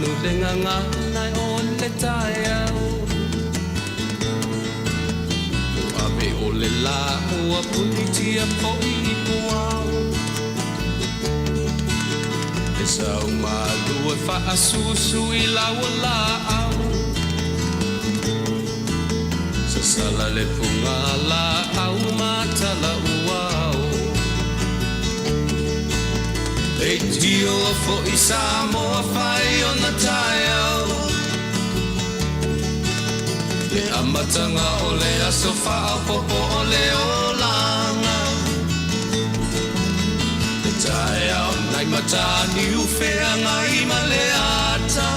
manu le gagana o le taeao. Ua ave o le lā ua punitia foi i puao. E sau malu e faasusu i lau laau. Sasala le fuga laau ma tala uao. Leitioa foi Samoa fai ona taeao. Le amataga o le aso faaopoopo o le olaga. Le taeao nai Mataniu feagai ma le ata.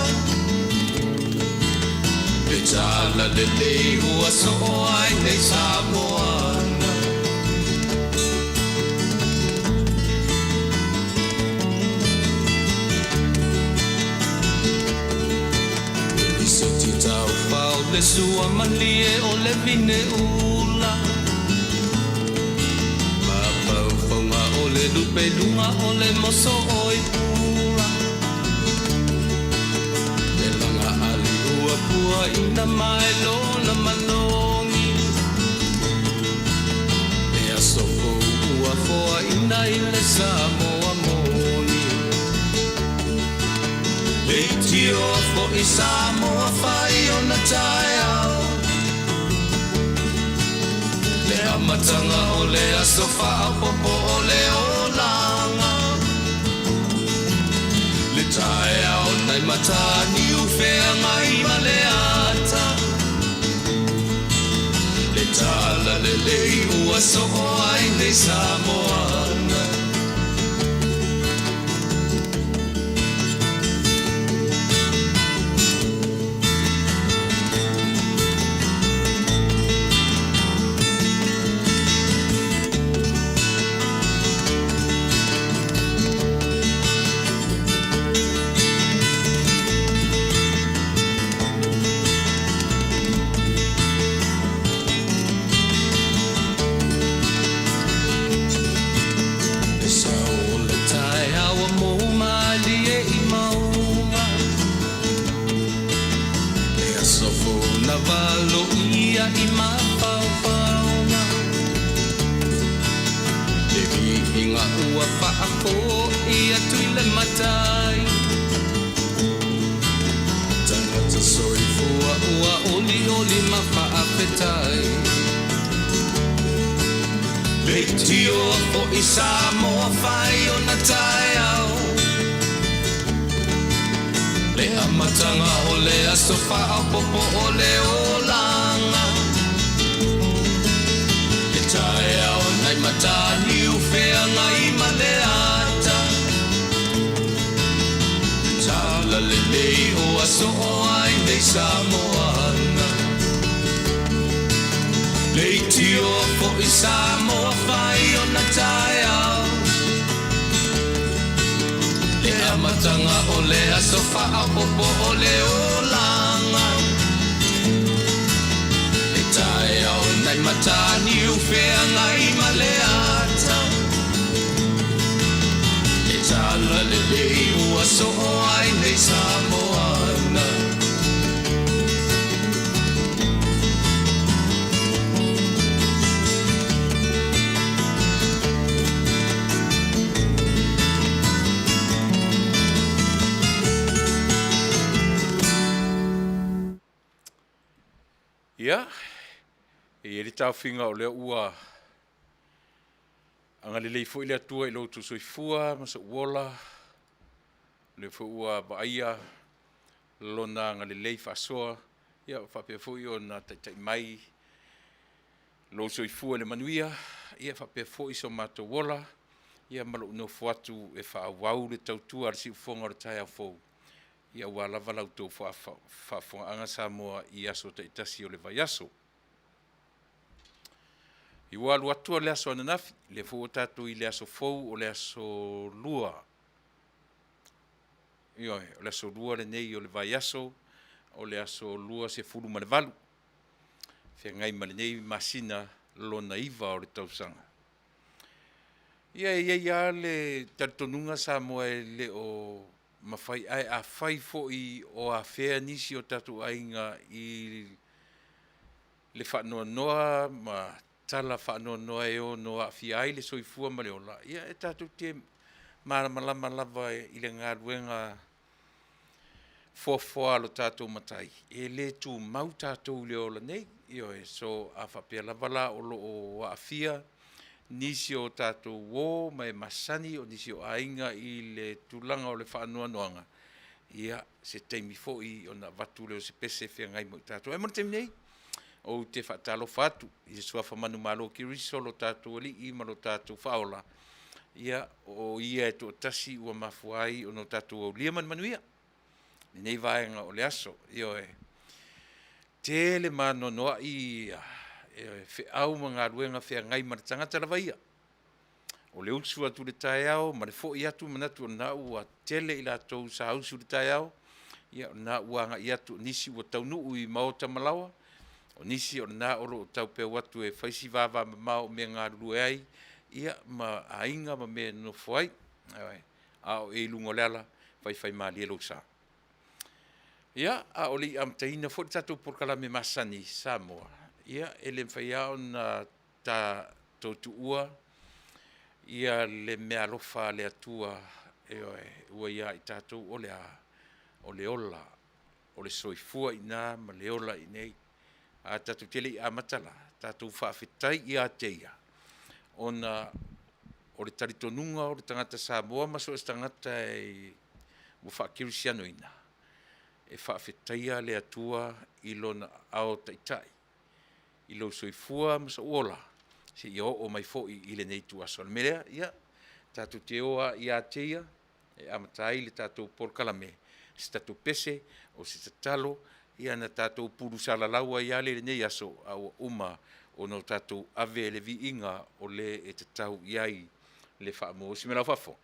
Le tala lelei ua soo ai nei Samoana. Le lisiti taufao le sua malie o le vine ula. Mafaufauga o le lupe luga o le moso oi pula. Le laga ali ua puaina mai lona manogi. Le aso fou ua foaina i le Samoa moni. Leitioa foi Samoa fai ona taeao. Le amataga o le aso faaopoopo o le olaga. Le taeao nai Mataniu feagai ma le ata. Le tala lelei ua soo ai nei Samoana. Le sao o le taeao ua mou malie i mauga. Le aso fou na valoia i mafaufauga. Le viiga ua faafoi atu i le Matai. Tagata soifua ua olioli ma faafetai. Leitioa foi Samoa fai ona taeao. Le amataga o le aso faaopoopo o le olaga. Le taeao nai Mataniu feagai ma le ata. Le tala lelei ua soo ai nei Samoana. Leitioa foi Samoa fai ona taeao. Le amataga o le aso faaopoopo o le olaga. Le taeao nai Mataniu feagai ma le ata. Le tala lelei ua soo ai nei Samoana. Ia, e i ai le taofiga o lea ua agalelei foi le Atua i lo outou soifua ma sou ola, o lea foi ua vaaia Lona agalelei faasoa, ia faapea foi ona taitai mai lou soifua i le manuia, ia faapea foi so matou ola, ia ma lou nofo atu e faaauau le tautua a le siufofoga o le taeao fou, ia aua lava la outou faafofogaaga Samoa i aso taitasi o le vaiaso. I ua alu atu le aso ananafi, lea foi ua tatou i le aso fou o le aso Lua. Ioe, o le aso Lua lenei o le vaiaso, o le aso 28, feagai ma lenei masina lona iva o le tausaga. Ia, e i ai lava le talitonuga Samoa e le o mafai, ae afai foi o afea nisi o tatou aiga i le faanoanoa ma tala faanoanoa e ono aafia ai le soifua ma le ola, ia e tatou te malamalama lava i le galuega foafoa a lo tatou Matai, e le tumau tatou i le ola nei. Ioe, so a faapea lava la o lo o aafia nisi o tatou uo ma e masani, o nisi o aiga i le tulaga o le faanoanoaga, ia, se taimi foi ona avatu lea o se pese e feagai ma i tatou. Ae mo le taimi nei, ou te faatalofa atu i le Suafa manumalo o Keriso lo tatou Alii ma lo tatou Faaola, ia, o Ia e toatasi ua mafua ai ona tatou aulia ma le manuia lenei vaega o le aso. Ioe. Tele ma anoanoai feau ma galuega feagai ma le tagata lava ia. O le usu atu i le taeao ma le foi atu, manatu o lena ua tele i latou sa usu i le taeao, ia o lena ua agai atu, o nisi ua taunuu i maota ma laoa, o nisi o lena o lo o taupeau atu e fai si vavamamao o mea e galulue ai, ia ma aiga ma mea e nonofo ai. Ioe. A o oe i luga o le ala, faifaimalie lou sa. Ia, a o le i amataina foi le tatou polokalame masani Samoa, ia e le mafai lava ona tatou tuua le meaalofa a le Atua, ioe, ua ia i tatou, o le a? O le ola, o le soifua i ina ma le ola i inei. Ae tatou te le i amata la, tatou faafetai ia te Ia, ona o le talitonuga o le tagata Samoa ma so o se tagata ua faakerisianoina, e faafetaia le Atua i Lona aao taitai i lou soifua ma sou ola seia oo mai foi i lenei ituaso. O le mea lea, ia, tatou te o lava ia te Ia e amata ai le tatou polokalame, se tatou pese, o se tatalo, ia ona tatou pulu salalau ai lava lea i lenei aso, a ua uma ona tatou ave le viiga o le e tatau i ai le faamoemoe. Ma lau faafofoga.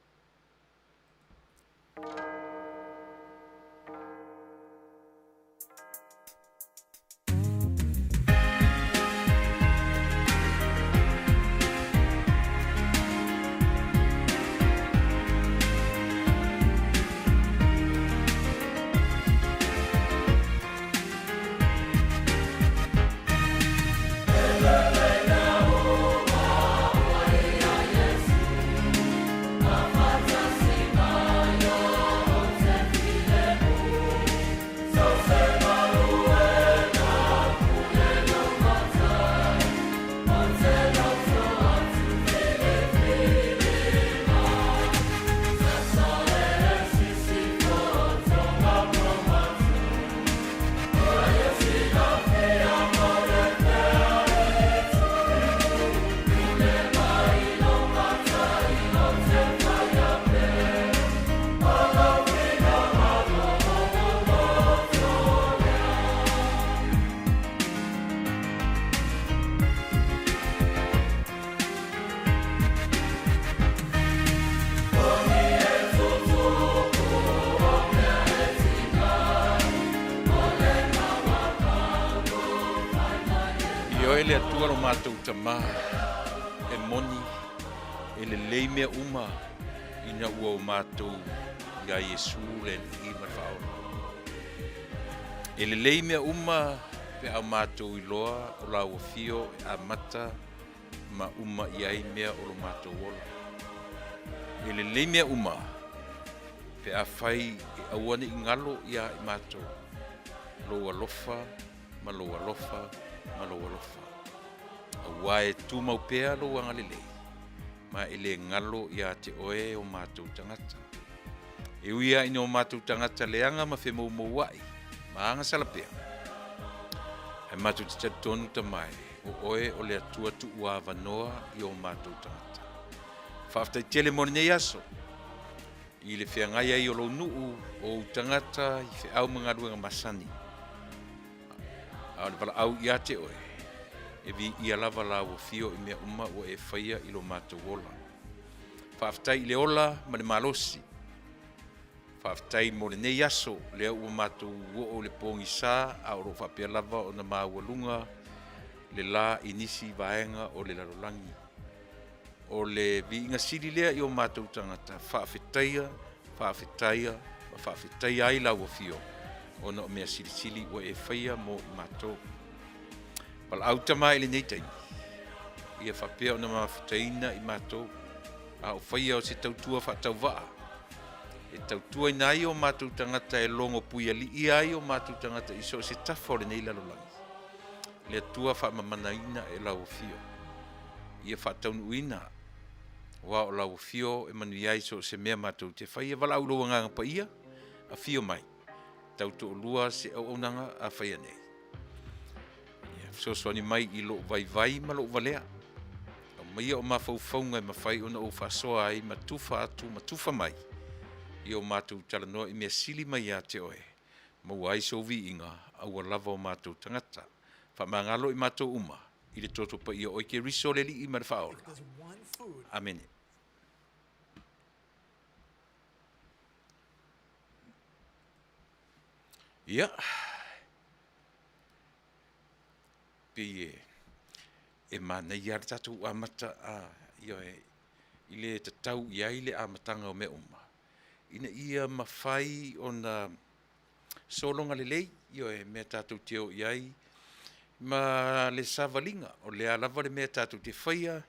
Ioe le Atua lo matou Tama, e moni, e lelei mea uma ina ua o matou iā Iesu le Alii ma le Faaola. E lelei mea uma pe a matou iloa o lau afio e amata ma uma i ai mea o lo matou ola. E lelei mea uma pe afai e aua ne i galo iā i matou lou alofa ma lou alofa ma lou alofa, auā e tumau pea lou agalelei ma e le galo iā te oe o matou tagata. E ui lava ina o matou tagata leaga ma femoumouaʻi ma agasala pea, ae matou te talitonu Tama e, o oe o le Atua tuuavanoa i o matou tagata. Faafetai tele mo lenei aso i le feagai ai o lou nuu, o ou tagata i feau ma galuega masani, a o le valaau ia te oe, e viia lava lau afio i mea uma ua e faia i lo matou ola. Faafetai i le ola ma le malosi. Faafetai mo lenei aso, lea ua matou oo i le pogisa a o lo o faapea lava ona maualuga le la i nisi vaega o le lalolagi. O le viiga sili lea i o matou tagata, faafetaia, faafetaia, faafetaia ai lau afio ona o mea silisili ua e faia mo i matou. Valaau tama i lenei taimi, ia faapea ona mafutaina i matou, a o faia o se tautua faatauvaa, e tautuaina ai o matou tagata e logo puialiia ai o matou tagata i so o se tafa o lenei lalolagi. Le Atua faamamanaina e lau afio, ia faataunuuina, aua o lau afio e manuia ai so o se mea matou te faia. Valaau i lou Agaga Paia, afio mai, tautoalua se auaunaga a faia nei. Ia fesoasoani mai i lou vaivai ma lou valea. Aumaia o mafaufauga e mafai ona ou faasoa ai ma tufa atu ma tufa mai i o matou talanoa i mea sili mai ia te oe, maua ai sou viiga aua lava o matou tagata. Faamagalo i matou uma i le toto paia o Keriso le Alii ma le Faaola. Amene. Ia, pei e, e manaia lava le tatou amata a, ioe, i le tatau i ai le amataga o mea uma, ina ia mafai ona sologa lelei, ioe, mea tatou te o i ai ma le savaliga, o le a lava le mea tatou te faia,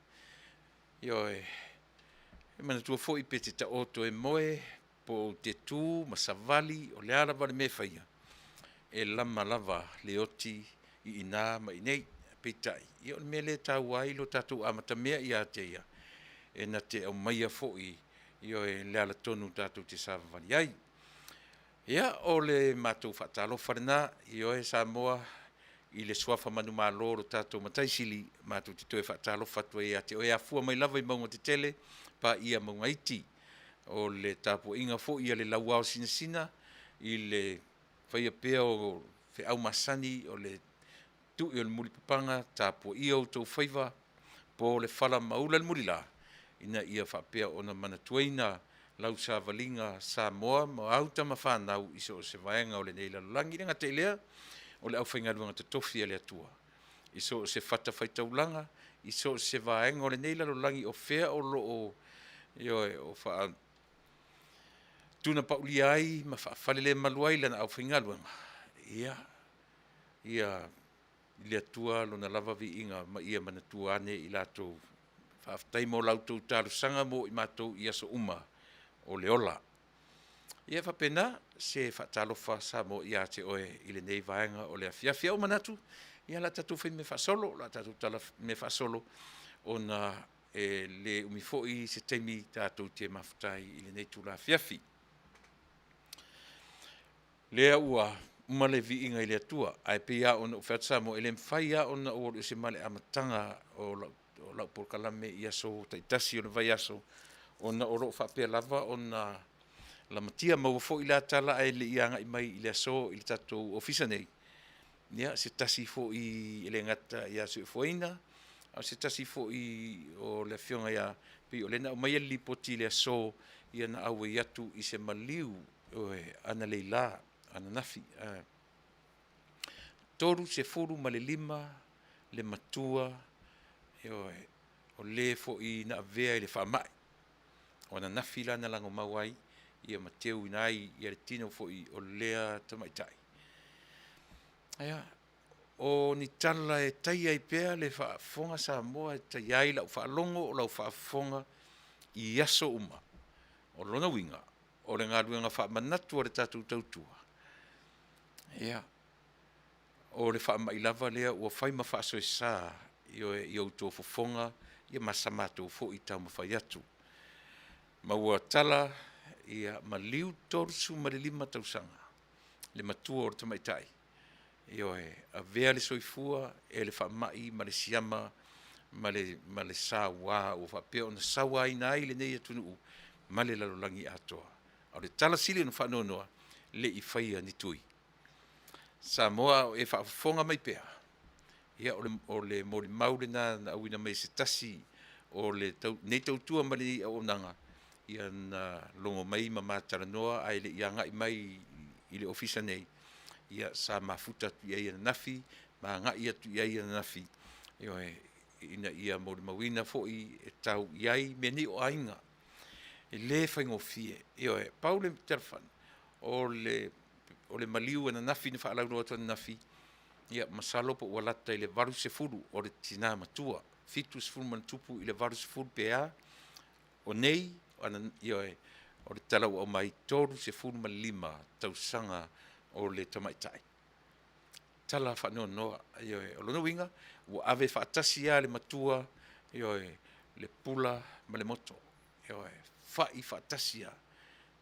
ioe, e manatua foi pe te taoto e moe, po o te tu ma savali, o le a lava le mea e faia, e lama lava le oti i ina ma i inei. Peitai, ia o le mea lea e taua ai lo tatou amatamea ia te ia, e na te aumaia foi, ioe, le ala tonu tatou te savavali ai. Ia, o le matou faatalofa lena, ioe Samoa, i le suafa manumalo o lo tatou Matai Sili, matou te toe faatalofa atu ai ia te oe, e afua mai lava i mauga tetele, paia mauga iti. O le tapuaiga foi a le lauao sinasina i le faia pea o feau masani o le tui o le mulipapaga, tapuaia o outou faiva, po o le fala ma ula le mulila, ina ia faapea ona manatuaina lau savaliga Samoa ma au tama fanau i so o se vaega o lenei lalolagi. E le gata i lea, o le aufaigaluega totofi a le Atua i so o se fatafaitaulaga, i so o se vaega o lenei lalolagi o fea o lo o, ioe, o faatunapaulia ai ma faafalelemalu ai lana aufaigaluega, ia, ia i le Atua Lona lava viiga ma ia manatua ane i latou. Faafetai mo la outou talosaga mo i matou i aso uma o le ola. Ia e faapena se faatalofa Samoa ia te oe i lenei vaega o le afiafi. Ae ua manatu, ia o le a tatou fai mea faasolo, o le a tatou tala mea faasolo ona e le umi foi se taimi tatou te mafuta ai i lenei itula afiafi. Lea ua uma le viiga i le Atua, ae pei lava ona ou fai atu Samoa, e le mafai lava ona ou alu ese ma le amataga o lau polokalame i aso taitasi o le vaiaso, ona o lo o faapea lava ona lamatia. Maua foi la tala ae le i agai mai i le aso i le tatou ofisa nei, ia se tasi foi e le gata ia Soifuaina, a o se tasi foi o le afioga ia, pei o lea na aumaia le lipoti i le aso, ia na auai atu i se maliu analeila, ananafi, 35 le matua, ioe, o le foi na avea i le faamai. O ananafi la na lagomau ai ia ma teuina ai le tino foi o lea tamaitai. Ia, o ni tala e tai ai pea le faafofoga Samoa, e tai ai lau faalogo o lau faafofoga i aso uma. O lona uiga, o le galuega faamanatu a le tatou tautua, ia, o le faamai lava lea ua fai ma faasoesa, ioe, i outou fofoga ma sa matou foi taumafai atu. Ma ua tala, ia, maliu 35 tausaga le matua o le tamaitai, ioe, avea le soifua e le faamai ma le siama ma le, ma le saua ua faapea ona sauaina ai lenei atunuu ma le lalolagi atoa. A o le tala sili ona faanoanoa, le i faia ni tui. Samoa a o e faafofoga mai pea, ia o le, o le molimau lena na auina mai e se tasi o le tau, nei tautua ma lenei auaunaga, ia na logo mai ma ma talanoa ae le i agai mai i le ofisa nei, ia sa mafuta atu i ai ananafi ma agai atu i ai ananafi, ioe, ina ia molimauina foi e tau i ai mea nei o aiga. E le faigofie, ioe, pau le telefani. O le o le maliu ananafi na faalauiloa atu ananafi, ia masalo po ua lata i le 80 o le tina matua, 70+ i le 80 pe a. O nei, ioe, o le tala ua aumai, 35 tausaga o le tamaitai. Tala faanoanoa, ioe. O lona uiga, ua ave faatasi lava le matua, ioe, le pula ma le moto, ioe, fai faatasi lava.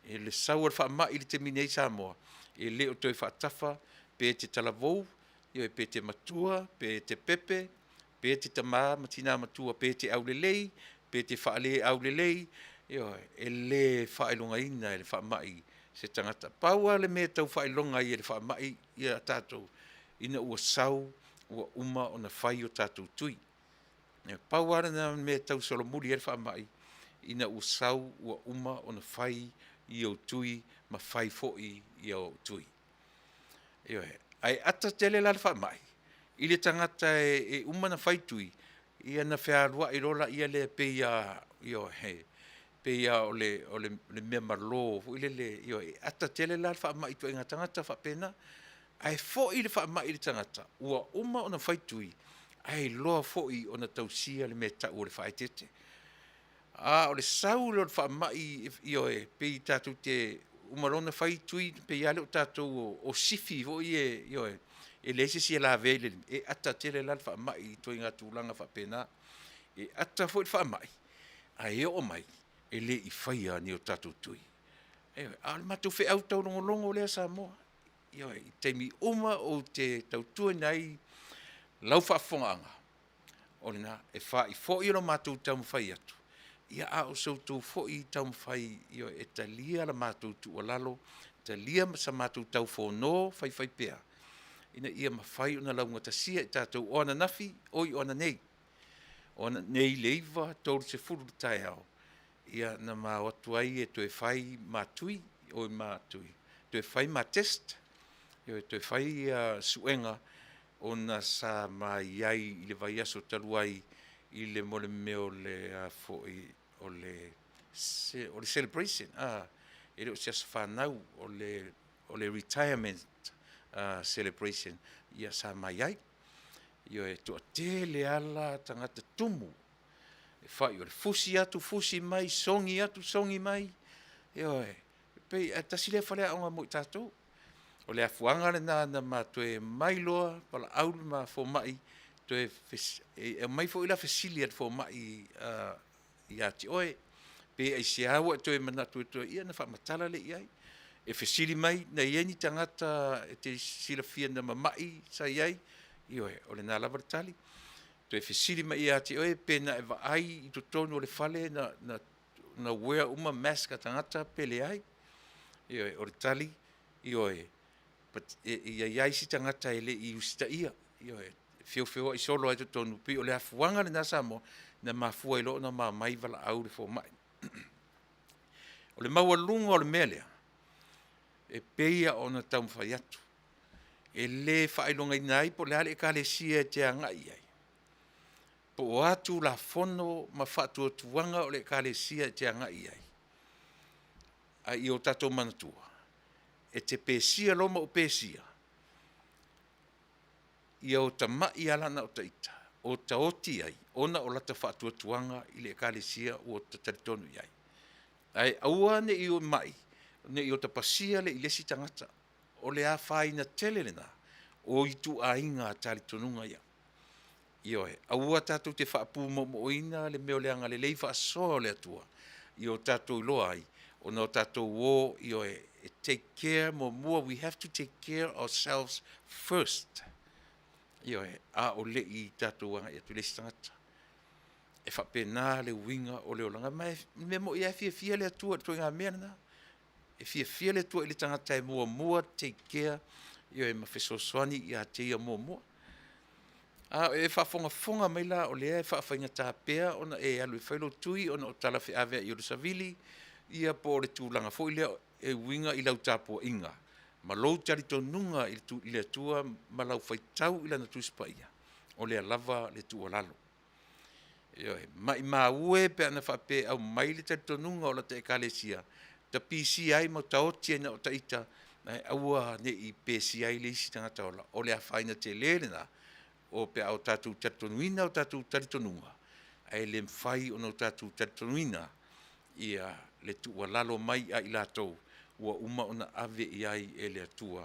I le sau o le faamai i le taimi nei i Samoa, e le o toe faatafa pe te talavou, ioe, pe te matua, pe te pepe, pe te tama ma tina matua, pe te aulelei, pe te faaleaulelei, ioe, e le faailogaina e le faamai se tagata. Pau lava le mea e tau faailoga ai e le faamai ia tatou, ina ua sau ua uma ona fai o tatou tui. E pau lava lena o le mea e tausolomuli ai le faamai, ina ua sau ua uma ona fai i ou tui ma fai foi i ou tui. Ioe. Ae ata tele la le faamai i le tagata e uma ona fai tui, ia ona fealuai loa lea e pei lava, ioe, e pei lava o le mea malo foi lele, ioe, e ata tele la le faamai i ituaiga tagata faapena. Ae foi le faamai i le tagata ua uma ona fai tui, ae iloa foi ona tausia le mea e tau o le faaeteete. A o le sau lea o le faamai, ioe, pei tatou te uma loa ona fai tui pei lava lea o tatou o sifi foi ia ioe, e leai se isi e lavea i le lima, e ata tele la le faamai i ituaiga tulaga faapena. E ata foi le faamai, ae oo mai e le i faia ni o tatou tui. Ioe. A o le matou feau taulogologo lea Samoa, ioe, i taimi uma ou te tautuaina ai lau faafofogaaga, o lena, e fa'i foi lo matou taumafai atu, a o so outou foi taumafai, ioe, e talia la matou tuualalo, talia sa matou taufono faifaipea ina ia mafai ona laugatasia i tatou. O ananafi, oi o ananei, o ananei i le 9:30 i le taeao, ia na ma o atu ai e toe fai ma tui, oi ma tui, toe fai ma test, ioe, toe fai suega ona sa ma i ai i le vaiaso talu ai i le mea o le a foi o le celebration, e le o se aso fanau, o le retirement celebration, ia sa ma i ai. Ioe, e toatele lava la tagata tumu, e fai o le fusi atu fusi mai, sogi atu sogi mai, ioe, e pei ae tasi lea faleaoga mo i tatou. O le afuaga lena na ma toe omai loa valaau le ma fomai, toe e aumai foi la fesili a le fomai ia te oe, pe aisea ua e toe manatu e toe, ia ona faamatala lea i ai. E fesili mai, na i ai ni tagata e te silafia na mamai sa i ai? Ioe, o lena lava le tali. Toe fesili mai ia te oe pe na e vaai i totonu o le fale na wear uma mask a tagata pe leai? Ioe, o le tali, ioe, but e i ai lava isi tagata e le i usitaia, ioe, e feofeoai solo lava i totonu, pei o le afuaga lena Samoa na mafua ai loa ona ma omai valaau le fomai. O le maualuga o le mea lea, e pei lava ona taumafai atu, e le faailogaina ai po o le a le Ekalesia e te agai i ai, po o a Tulafono ma faatuatuaga o le Ekalesia e te agai i ai, a ia o tatou manatua, e te pesia loa ma ou pesia, ia ota mai lava la na o ita, ota oti ai ona o lata faatuatuaga i le Ekalesia ua ta talitonu i ai. Ae aua ne i mai ne i ota pasia lea i le isi tagata. O le afaina tele lena o ituaiga talitonuga ia. Ioe, aua tatou te faapumoomoona le mea o le agalelei faasoa o le Atua ia o tatou iloa ai ona o tatou o, ioe, e take care muamua, we have to take care ourselves first. Ioe, a o le i tatou agai atu i le isi tagata. E faapena le uiga o le olaga, ma o le mea moni lava e fiafia le Atua i le ituaiga mea lena. E fiafia le Atua i le tagata e muamua take care, ioe, ma fesoasoani ia te ia muamua. A o e faafogafoga mai la o lea e faafaigata pea ona e alu e fai lou tui ona o tala feaveai o le savili, ia po o le tulaga foi lea e uiga i lau tapuaiga ma lou talitonuga i le Atua ma lau faitau i Lana Tusi Paia, o lea lava le tuualalo. Ioe, maimau e pe ana faapea e aumai le talitonuga o lata Ekalesia. Tapisia ai ma taoti ai na o taita, ae aua ne i pesia ai le isi tagata ola. O le afaina tele lena, o pe a o tatou talitonuina o tatou talitonuga, ae le mafai ona o tatou talitonuina ia le tuualalo mai a i latou ua uma ona ave i ai e le Atua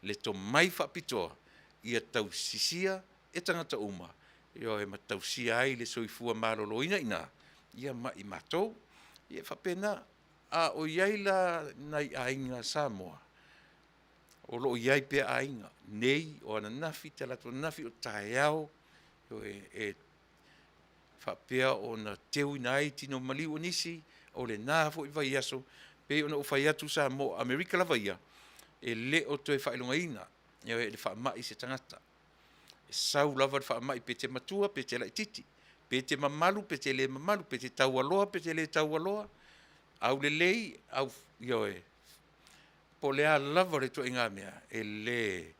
le tomai faapitoa ia tausisia e tagata uma, ioe, ma tausia ai le soifua maloloina i ina, ia ma i matou. Ia e faapena. A o i ai la nai aiga Samoa o lo o i ai pea aiga nei, o ananafi, talaatu ananafi, o taeao, ioe, e faapea ona teuina ai tino maliu o nisi o lena foi vaiaso. E pei ona ou fai atu Samoa, o Amerika lava ia, e le o toe faailogaina, ioe, le faamai i se tagata. E sau lava le faamai pe te matua pe te laitiiti, pe te mamalu pe te le mamalu, pe te taualoa pe te le taualoa, aulelei, ioe, po o le a lava le ituaiga mea, e le,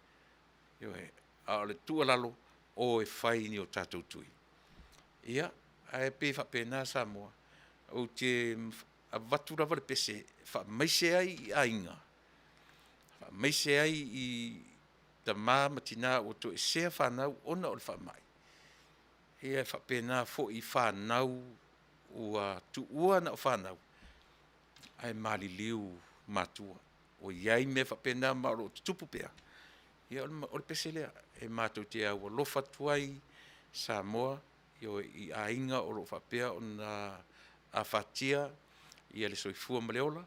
ioe. A o le tuualalo, o e fai ni o tatou tui. Ia, ae pei e faapena Samoa, ou te avatu lava le pese e faamaise ai i aiga, faamaise ai i tama ma tina ua toesea fanau ona o le faamai, ia e faapena foi i fanau ua tuua na o fanau ae maliliu matua. Ua i ai mea faapena ma o lo o tutupu pea. Ia o le pese lea e matou te aualofa atu ai Samoa, ioe, i aiga o lo o faapea ona afatia le soifua ma le ola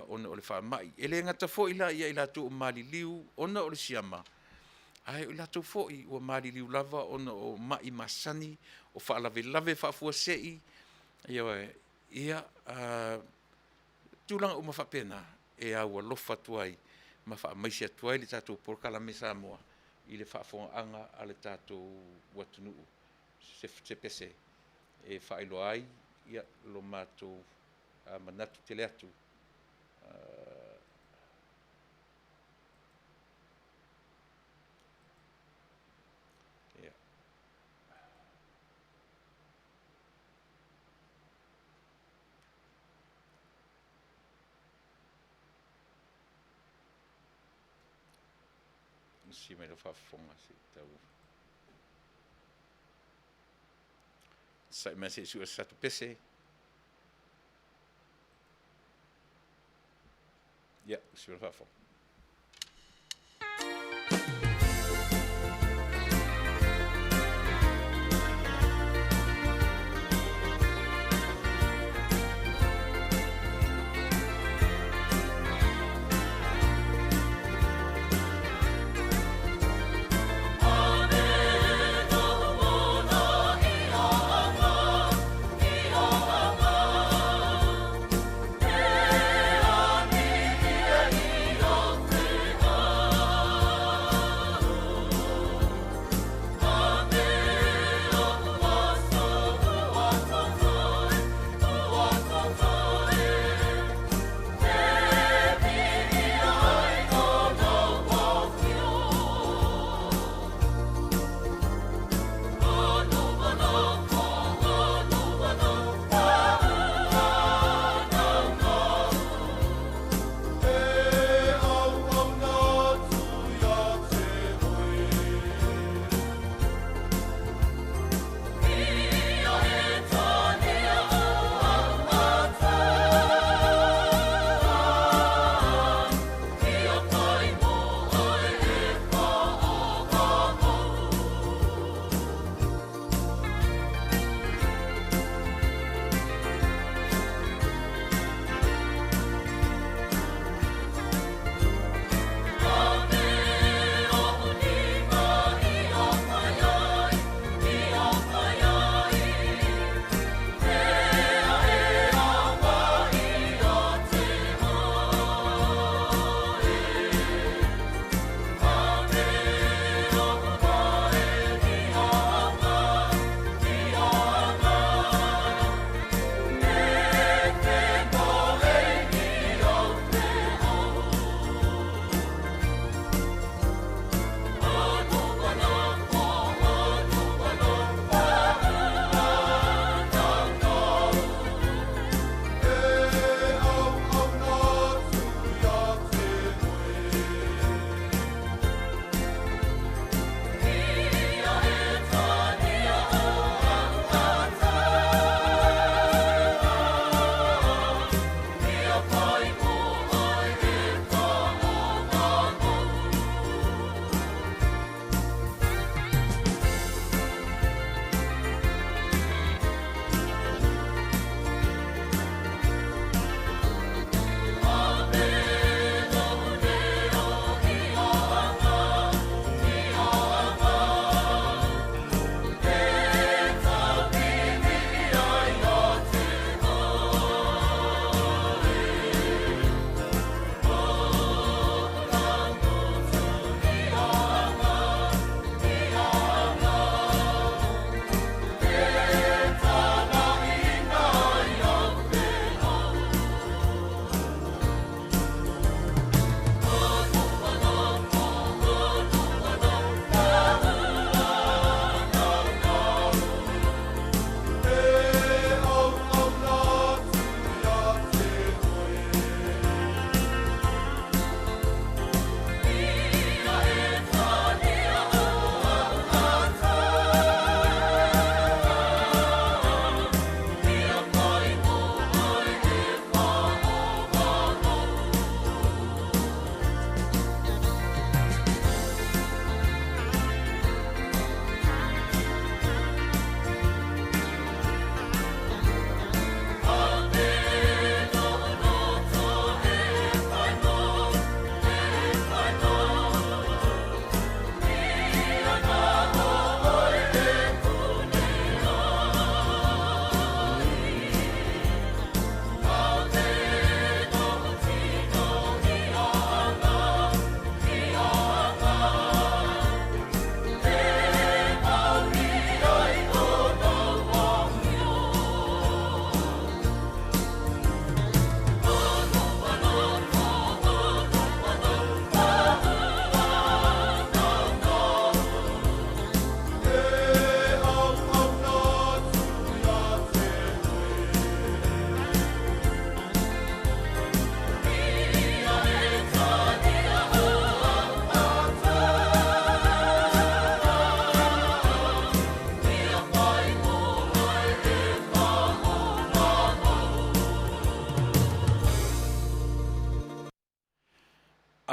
ona o le faamai. E le gata foi la ia i latou ua maliliu ona o le siama, ae o i latou foi ua maliliu lava ona o mai masani, o faalavelave faafuasei, ioe, ia, tulaga uma faapena, e aualofa atu ai ma faamaise atu ai le tatou polokalame Samoa i le faafofogaaga a le tatou atunuu. Se pese e faailoa ai lo matou manatu tele atu. Usi mai lau faafofoga se i tau onosai mai se i sue se tatou pese. Ia, usi mai lau faafofoga.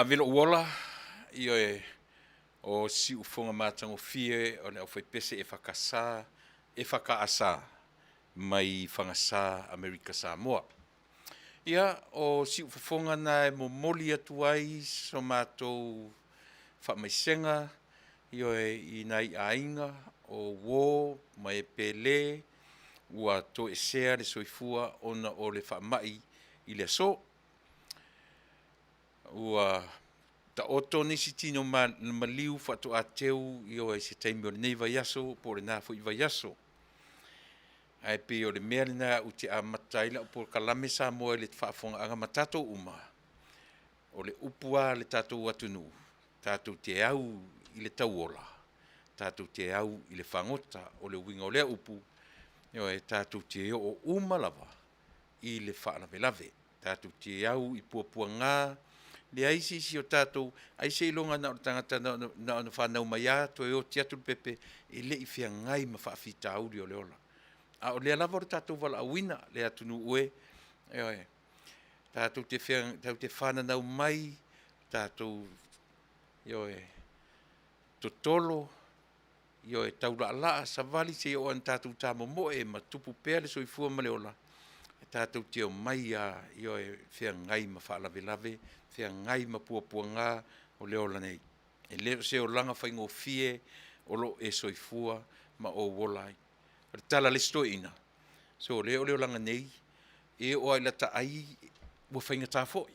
Ave lou ola, ioe, o siufoga matagofie o le aufaipese EFKS, EFKS mai Fagasa, Amerika Samoa. Ia, o siufofoga na e momoli atu ai so matou faamaisega, ioe, i nai aiga o uo ma e pele ua toesea le soifua ona o le faamai i le aso. Ua taoto nisi tino maliu faatoa teu, ioe, i se taimi o lenei vaiaso po o lena foi vaiaso. Ae pei o le mea lena ou te amata ai lau polokalame Samoa i le faafofogaaga ma tatou uma, o le upu lava a le tatou atunuu, tatou te au i le tauola, tatou te au i le fagota. O le uiga o lea upu, ioe, tatou te oo uma lava i le faalavelave. Tatou te au i puapuaga, leai se isi o tatou, ai seiloga na o le tagata na ona fanau mai lava toe oti atu le pepe e le i feagai ma faafitauli o le ola. A o lea lava o le tatou valaauina le atunuu e, ioe, tatou te fananau mai, tatou, ioe, totolo, ioe, taulaalaa, savali seia oo ina tatou tamomoe ma tupu pea le soifua ma le ola, e tatou te omai lava, ioe, feagai ma faalavelave, feagai ma puapuaga o le ola nei. E le o se olaga faigofie o lo o e soifua ma ou ola ai. O le tala a le isi toeaina, sole o le olaga nei, e oo lava i lata ai ua faigata foi.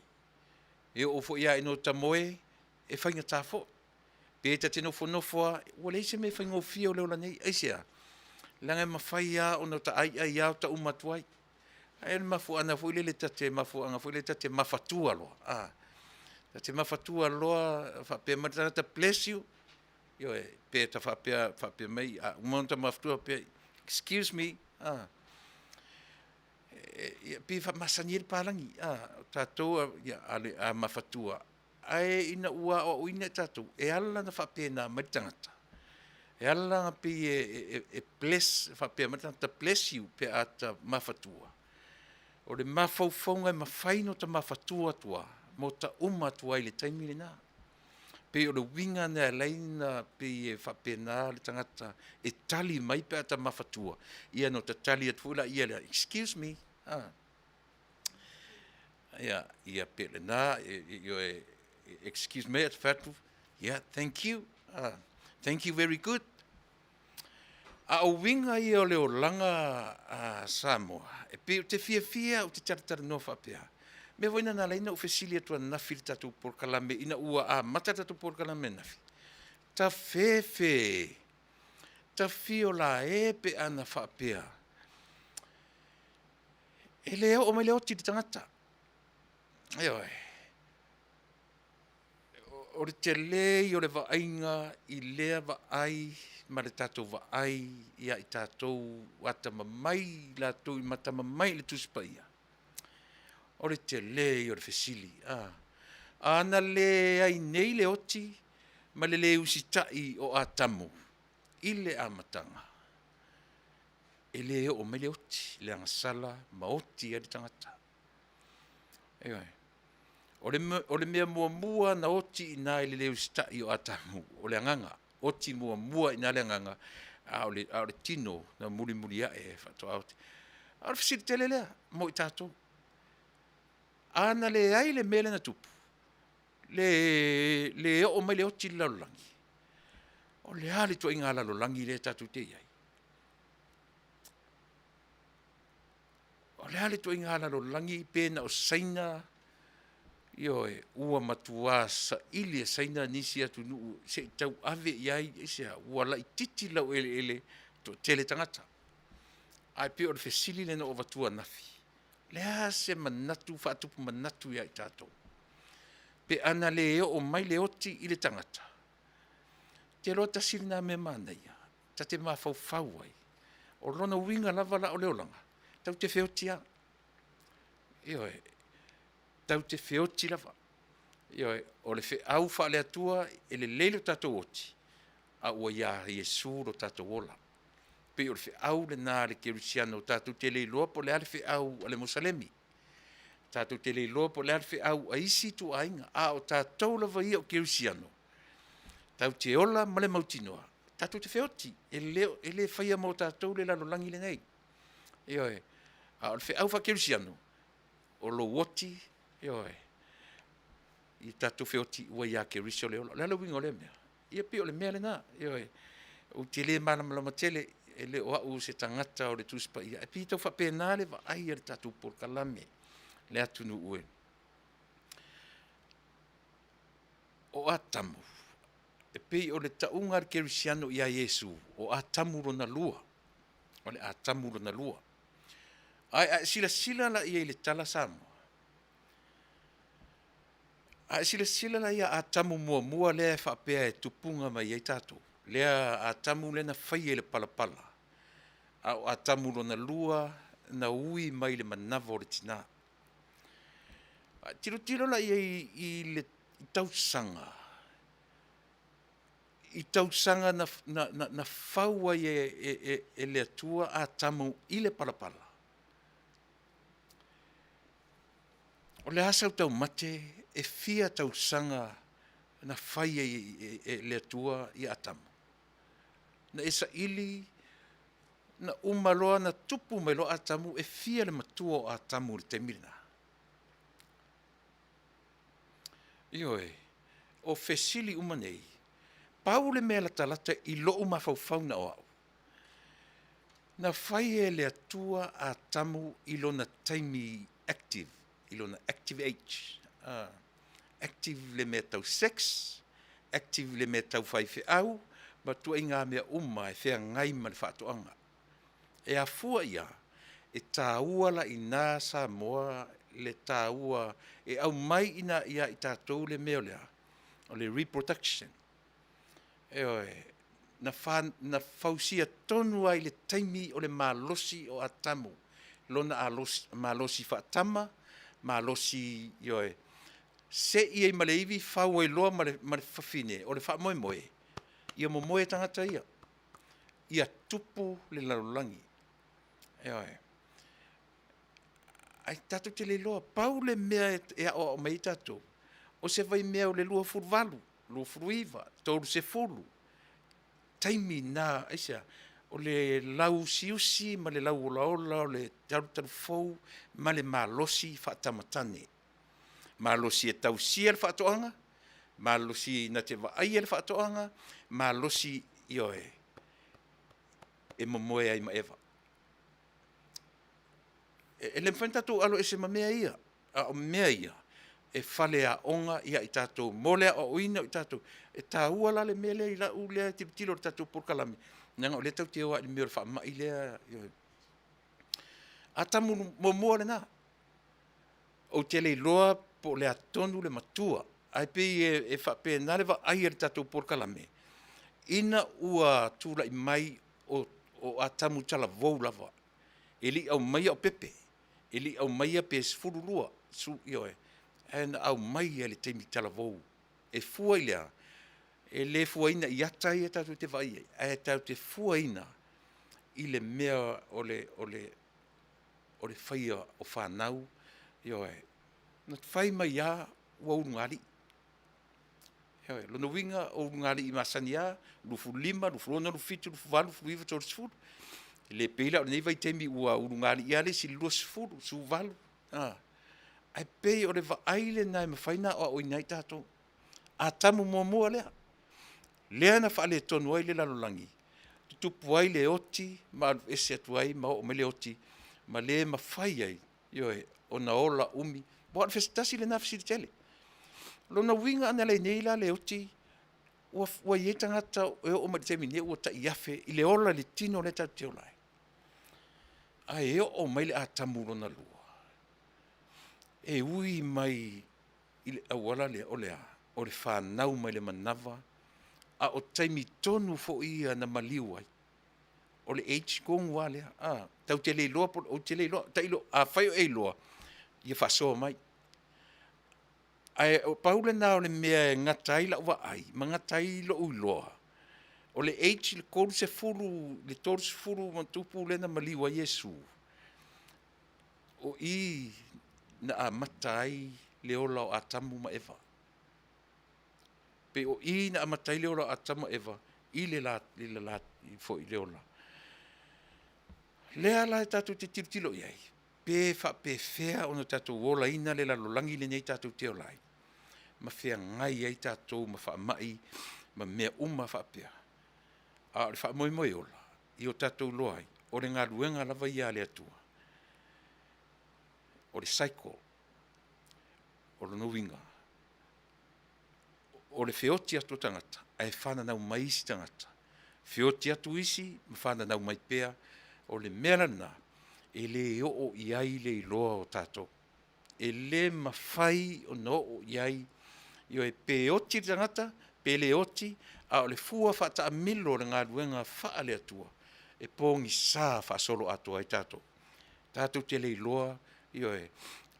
E oo foi lava ina ota moe, e faigata foi. Pe ta te nofonofo lava, ua leai se mea e faigofie o le ola nei. Aisea? Leaga e mafai lava ona ota ai ai lava ota uma atu ai. Ae o le mafuaaga foi lele ta te mafuaaga foi lele ta te mafatua loa, a, ta te mafatua loa faapea mai le tagata, bless you, ioe, pe ta faapea mai, a uma ona ta mafatua faapea, excuse me, a, e pei e faamasani ai le palagi, a, o tatou a mafatua, ae ina ua aoaoina i tatou, e ala ona faapena mai le tagata, e ala ona pei e bless, faapea mai le tagata bless you pe a ta mafatua, o le mafaufauga e mafai ona ota mafatua atu lava ma ota uma atu ai i le taimi lena. E pei o le uiga lena e ala ai ona pei e faapena le tagata e tali mai pe a ta mafatua, ia ona ota tali atu foi lea lea, excuse me, a. Ia, ia pei o lena, ioe, excuse me, ou te fai atu, yeah, thank you, thank you very good. A o uiga ia o le olaga a Samoa, e pei ou te fiafia ou te talatalanoa faapea, o le mea foi lena na ala ai ona ou fesili atu ananafi i le tatou polokalame ina ua amata le tatou polokalame ananafi, tafefe, tafio la e pe ana faapea e le oo mai le oti i le tagata. Ioe. O le tele ia o le vaaiga i lea vaai ma le tatou vaai ia i tatou atamamai i latou atamamai i le Tusi Paia, o le tele ia o le fesili. A na leai nei le oti ma le le usitai o Atamu i le amataga, e le oo mai le oti, le agasala ma oti ai le tagata. Ioe. O le mea muamua na oti i ina i le le usitai o Atamu, o le agaga. Oti muamua i ina le agaga, a o le tino na mulimuli ae faatoa oti. A o le fesili tele lea mo i tatou. A na leai le mea lea na tupu, le oo mai le oti i le lalolagi, o le a le ituaiga lalolagi lea tatou te i ai? O le a le ituaiga lalolagi pe na o Saina, ioe, ua matua saili e Saina nisi atunuu se i tauave i ai, aisea? Ua laitiiti laueleele, toatele tagata. Ae pei o le fesili lea na ou avatua ananafi, o le a se manatu faatupu manatu ia i tatou pe a na le oo mai le oti i le tagata? Ou te iloa tasi lena mea manaia ta te mafaufau ai. O lona uiga lava la o le olaga, tatou te feoti lava. Ioe, tatou te feoti lava. Ioe, o le feau faale-Atua, e lelei lo tatou oti, a ua ia Iesu lo tatou ola. E pei o le feau lena a le kerisiano tatou te le iloa po o le a le feau a le Musalemi. Tatou te le iloa po o le a le feau a isi ituaiga, a o tatou lava ia o kerisiano, tatou te ola ma le mautinoa, tatou te feoti, e le faia mo tatou le lalolagi lenei. Ioe. A o le feau faakerisiano, o lou oti, ioe, ia tatou feoti ua ia Keriso le ola. O le a le uiga o lea mea? Ia pei o le mea lena, ioe. Ou te le malamalama tele, e le o au o se tagata o le Tusi Paia, ae pei e tau faapena le vaai a le tatou polokalame le atunuu e. O Atamu, e pei o le tauga a le kerisiano ia Iesu, o Atamu lona lua, o le Atamu lona lua. Ae a e silasila la i ai i le tala Samoa, a e silasila la ia Atamu muamua lea e faapea e tupuga mai ai tatou, lea Atamu lea na faia i le palapala, a o Atamu lona lua na ui mai le manava o le tina. A e tilotilo la i ai i le tausaga, i tausaga na fau ai e le Atua Atamu i le palapala, o le a sau taumate e fia tausaga na fai ai e le Atua Atamu? Na e saili na uma loa na tupu mai loa Atamu, e fia le matua o Atamu i le taimi lena? Ioe, o fesili uma nei, pau le mea e latalata i lou mafaufau na o au, na fai e le Atua Atamu i lona taimi active, i lona active age, active i le mea tau sex, active i le mea tau faifeau ma ituaiga mea uma e feagai ma le faatoaga. E afua i a? E taua la i ina Samoa le taua e aumai i ina ia i tatou le mea o le a? O le reproduction. Ioe, na fausia tonu lava i le taimi o le malosi o Atamu, lona malosi faatama, malosi, ioe, sei ai ma le ivi fau ai loa ma le fafine. O le faamoemoe, ia momoe tagata ia, ia tupu le lalolagi. Ioe. Ae tatou te le iloa, pau le mea e aoao mai ai tatou, o se vaimea o le 28, 29, 30, taimi na, aisea? O le lauusiusi ma le lauolaola o le talutalufou ma le malosi faatamatane, malosi e tausia le faatoaga, malosi na te vaaia le faatoaga, malosi, ioe, e momoe ai ma Eva. E le mafai ona tatou aloese ma mea ia, a o mea ia e faleaoga ia i tatou mo le aoaoina o i tatou. E taua la le mea lea i lau lea tilotilo i le tatou polokalame, leaga o lea tatou te o lava i le mea o le faamai lea. Atamu muamua lena, ou te le iloa po o le a tonu le matua, ae pei e faapena le vaai a le tatou polokalame, ina ua tulai mai o Atamu talavou lava, e le i aumaia o pepe, e le i aumaia pe 12, ioe, ae na aumai lava i le taimi talavou. E fua i le a? E le fuaina i ata ia tatou te vaai i ai, ae tatou te fuaina i le mea o le faia o fanau, ioe. Na fai mai lava ua ulugalii. Ioe. O lona uiga o ulugalii masani lava, 25, 26, 27, 28, 29, 30. E le pei la o lenei vaitaimi ua ulugalii lava le isi i le 20, 18, a. Ae pei o le vaai lena e mafai ona aoaoina ai tatou. Atamu muamua lea, lea na faaletonu ai le lalolagi, tutupu ai le oti ma alu ese atu ai ma oo mai le oti ma le mafai ai, ioe, ona ola umi. Aua o le tasi lena fesili tele. O lona uiga ana leai nei la le oti, ua i ai tagata e oo mai i le taimi nei ua tai 1000 i le ola i le tino lea tatou te ola ai. Ae oo mai le Atamu lona lua, e ui mai i le auala lea, o le a? O le fanau mai le manava, a o taimi tonu foi ia na maliu ai. O le age tonu lava lea, a, tatou te le iloa po o le, ou te le iloa, tailo, afai o e iloa, ia faasoa mai. Ae pau lena o le mea e gata ai lau vaai ma gata ai lou iloa, o le age i le 30 i le 30 ma ona tupu lea na maliu ai Iesu, o i. na amata ai le ola o Atamu ma Eva. Pei o i na amata ai le ola o Atamu ma Eva i le la, i le la foi le ola. Lea la e tatou te tilotilo i ai, pe faapefea ona tatou olaina le lalolagi lenei tatou te ola ai, ma feagai ai tatou ma faamai ma mea uma faapea. A o le faamoemoe ola, ia o tatou iloa ai, o le galuega lava ia a le Atua, o le cycle. O lona uiga, o le feoti atu o tagata ae fananau mai isi tagata, feoti atu isi ma fananau mai pea. O le mea la lena, e le oo i ai le iloa o tatou. E le mafai ona oo i ai, ioe, pe oti le tagata pe le oti, a o le fua faataamilo o le galuega faale-Atua, e pogisa faasoloatoa ai tatou. Tatou te le iloa, ioe,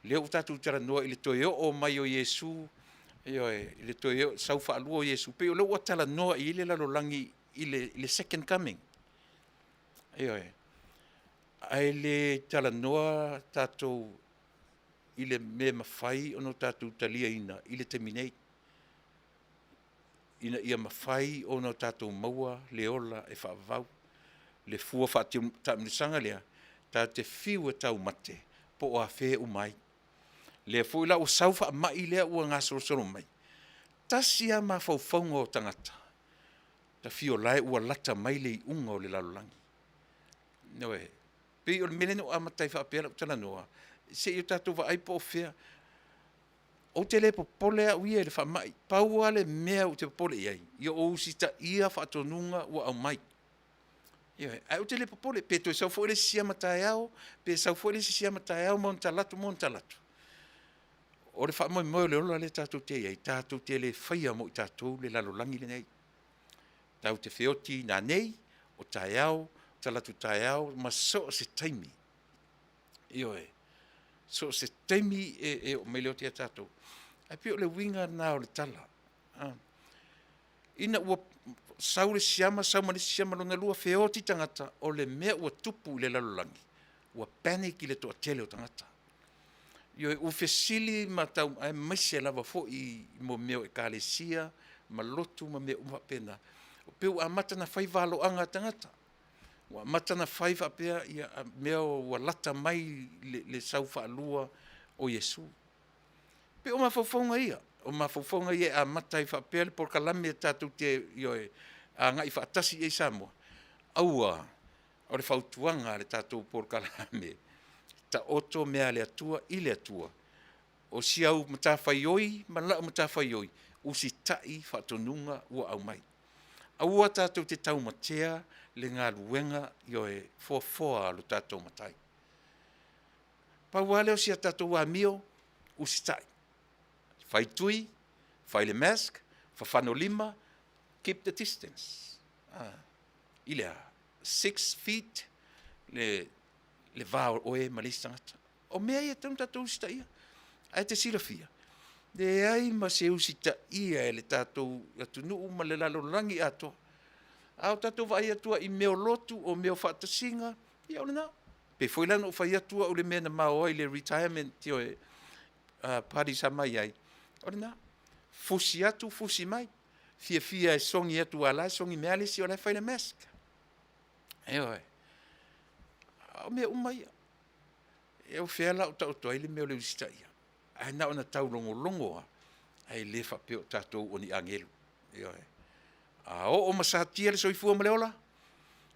lea ua tatou talanoa i le toe oo mai o Iesu, ioe, i le toe sau faalua o Iesu, pei o lea ua talanoa i ai le lalolagi i le second coming. Ioe. Ae le talanoa tatou i le mea e mafai ona tatou taliaina i le taimi nei, ina ia mafai ona tatou maua le ola e faavavau. Le fua faataamilosaga lea, tatou te fiu e taumate po o afea e uma ai. Lea foi la ua sau faamai lea ua gasolosolo mai, tasi lava mafaufauga o tagata, ta fia o la ua lata mai le iuga o le lalolagi. Ioe. E pei o le mea lea na ou amata ai faapea lau talanoa, se i o tatou vaai po o fea. Ou te le popole au ia i le faamai, pau lava le mea ou te popole i ai, ia ou usitaia faatonuga ua aumai. Ioe. Ae ou te le popole, pe toe sau foi le isi siama taeao, pe sau foi le isi siama taeao ma ona talaatu ma ona talaatu, o le faamoemoe o le ola lea tatou te i ai, tatou te le faia mo i tatou le lalolagi lenei. Tatou te feoti nanei, o taeao, talaatu taeao ma so o se taimi. Ioe. So o se taimi e oo mai le oti ia tatou. Ae pei o le uiga lena o le tala, ina ua sau le siama sau ma le isi siama lona lua, feoti tagata, o le mea ua tupu i le lalolagi, ua panic le toatele o tagata. Ioe, ua fesili ma tau aemaise lava foi i mea o ekalesia ma lotu ma mea uma faapena, pei ua amata ona fai valoaga a tagata, ua amata ona fai faapea mea ua lata mai le sau faalua o Iesu. E pei o mafaufauga ia, o mafaufauga ia e amata ai faapea le polokalame tatou te, ioe, agai faatasi i ai Samoa, aua o le fautuaga a le tatou polokalame, taoto mea a le Atua i le Atua. O si au matafaioi ma lau matafaioi, usitai faatonuga ua aumai. Aua tatou te taumatea le galuega, ioe, foafoa a lo tatou Matai. Pau lava lea o si a tatou amio, usitai, fai tui, fai le mask, fafano lima, keep the distance. I le a? 6 feet le va o oe ma le isi tagata. O mea ia e tatau ona tatou usitaia. Ae te silafia, leai ma se usitaia e le tatou atunuu ma le lalolagi atoa. A o tatou vaai atu lava i mea o lotu, o mea o faatasiga, ia o lena. Pei foi la ona ou fai atu au i le mea na ma o ai i le retirement party sa ma i ai, o lena. Fusi atu fusi mai, fiafia e sogi atu aua o la e sogi mai lava le isi o la e fai le mask. Ioe. O mea uma ia. O fea la o taoto ai le mea o le usitaia? Ae na ona taulogologo lava, ae le faapea o tatou o ni agelu. Ioe. A oo ma satia le soifua ma le ola,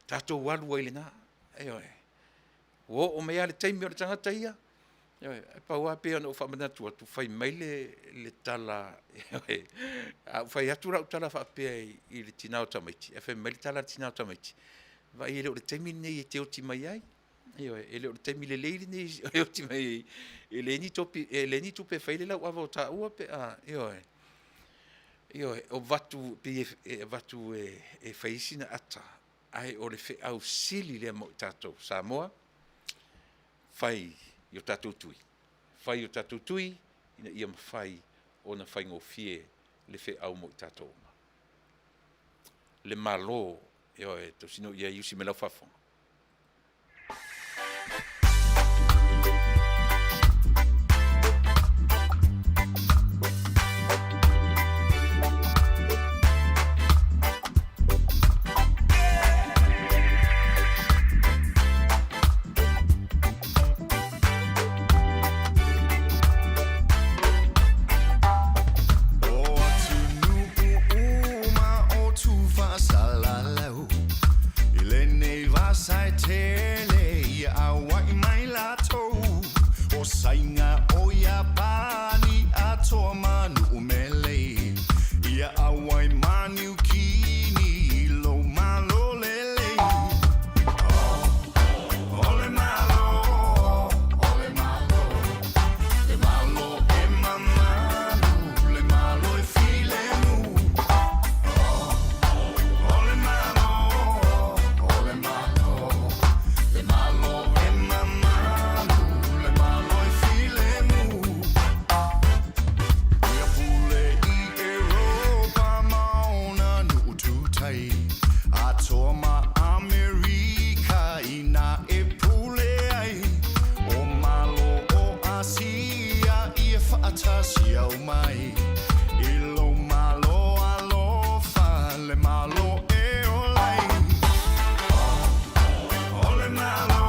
tatou alu ai i lena. Ioe. Ua oo mai lava le taimi o le tagata ia, ioe, ae pau lava pei ona ou faamanatu atu, fai mai le tala, a ou fai atu lau tala faapea i le tina o tamaiti, ae fai mai le tala a le tina o tamaiti, vaai e le o le taimi lenei e te oti mai ai. Ioe, e le o le taimi lelei lenei e oti mai ai, e leai ni tupe e fai ai le lauava o taua pe a, ioe. Ioe, o avatu pei e avatu e fai ai sina ata, ae o le feau sili lea mo i tatou Samoa, fai i o tatou tui, fai o tatou tui ina ia mafai ona faigofie le feau mo i tatou uma. Le Malo, ioe, tausinuu ia usi mai lau faafofoga. mai i lou Malo alofa le Malo e ola ai. O le Malo,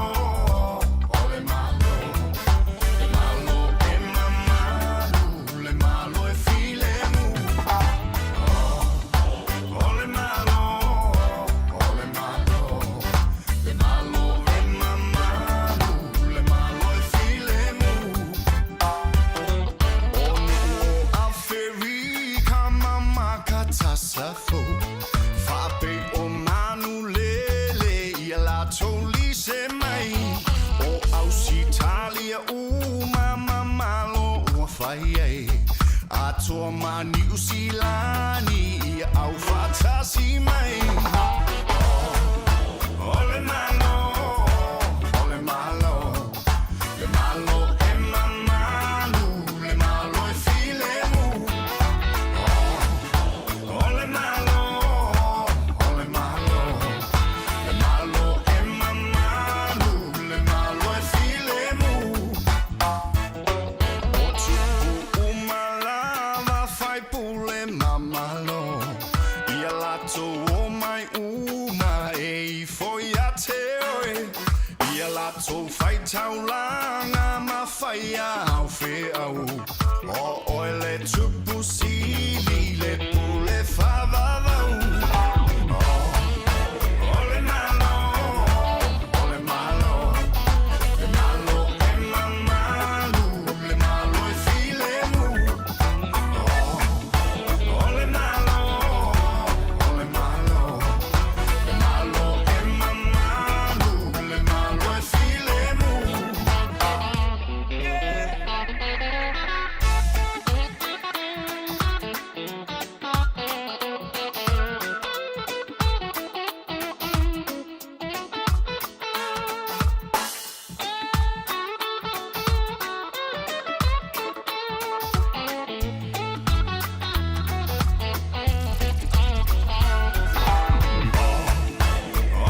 o le Malo, le Malo e mamalu, le Malo e filemu. O le Malo, o le Malo, le Malo e mamalu, le Malo e filemu. O nu'u o Aferika ma Makatasafo, Faapei o manu lele ia latou lise mai, O Ausitalia uma ma Malo ua fai ai, Atoa ma Niu Silani ia aufaatasi mai. O le Malo, o le Malo, le Malo e mamalu, le Malo e filemu. O le Malo, o le Malo, le Malo e mamalu, le Malo e filemu. O tupu uma lava faipule ma Malo, ia latou omai uma e ifo ia te oe, ia latou faitaulaga ma faia au feau, o oe le Tupu Sili, le Pule faavavau. O le Malo, o le Malo, le Malo e mamalu, le Malo e filemu. O le Malo, o le Malo, le Malo e mamalu, le Malo e filemu. O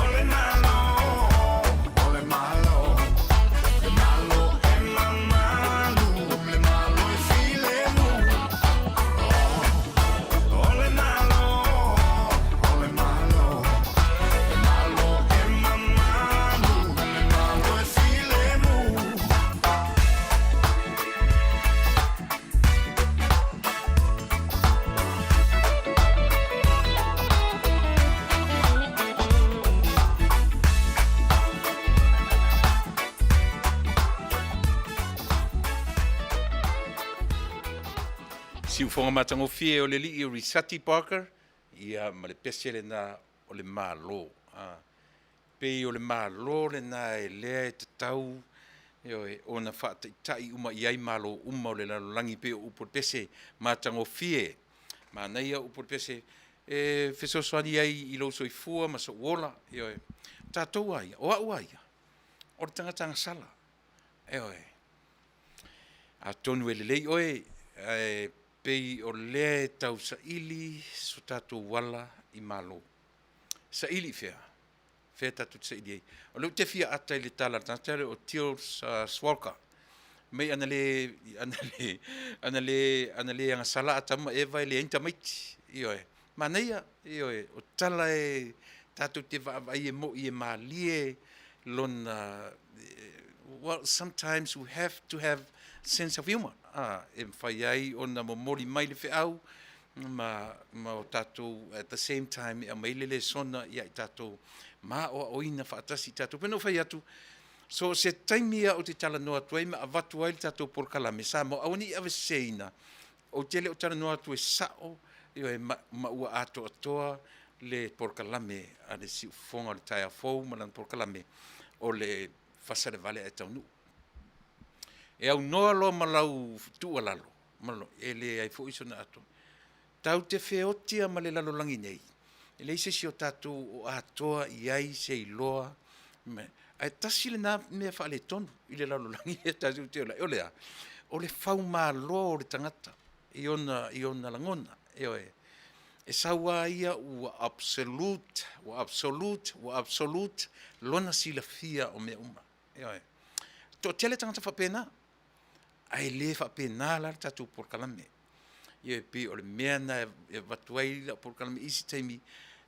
le Malo, o le Malo, le Malo e mamalu, le Malo e filemu. O le Malo, o le Malo, le Malo e mamalu, le Malo e filemu. Siufoga matagofie o le alii o Risati Parker, ia ma le pese lena o le Malo. A pei o le Malo lena e lea e tatau ioe, ona faataitai uma i ai Malo uma o le lalolagi pei o upu o le pese matagofie. Manaia upu o le pese e fesoasoani ai i lou soifua ma sou ola. Ioe, o tatou lava ia, o au lava ia, o le tagata agasala. Ioe, atonu e lelei oe, ae pei o lea e tausaili so tatou ala i Malo. Saili i fea? Fea tatou te saili ai? O lea ou te fia ata i le tala a le tagata lea o Teals Swalka, mai ana le, ana le, ana le, ana le agasala Atamu ma Eva e leai ni tamaiti. Ioe, manaia, ioe, o tala e tatou te vaavaai e mo'i e malie lona, well, sometimes we have to have sense of humor, a, e mafai ai ona momoli mai le feau ma, ma o tatou, at the same time e aumai le lesona ia i tatou ma aoaoina faatasi i tatou. Pei ona ou fai atu, so o se taimi lava ou te talanoa atu ai ma avatu ai le tatou polokalame, Samoa, aua ne i aveseseina, ou te le o talanoa atu e sao, ioe, ma, ma ua atoatoa le polokalame a le Siufofoga o le Taeao Fou ma lana polokalame o le Fasa le Vale Ae Taunuu. E aunoa loa ma lau tuualalo, ma lo, e leai foi sona atoa. Tatou te feoti lava ma le lalolagi nei, e leai se isi o tatou o atoa i ai se iloa, ae tasi lena mea faaletonu i le lalolagi lea tatou te ola ai, o le a? O le faumalo o le tagata i ona, i ona lagona, ioe. E sau lava ia ua absolute, ua absolute, ua absolute lona silafia o mea uma. Ioe. Toatele tagata faapena, ae le faapena la le tatou polokalame. Ioe, pei o le mea lena e avatu ai lau polokalame i isi taimi,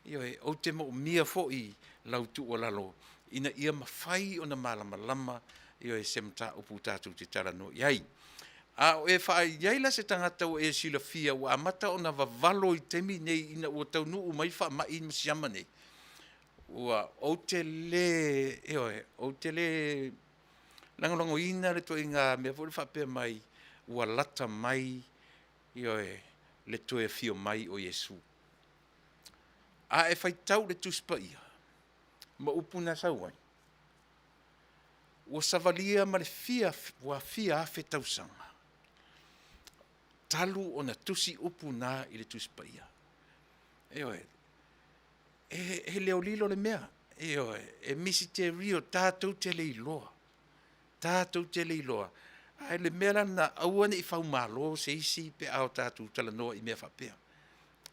ioe, ou te moomia foi lau tuualalo ina ia mafai ona malamalama, ioe, se mataupu tatou te talanoa i ai. A o e vaai i ai la se tagata ua e silafia ua amata ona vavalo i le taimi lenei ina ua taunuu mai faamai ma siama nei, ua ou te le, ioe, ou te le lagolagoina le ituaiga mea foi lea faapea mai ua lata mai, ioe, le toe afio mai o Iesu. A e faitau i le Tusi Paia ma upu na e sau ai, ua savalia ma le fia ua fia afe tausaga talu ona tusi upu na i le Tusi Paia. Ioe, e le o lilo le mea, ioe, e misiterio tatou te le iloa, tatou te le iloa. A o le mea la lena, aua ne i faumalo se isi pe a o tatou talanoa i mea faapea.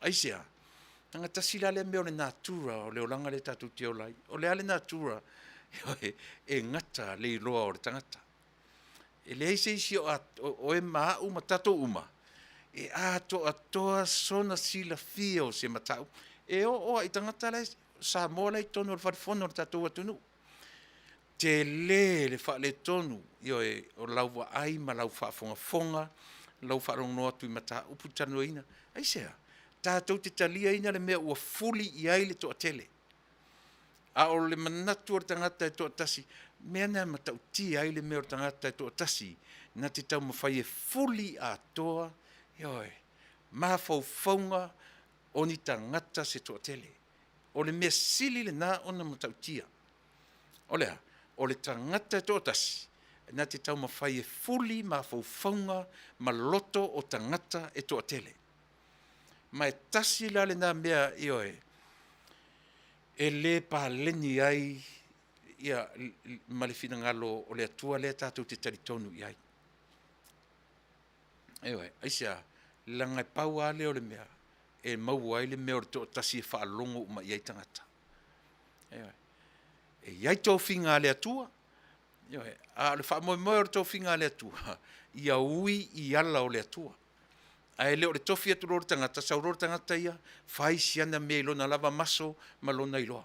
Aisea? Leaga tasi la lea mea o le natura o le olaga lea tatou te ola ai. O le a le natura? Ioe, e gata le iloa o le tagata. E leai se isi o oe ma au ma tatou uma e atoatoa sona silafia o se mataupu. E oo lava i tagata la e Samoa la e i totonu o le Fale Fono o le tatou atunuu, tele le faaletonu, ioe, o lau vaai ma lau faafogafoga, lau faalogologo atu i mataupu talanoaina. Aisea? Tatou te taliaina le mea ua fuli i ai le toatele, a o le manatu o le tagata e toatasi, mea na e matautia ai le mea o le tagata e toatasi na te taumafai e fuli atoa, ioe, mafaufauga o ni tagata se toatele. O le mea sili lena ona matautia. O le a? O le tagata e toatasi na te taumafai e fuli mafaufauga ma loto o tagata e toatele. Ma e tasi la lena mea, ioe, e le paleni ai ia ma le finagalo o le Atua lea tatou te talitonu i ai. Ioe, aisea? Leaga e pau lava lea o le mea e maua ai le mea o le toatasi e faalogo uma i ai tagata. Ioe. E i ai tofiga a le Atua, ioe, a o le faamoemoe o le tofiga a le Atua, ia ui i ala o le Atua. Ae le o le tofi atu loa o le tagata, sau loa le tagata ia fai si ana mea i lona lava maso ma lona iloa.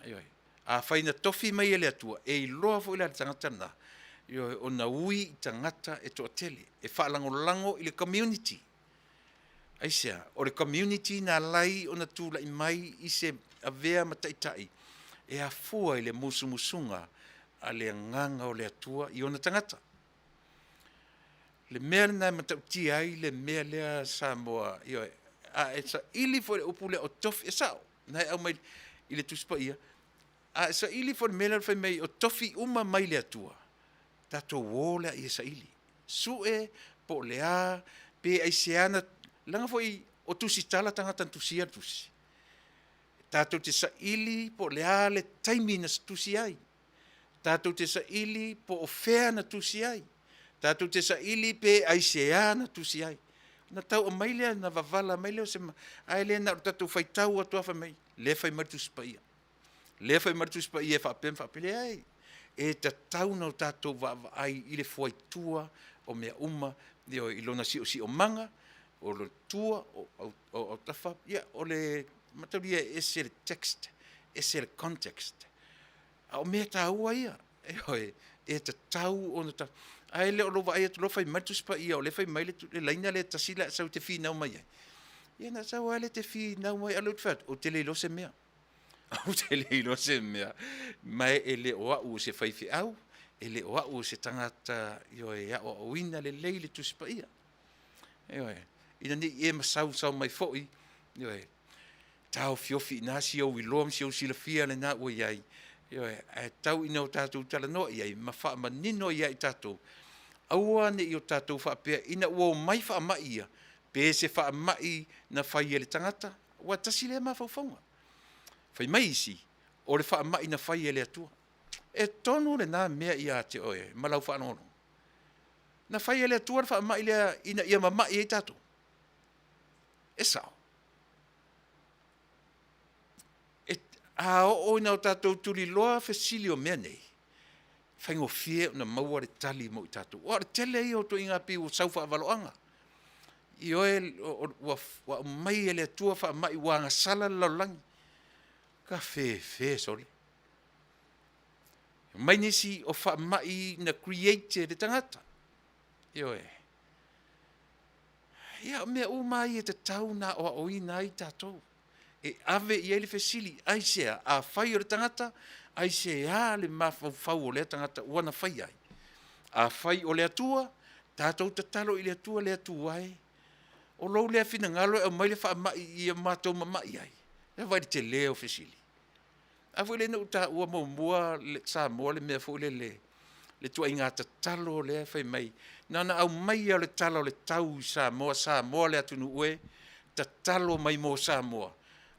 Ioe. Afai na tofi mai e le Atua, e iloa foi la e le tagata lena, ioe, ona ui i tagata e toatele, e faalagolago i le community. Aisea? O le community na ala ai ona tulai mai i se avea ma taitai e afua i le musumusuga a le Agaga o le Atua i ona tagata. Le mea lena e matautia ai le mea lea Samoa, ioe, a e saili foi i le upu lea o tofi, e sao, na e aumai i le Tusi Paia, a e saili foi i le mea lea fai mai o tofi uma mai le Atua, tatou o lea e saili, sue po o le a, pe aisea na, leaga foi o tusitala tagata na tusia le tusi. Tatou te saili po o le a le taimi na tusi ai, tatou te saili po o fea na tusi ai, tatou te saili pe aisea na tusi ai. Ona tau aumai lea, ona vavala mai lea o se, ae le na o le tatou faitau atu lava fai mai, lea e fai mai le Tusi Paia, lea e fai mai le Tusi Paia e faapea ma faapea. Leai, e tatau ona tatou vaavaai i le fuaitua o mea uma, ioe, i lona siosiomaga, o le tua, o autafa, ia o le mataulia e ese le text, ese le context. A o mea taua ia, ioe, e tatau ona ta, ae le o lou vaai atu loa fai mai le Tusi Paia o lea e fai mai le laina lea e tasi la e sau e te finau mai ai. Ia na sau lava lea e te finau mai, a o lea ou te fai atu, ou te le iloa se mea. Ou te le iloa se mea, ma e le o au o se faifeau, e le o au o se tagata, ioe, e aoaoina lelei le Tusi Paia. Ioe, ina ne i e masausau mai foi, ioe, taofiofi i ina si ou iloa ma si ou silafia lena ua i ai, ioe, ae tau ina o tatou talanoa i ai ma faamanino ia i tatou, aua ne i o tatou faapea ina ua omai faamai ia, pe se faamai na fai e le tagata, aua tasi lea mafaufauga. Fai mai isi, o le faamai na fai e le Atua. E tonu lena mea ia te oe ma lau faalogologo? Na fai e le Atua le faamai lea ina ia mamai ai tatou? E sao. E, a oo ina o tatou tuliloa fesili o mea nei, faigofie ona maua le tali mo i tatou. Aua o le tele ia o ituaiga pei ua sau faavaloaga. Ioe, ua aumai e le Atua faamai ua agasala le lalolagi. Ka fefe sole. Mai nisi o faamai na create e le tagata. Ioe. Ia, o mea uma ia e tatau ona aoaoina ai tatou. E ave i ai le fesili, aisea? Afai o le tagata, aisea le mafaufau o lea tagata ua na faia ai? Afai o le Atua, tatou tatalo i le Atua, le Atua e, o lou lea finagalo e aumai le faamai ia matou mamai ai? Ia vaai i le tele o fesili. A foi lea na ou taua muamua Samoa le mea foi lele, le ituaiga tatalo lea e fai mai, na ona aumai lava o le tala o le tau i Samoa, Samoa le atunuu e, tatalo mai mo Samoa,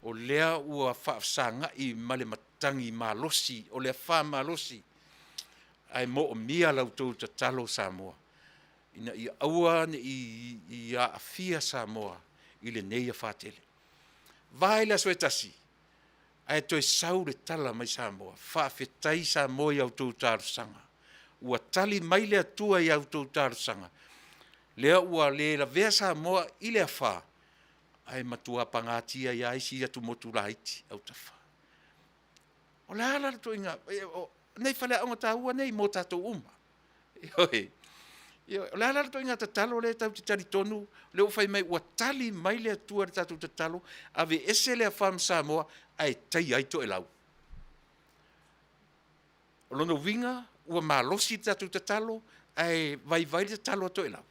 o lea ua faafesagai ma le matagi malosi, o le afa malosi, ae moomia la outou tatalo Samoa ina ia aua ne i aafia Samoa i lenei afa tele. Vaai le aso e tasi, ae toe sau le tala mai Samoa, faafetai Samoa i a outou talosaga, ua tali mai le Atua i a outou talosaga, lea ua le lavea Samoa i le afa, ae matua pagatia ai lava isi atumotu laiti autafa. O le a la le ituaiga, nei faleaoga taua nei mo tatou uma. Ioe. Ioe. O le a la le ituaiga tatalo lea tatou te talitonu lea ua fai mai ua tali mai le Atua i le tatou tatalo, aveese le afa ma Samoa ae taia ai Toelau. O lona uiga ua malosi le tatou tatalo ae vaivai le tatalo a Toelau.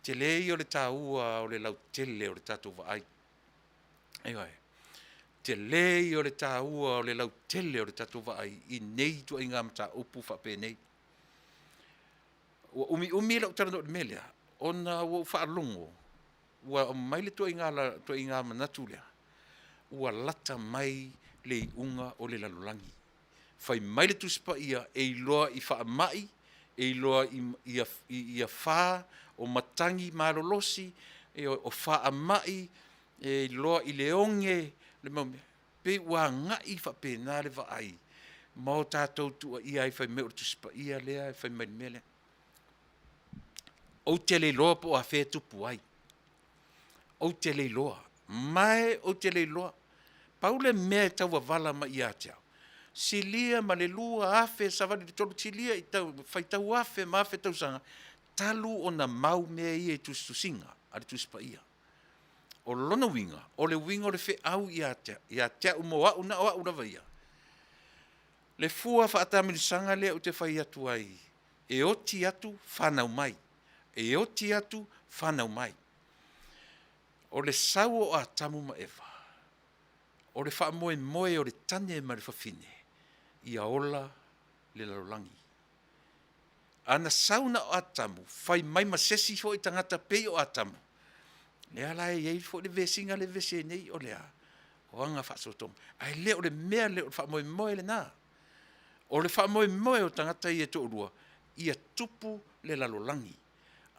Tele ia o le taua o le lautele o le tatou vaai. Ioe. Tele ia o le taua o le lautele o le tatou vaai i nei ituaiga mataupu faapenei. Ua umiumi lou talanoa i le mea lea, ona ua ou faalogo ua aumai le ituaiga manatu lea, ua lata mai le iuga o le lalolagi. Fai mai le Tusi Paia, e iloa i faamai, e iloa i afa, o matagi malolosi, o faamai, e iloa i le oge, le mau mea, pei ua agai faapena le vaai ma o tatou tuuaia ai fai mai o le Tusi Paia lea e fai mai i le mea lea. Ou te le iloa po o afea e tupu ai, ou te le iloa, ma ou te le iloa. Pau le mea e tauavala mai ia te au, silia ma le 2000 savali i le 3000, silia i le faitau afe ma afe tausaga talu ona mau mea ia i tusitusiga a le Tusi Paia. O lona uiga, o le uiga o le feau ia te au mo au, na o au lava ia, le fua faataamilosaga lea ou te fai atu ai, e oti atu fanau mai, e oti atu fanau mai. O le sau o Atamu ma Eva, o le faamoemoe o le tane ma le fafine, ia ola le lalolagi. A na sau na o Atamu, fai mai ma se isi foi tagata pei o Atamu, lea la e i ai foi le vesiga lea e vevesi ai nei, o le a? O aga faasootauloa. Ae le o le mea lea, o le faamoemoe lena. O le faamoemoe o tagata ia e toalua, ia tupu le lalolagi.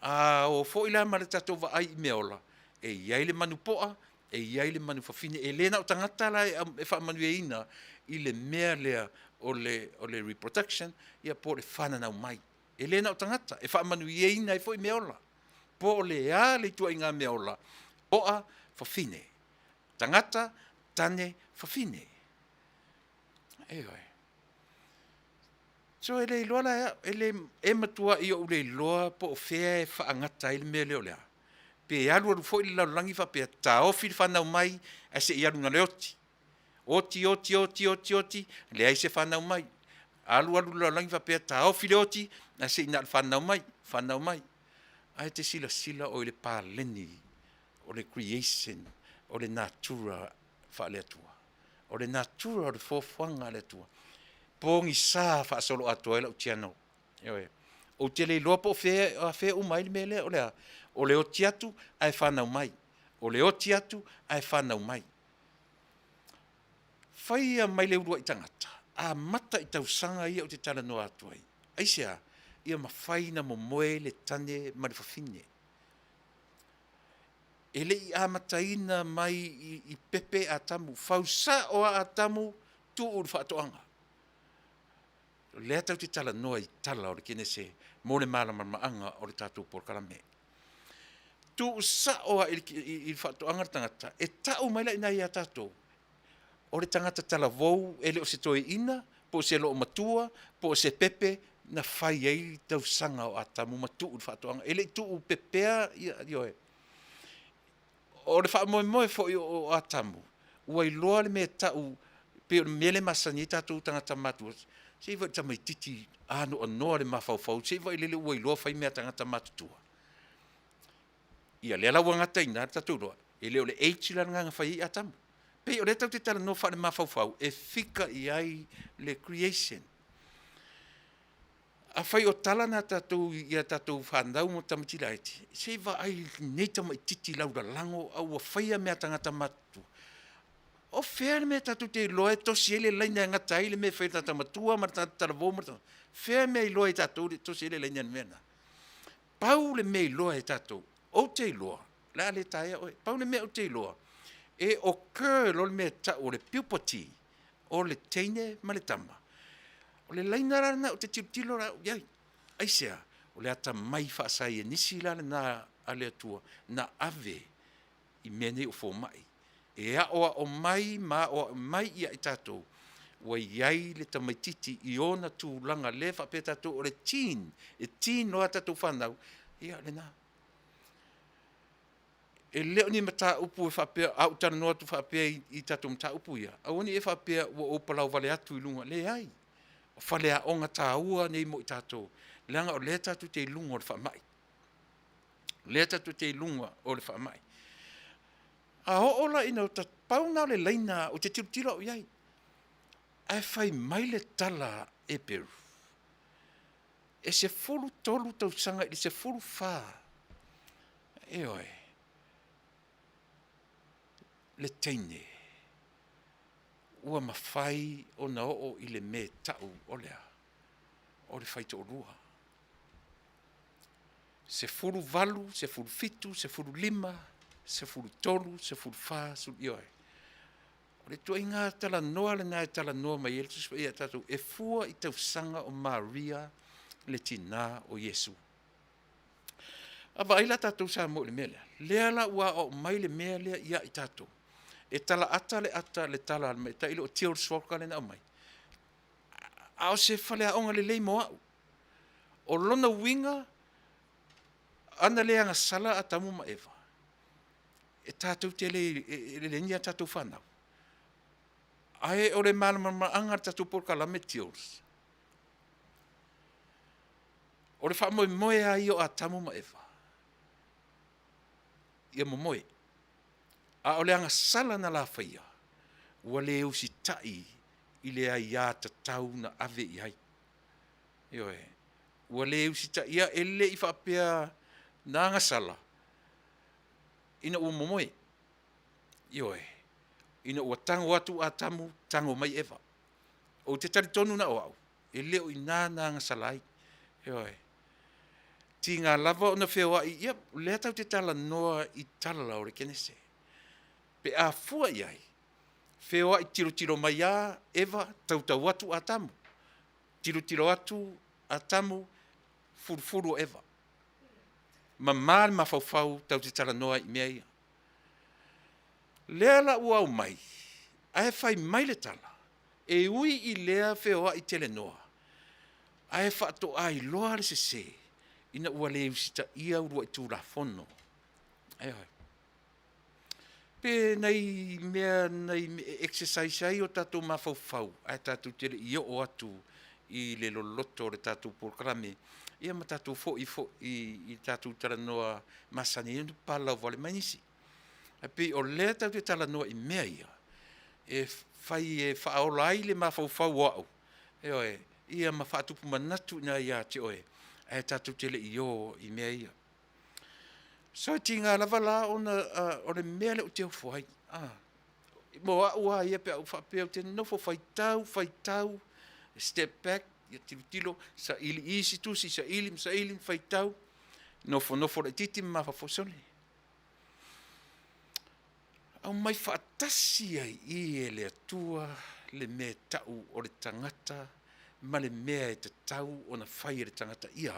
A o foi la ma le tatou vaai i meaola, e i ai le manu poa, e i ai le manu fafine. E le na o tagata la e faamanuiaina i le mea lea o le reproduction, ia po o le fananau mai. E le na o tagata, e faamanuiaina ai foi meaola. Po o le a le ituaiga meaola, poa, fafine. Tagata, tane, fafine. Ioe. So e le iloa la e au, e le, e matuai ou le iloa po o fea e faagata ai le mea lea o le a. Pe alu alu foi le lalolagi faapea, taofi le fanau mai ae se i alu na o le oti. Oti, oti, oti, oti, oti, leai se fanau mai. Alu alu le lalolagi faapea, taofi le oti ae se i na o le fanau mai, fanau mai. Ae te silasila oe i le paleni o le creation o le natura faale-Atua. O le natura o le foafoaga a le Atua. Pogisa faasoloatoa ai lau channel. Ioe. Ou te le iloa po o fea, o afea uma ai le mea lea, o le a? O le oti atu ae fanau mai. O le oti atu ae fanau mai. Faia mai le uluai tagata, amata i tausaga ia ou te talanoa atu ai. Aisea? Ia mafai ona momoe le tane ma le fafine. E le i amataina mai i pepe Atamu, fau sao lava Atamu, tuu i le faatoaga. O lea tatou te talanoa i tala o le Kenese mo le malamalamaaga o le tatou polokalame. Tuusao lava i le faatoaga le tagata, e tau mai la i ina ia tatou, o le tagata talavou e le o se toeaina, po o se loomatua, po o se pepe na fai ai tausaga o Atamu ma tuu i le faatoaga. E le i tuupepea ia, ioe. O le faamoemoe foi o Atamu, ua iloa le mea e tau pei o le mea lea e masani ai tatou tagata matutua, se i vaai i le tamaitiiti anoanoa le mafaufau, se i vaai lele ua iloa fai mea a tagata matutua. Ia lea la ua gata i ina le tatou iloa, e le o le age la lena na fai ai Atamu. Pei o lea tatou te talanoa faale-mafaufau e fika i ai le creation. Afai o tala na a tatou i a tatou fanau ma tamaiti laiti, se i vaai i lenei tamaitiiti laulalago a ua faia mea a tagata matutua. O fea le mea tatou te iloa e tosi ai le laina e gata ai le mea e fai e le tagata matua ma le tagata talavou ma le tagata… Fea le mea e iloa ai e tatou le tosi ai le laina i le mea lena? Pau le mea e iloa e tatou, ou te iloa, o le a le taea oe, pau le mea ou te iloa, e occur loa le mea e tau o le puberty o le teine ma le tama, o le laina la lena ou te tilotilo la au i ai. Aisea? O le atamai faasaienisi la lena a le Atua na ave i mea nei o fomai, e aoao mai ma aoao mai ia i tatou ua i ai le tamaitiiti i ona tulaga lea e faapea tatou o le teen, e teen loa a tatou fanau, ia o lena. E le o ni mataupu e faapea a ou talanoa atu faapea i tatou mataupu ia, aua ne i e faapea ua ou palauvale atu i luga, leai. O faleaoga taua nei mo i tatou, leaga o lea tatou te i luga o le faamai. O lea tatou te i luga o le faamai. A oo la ina, pau lena o le laina ou te tilotilo au i ai, ae fai mai le tala a Eperu, e 13 tausaga i le 14, ioe, le teine ua mafai ona oo i le mea e tau o le a? O le faitoalua. 18, 17, 15, 13, 14, ioe. O le ituaiga talanoa lena e talanoa mai ai le Tusi Paia ia tatou e fua i tausaga o Maria le tina o Iesu. A vaai la tatou Samoa i le mea lea, lea la ua aoao mai le mea lea ia i tatou, e talaata le ata le tala a le tamaitai lea o Till's Walker lea na aumai, a o se faleaoga lelei mo au. O lona uiga, ana le agasala Atamu ma Eva, e tatou te le, e leai ni a tatou fanau. Ae o le malamalamaaga o le tatou polokalame TILS, o le faamoemoe lava ia o Atamu ma Eva, ia momoe. A o le agasala na la faia, ua le usitai i le aia tatau na ave i ai. Ioe. Ua le usitaia, e le i faapea na agasala ina ua momoe. Ioe. Ina ua tago atu Atamu, tago mai Eva. Ou te talitonu na o au, e le o i ina na agasala ai. Ioe. Tiga lava ona feoai, ia o lea tatou te talanoa i tala o le Kenese. Pe a fua i ai, feoai tilotilo mai lava Eva, tautau atu Atamu, tilotilo atu Atamu, fulufulu o Eva. Mama le mafaufau tatou te talanoa ai i mea ia. Lea la ua aumai, ae fai mai le tala, e ui i lea feoai telenoa, ae faatoa iloa le sese ina ua le usitaia uluai tulafono. Ioe. Pe nai mea nai exercise ai o tatou mafaufau ae tatou te le i oo atu i le loloto o le tatou polokalame, ia ma tatou foi foi i tatou talanoa masani ai ona papalauvale mai nisi. Ae pei o lea tatou te talanoa i mea ia, e fai e faaola ai le mafaufau o au, ioe, ia ma faatupu manatu i ina ia te oe, ae tatou te le i o i mea ia. So e tiga lava la ona o le mea lea ou te ofo ai, mo au lava ia pe a ou faapea ou te nofo faitau, faitau, step back, ia tilotilo, saili i isi tusi, saili ma saili ma faitau, nofonofo laitiiti ma mafaufau, sole, aumai faatasi ai i i e le Atua le mea e tau o le tagata. ma le mea e tatau ona fai e le tagata ia,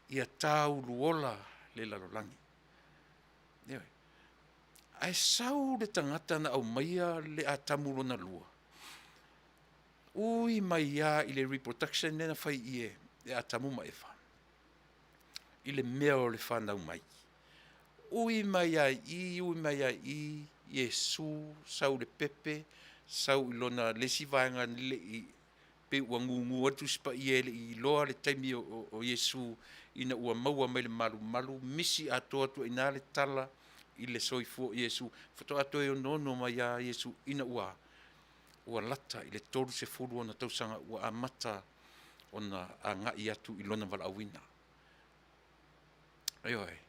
ia tāuluola le lalolagi. Ioe. Ae sau le tagata na aumaia le Atamu lona lua, ui mai lava i le reproduction lea na fai i i e Atamu ma Eva, i le mea o le fanau mai. Ui mai lava i i, ui mai lava i i, Iesu sau i le pepe, sau i lona le isi vaega le i pei ua gugu ai le Tusi Paia e le i iloa le taimi o Iesu ina ua maua mai le malumalu, misi atoa atu ai i ina le tala i le soifua o Iesu, faatoa toe onoono mai lava Iesu ina ua ua lata i le 30 ona tausaga ua amata ona agai atu i lona valaauina. Ioe.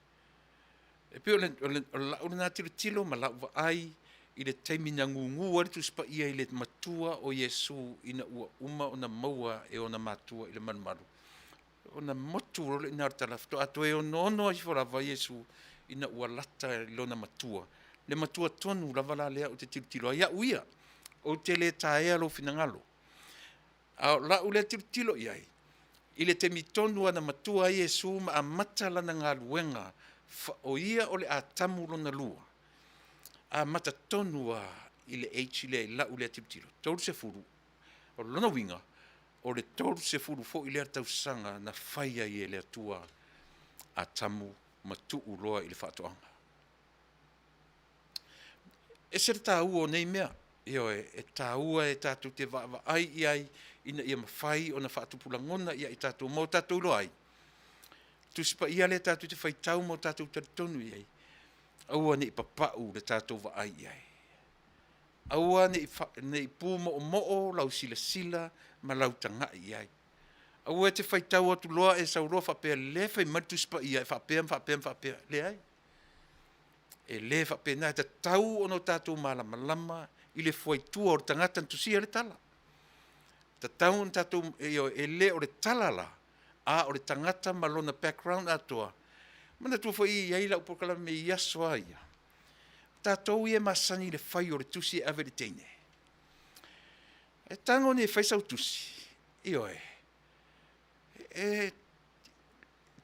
E pei o lau lena tilotilo ma lau vaai i le taimi na gugu ai le Tusi Paia i le matua o Iesu ina ua uma ona maua e ona matua i le malumalu, ona motu loa lea i ina o le tala, faatoa toe onoono ifo lava Iesu ina ua lata i lona matua. Le matua tonu lava la lea ou te tilotilo ai au ia, ou te le taea lou finagalo, a o lau lea tilotilo i ai, i le taimi tonu lava na matua ai Iesu ma amata lana galuega, o ia o le Atamu lona lua, amata tonu lava i le age lea i lau lea tilotilo, 30. O lona uiga, o le 30 foi lea tausaga na fai ai e le Atua Atamu ma tuu loa i le faatoaga. E ese le taua o nei mea, ioe, e taua e tatou te vaavaai i ai ina ia mafai ona faatupu lagona ia i tatou ma o tatou iloa ai Tusi Paia lea tatou te faitau ma o tatou talitonu i ai, aua ne i papau le tatou vaai i ai. Aua ne i pumoomoo lau silasila ma lau tagai i ai. Aua e te faitau atu loa e sau loa faapea, lea e fai mai le Tusi Paia e faapea ma faapea ma faapea. Leai, e le faapena, e tatau ona o tatou malamalama i le fuaitua o le tagata na tusia le tala. E tatau ona tatou, ioe, e le o le tala la, a o le tagata ma lona background atoa. Manatua foi e i ai lau polokalame i aso lava ia, o tatou ia e masani i le fai o le tusi e ave i le teine. E tago nei e fai sau tusi, ioe, e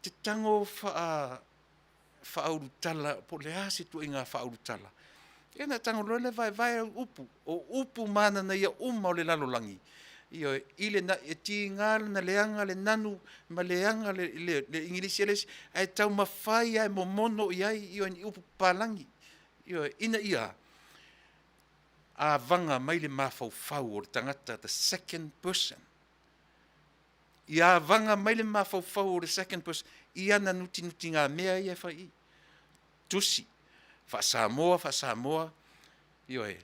te tago faaulutala po o le a se ituaiga faaulutala. Ia ona e tago loa lea vaevae au upu, o upu mananaia uma o le lalolagi, ioe, i le, e tiga ona leaga le nanu ma leaga le igilisi a le isi, ae taumafai lava e momono i ai, ioe, ni upu papalagi, ioe, ina ia avaga mai le mafaufau o le tagata, the second person. Ia avaga mai le mafaufau o le second person i ana nutinutigamea ia e fai i i. Tusi, faa-Samoa, faa-Samoa, ioe,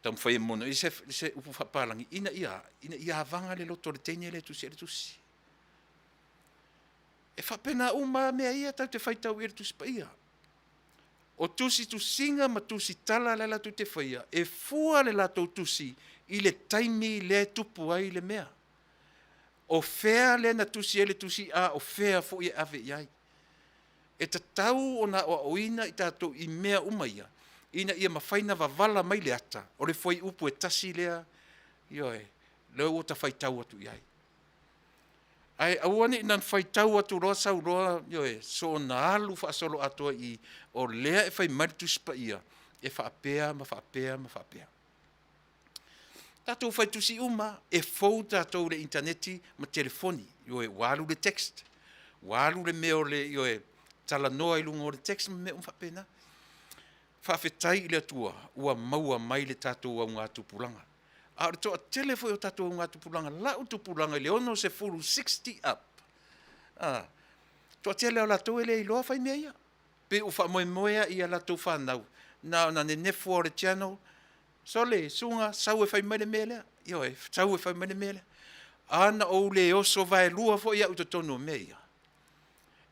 taumafai e momono i ai se upu faapapalagi ina ia avaga le loto o le teine lea e tusi ai le tusi. E faapena uma lava mea ia tatou te faitau i ai i le Tusi Paia. O tusi tusiga ma tusi tala lea latou te faia, e fua le latou tusi i le taimi lea e tupu ai le mea. O fea lea na tusi ai le tusi a o fea foi e ave i ai. E tatau ona aoaoina i tatou i mea uma ia, ina ia mafai ona vavala mai le ata, o le fuaiupu e tasi lea, ioe, lea ua ta faitau atu i ai. Ae aua ne i na faitau atu loa sau loa, ioe, soona alu faasoloatoa i i, o lea e fai mai le Tusi Paia e faapea ma faapea ma faapea. Tatou fai tusi uma, e fou tatou i le initaneti ma telefoni, ioe, ua alu le text, ua alu le mea o le, ioe, talanoa i luga o le text ma mea uma faapena. Faafetai i le Atua ua maua mai le tatou augatupulaga. A o le toatele foi o tatou augatupulaga, lau tupulaga i le 60, 60 up, a, toatele o latou e le iloa fai mea ia. Pei ua faamoemoe lava i a latou fanau, na ona nenefu lava o le channel, sole, Suga, sau e fai mai le mea lea, ioe, sau e fai mai le mea lea. A na ou le oso vaelua foi au i totonu o mea ia,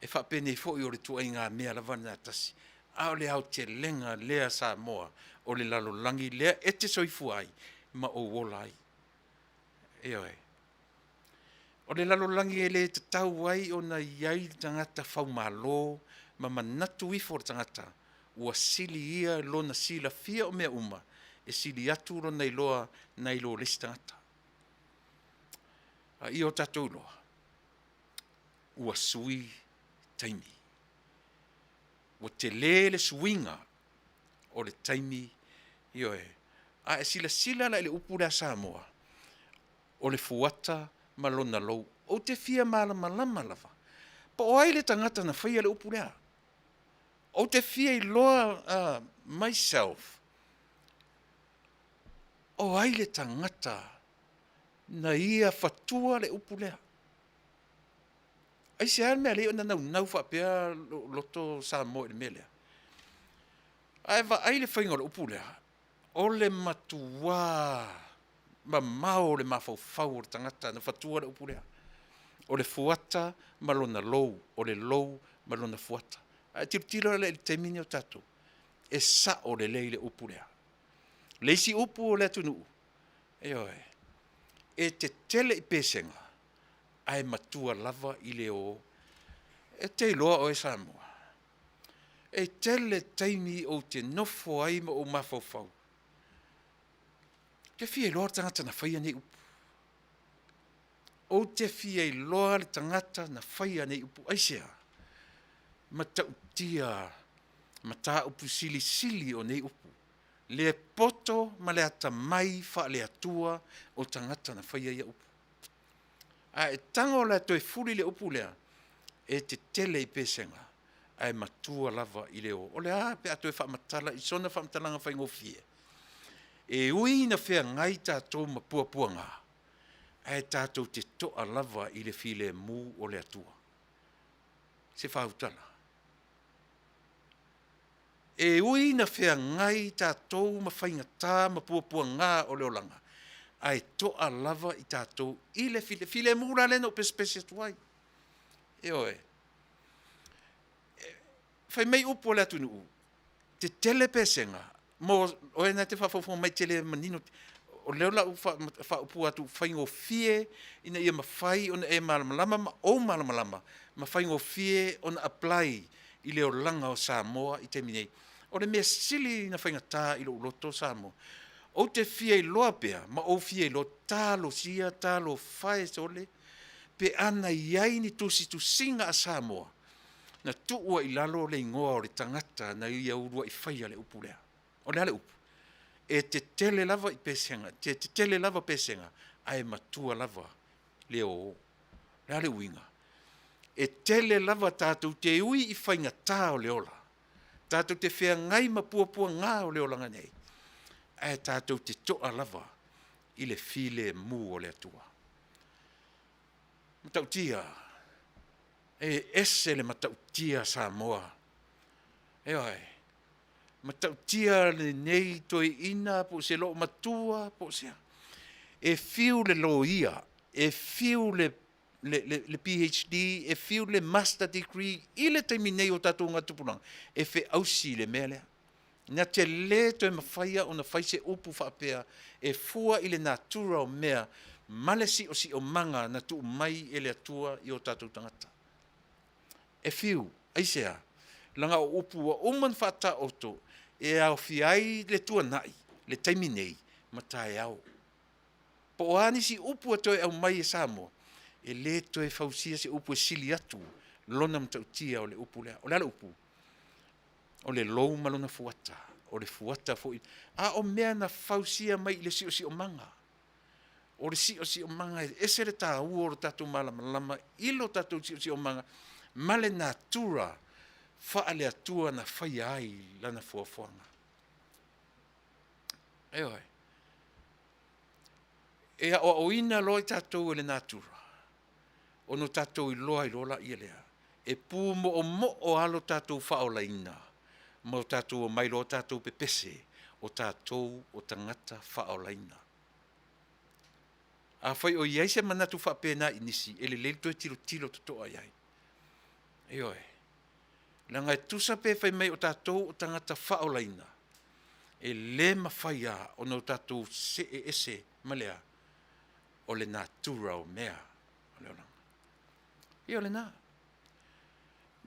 e faapenei foi o le ituaiga mea lava lena e tasi. A o le aotelega lea Samoa o le lalolagi lea e te soifua ai ma ou ola ai. Ioe. O le lalolagi e le tatau ai ona i ai le tagata faumalo ma manatu ifo le tagata ua sili ia lona silafia o mea uma, e sili atu lona iloa nai lo le isi tagata. A ia o tatou iloa, ua sui taimi. Ua tele le suiga o le taimi, ioe. A e silasila la i le upu lea a Samoa, o le fuata ma lona lou. Ou te fia malamalama lava, po o ai le tagata na faia le upu lea? Ou te fia iloa myself, o ai le tagata na ia fatua le upu lea? Aisea le mea e ala ai ona naunau faapea lou loto Samoa i le mea lea? A e vaai i le faiga o le upu lea, o le matua mamao o le mafaufau o le tagata na fatua le upu lea. O le fuata ma lona lou, o le lou ma lona fuata. A e tilotilo la i le taimi lenei o tatou, e sao lelei le upu lea. O le isi upu a le atunuu, ioe, e tetele i pesega ae matua lava i le o. E te iloa oe Samoa, e tele taimi ou te nofo ai ma ou mafaufau, ou te fia iloa le tagata na faia nei upu. Ou te fia iloa le tagata na faia nei upu. Aisea? Matautia mataupu silisili o nei upu, le poto ma le atamai faale-Atua o tagata na faia ia upu. A e tago la e toe fuli le upu lea, e tetele i pesega ae matua lava i le o. O le a pe a toe faamatala i sona faamatalaga faigofie? E ui ina feagai tatou ma puapuaga, ae tatou te toa lava i le filemu o le Atua. Se faautala, e ui ina feagai tatou ma faigata ma puapuaga o le olaga, ae toa lava i tatou i le filemu la lea na ou pesepese atu ai. Ioe. Fai mai upu a le atunuu, tetele pesega, mo oe na e te faafogafoga mai e te le manino, o lea o le a ou faaupua atu faigofie ina ia mafai ona e malamalama ma ou malamalama ma faigofie ona apply i le olaga o Samoa i taimi nei. O le mea sili ona faigata i lou loto Samoa, ou te fia iloa pea ma ou fia iloa, talosia, talofa e sole, pe ana i ai ni tusitusiga a Samoa na tuu ai i lalo le igoa o le tagata na ia uluai faia le upu lea. O le a le upu? E tetele lava i pesega, e tetele lava pesega ae matua lava le ō. O le a le uiga? E tele lava tatou te ui i faigata o le ola, tatou te feagai ma puapuaga o le olaga nei, ae tatou te toa lava i le filemu o le Atua. E matautia, e ese le matautia Samoa. Ioe, matautia lenei toeaina po o se loomatua po o se a, e fiu le loia, e fiu le PhD, e fiu le Master Degree i le taimi nei o tatou tupulaga, e feausi i le mea lea. Na te le toe mafaia ona fai se upu faapea e fua i le natura o mea ma le siosiomaga na tuu mai e le Atua i o tatou tagata. E fiu, aisea? Leaga o upu ua uma ona faataoto e aofia ai le tuanai, le taimi nei ma taeao. Po o a nisi upu e toe aumai e Samoa, e le toe fausia se upu e sili atu lona matautia o le upu lea. O le a le upu? O le lou ma lona fuata, o le fuata foi, a o mea na fausia mai i le siosiomaga. O le siosiomaga e ese le taua o le tatou malamalama i lo tatou siosiomaga ma le natura faale-Atua na faia ai lana foafoaga. Ioe. E aoaoina loa i tatou e le natura, ona tatou iloa ai loa lea, e pumoomoo lava lo tatou faaolaina ma o tatou omai loa tatou pepese, o tatou o tagata faaolaina. Afai o i ai se manatu faapena i nisi, e lelei le toe tilotilo totoa i ai. Ioe. Leaga e tusa pe fai mai o tatou o tagata faaolaina, e le mafai lava ona o tatou see ese ma le a? O le natura o mea o le olaga. Ia o lena.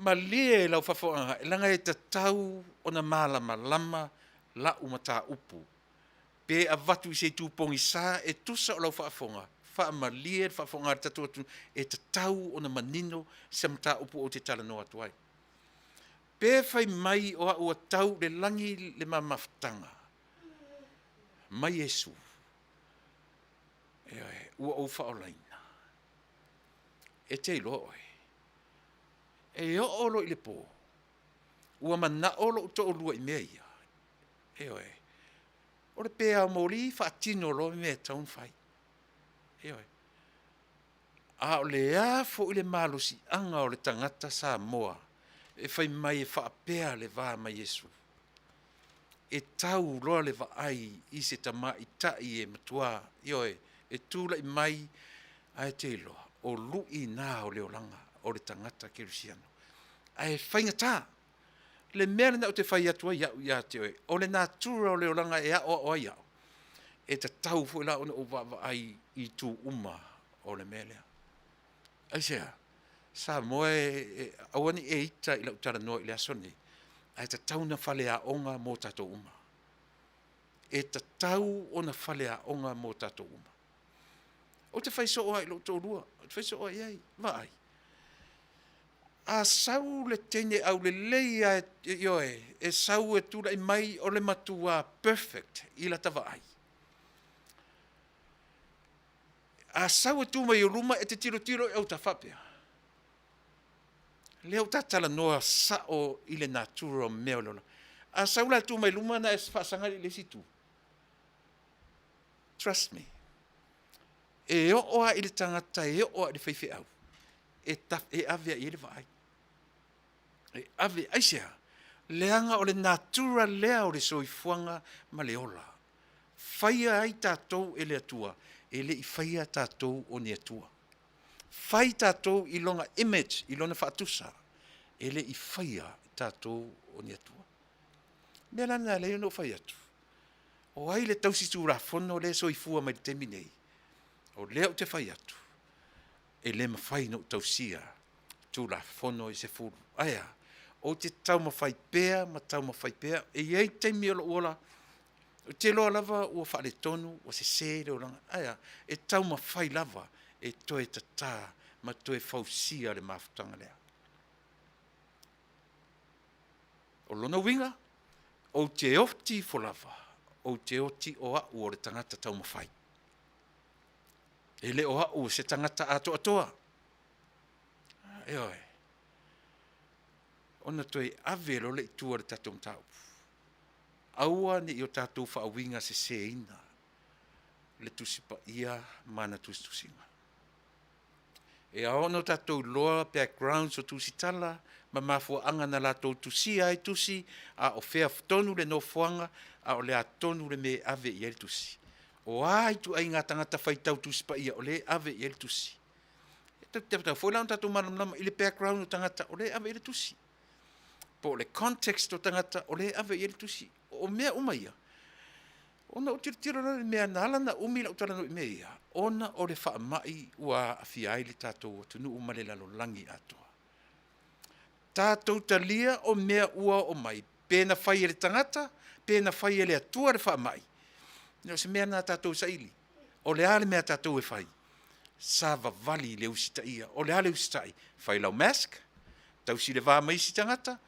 Malie lau faafofogaaga, leaga e tatau ona malamalama lau mataupu, pe avatu i se itu pogisa e tusa o lau faafofoga. Faamalie le faafofoga a le tatou atunuu, e tatau ona manino se mataupu ou te talanoa atu ai. Pe fai mai o au ua tau i le lagi le ma mafutaga ma Iesu, ioe, ua ou faaolaina, e te iloa oe, e oo loa i le po, ua manao lou toalua i mea ia, ioe, o le pe ao moli faatino loa mea e tatau ona fai. Ioe. A o le a foi le malosiaga o le tagata Samoa e fai mai e faapea le va ma Iesu? E tau loa le vaai i se tamaitai e matua, ioe, e tulai mai ae te iloa o lui na o le olaga o le tagata kerisiano. Ae faigata le mea lena ou te fai atu ai au ia te oe, o le natura o le olaga e aoao ai au, e tatau foi la ona ou vaavaai i itu uma o le mea lea. Aisea? Samoa e aua ne i e ita i lau talanoa i le aso lenei, ae tatau ona faleaoga mo tatou uma. E tatau ona faleaoga mo tatou uma. Ou te fai soo lava i lou toalua, ou te fai soo lava i ai, vaai, a sau le teine aulelei lava, ioe, e sau e tulai mai o le matua perfect i lata vaai. A sau e tu mai ou luma, e te tilotilo i autafa faapea, lea ua ta talanoa sao i le natura o mea o le olaga. A sau la e tu mai luma ona e faasaga lea i le isi itu. Trust me, e oo lava i le tagata e oo lava i le faifeau, e ave lava i ai le vaai. E ave, aisea? Leaga o le natura lea o le soifuaga ma le ola, faia ai tatou e le Atua, e le i faia tatou o ni atua. Fai tatou i lona image, i lona faatusa, e le i faia tatou o ni atua. O le mea la lena e ala ai ona ou fai atu, o ai le tausi Tulafono lea e soifua mai i le taimi lenei? O lea ou te fai atu, e le mafai ona ou tausia Tulafono e 10. Ae a? Ou te taumafai pea ma taumafai pea. E i ai taimi o lou ola, ou te iloa lava ua faaletonu, ua sese le olaga, ae a? E taumafai lava e toe tata ma toe fausia le mafutaga lea. O lona uiga, ou te oti ifo lava, ou te oti o au o le tagata taumafai. E le o au o se tagata atoatoa. Ioe. Ona toe ave loa lea i tua o le tatou mataupu. Aua ne i o tatou faauigaseseina le Tusi Paia ma ana tusitusiga. E ao ona tatou iloa backgrounds o tusitala ma mafuaaga na latou tusia ai tusi, a o fea tonu le nofoaga, a o le a tonu le mea e ave i ai le tusi. O a ituaiga tagata faitau Tusi Paia o lea e ave i ai le tusi? E tatau foi la ona tatou malamalama i le background o tagata o lea e ave i ai le tusi, po o le context o tagata o lea e ave i ai le tusi. O mea uma ia, ona ou tilotilo loa i le mea na ala ona umi lau talanoa i mea ia, ona o le faamai ua aafia ai le tatou atunuu ma le lalolagi atoa. Tatou talia o mea ua oo mai, pe na fai e le tagata, pe na fai e le Atua le faamai, o se mea lena a tatou e saili. O le a le mea a tatou e fai? Savavali i le usitaia. O le a le usitai? Fai lau mask, tausi le va ma isi tagata,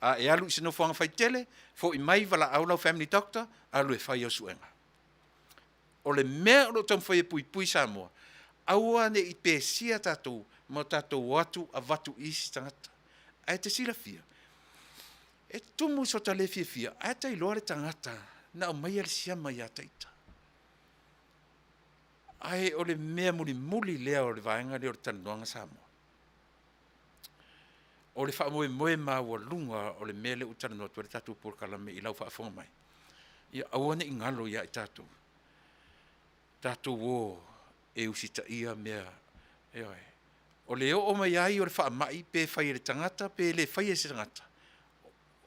a e alu i se nofoaga faitele, foi mai valaau lau family doctor, alu e fai au suega. O le mea o lo o taumafai e puipui Samoa, aua ne i pesia tatou ma tatou o atu avatu i isi tagata. Ae te silafia, e tumu i so ta le fiafia, ae ta iloa le tagata na aumaia le siama ia te ita. Ae o le mea mulimuli lea o le vaega lea o le talanoaga Samoa, o le faamoemoe maualuga o le mea lea ua talanoa atu ai le tatou polokalame i lau faafofoga mai, ia aua ne i galo ia i tatou, tatou o e usitaia mea, ioe. O le oo mai ai o le faamai, pe fai e le tagata pe le faia e se tagata,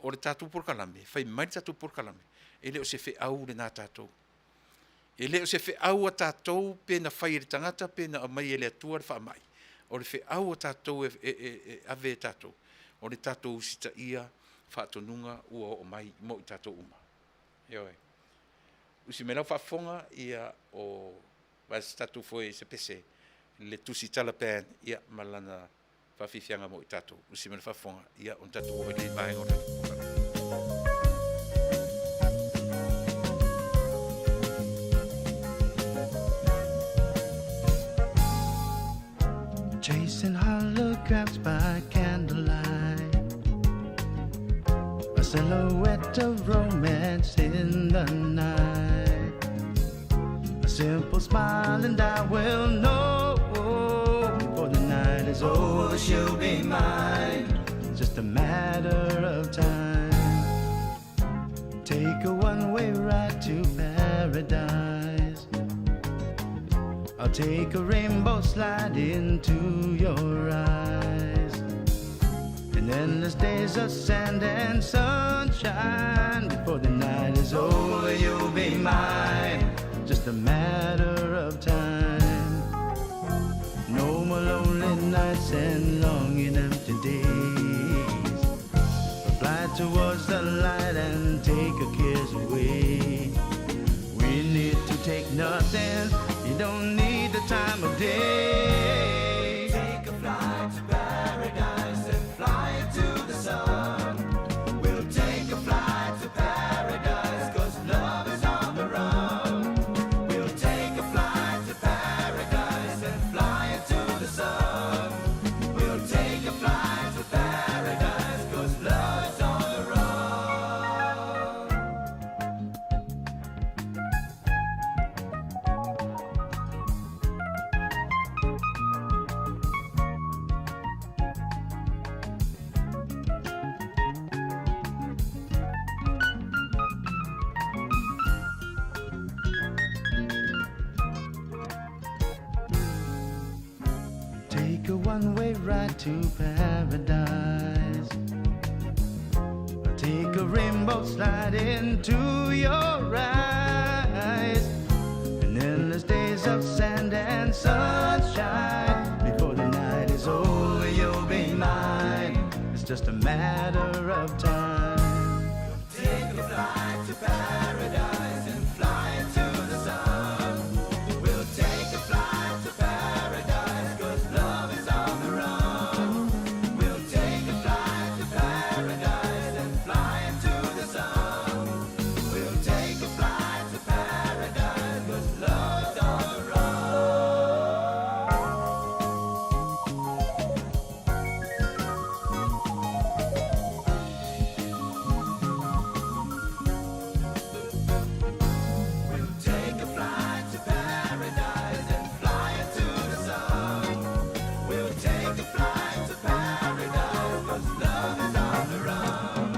o le tatou polokalame, fai mai le tatou polokalame, e le o se feau lena a tatou. E le o se feau a tatou pe na fai e le tagata pe na aumai e le Atua le faamai. O le feau a tatou e ave e tatou, o le tatou usitaia faatonuga ua oo mai mo i tatou uma. Ioe. Usi mai lau faafofoga, ia o. Vae se tatou foe se pese le Tusitala Band ia ma lana faafiafiaga mo i tatou. Usi mai le faafofoga ia ona tatou oo ai lea i vaega o tatou polokalame. Chasing holograms by candlelight, a silhouette of romance in the night. A simple smile and I will know before the night is over she'll be mine. Just a matter of time. Take a one-way ride to paradise. I'll take a rainbow slide into your eyes. And endless days of sand and sunshine. Before the night is over, you'll be mine. Just a matter of time. No more lonely nights and longing empty days. But fly towards the light and take our cares away. We need to take nothing. You don't need the time of day. Take a flight to paradise and fly into the sun. We'll take a flight to paradise, 'cause love is on the run. We'll take a flight to paradise and fly into the sun. We'll take a flight to paradise, 'cause love's on the run. Take a one-way ride to paradise. Take a rainbow slide into your eyes. And endless days of sand and sunshine. Before the night is over, you'll be mine. It's just a matter of time. Take a flight to paradise and fly into the sun. We'll take a flight to paradise, 'cause love is on the run. We'll take a flight to paradise and fly into the sun. We'll take a flight to paradise, 'cause love's on the run. We'll take a flight to paradise and fly into the sun. We'll take a flight to paradise, 'cause love is on the run.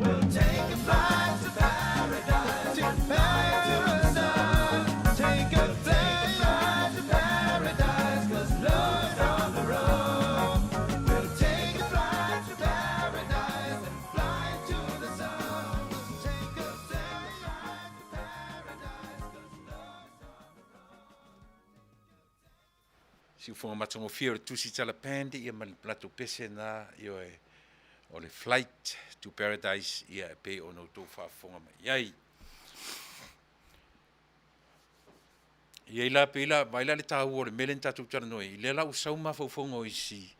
We'll take a flight to paradise and fly into the sun. Take a flight to paradise, 'cause love's on the run. We'll take a flight to paradise and fly into the sun. Take a flight to paradise, 'cause love's on the run. Siufoga matagofie o le Tusitala Band ia ma le latou pese na ioe o le Flight to Paradise ia e pei ona outou faafofoga mai ai. I ai la pei la vai la le taua o le mea lea na tatou talanoa ai, lea la ua sau mafaufauga o isi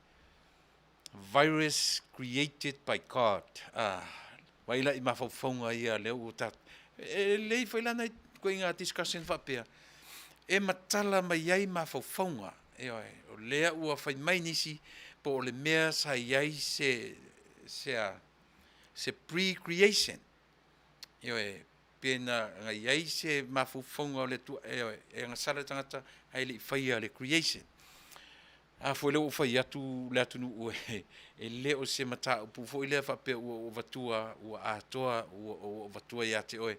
virus created by God. Ah, vai la i mafaufauga ia lea ua ta e lelei foi la nai ituaiga discussion faapea e matala mai ai mafaufauga. Ioe, o lea ua fai mai nisi po o le mea sa i ai se se a se pre-creation. Ioe, pe na i ai se mafaufauga o le Atua, ioe, e agasala le tagata ae le i faia le creation. A foi lea ua ou fai atu le atunuu e le o se mataupu foi lea faapea ua ou avatua ua atoa ua ou avatua ia te oe.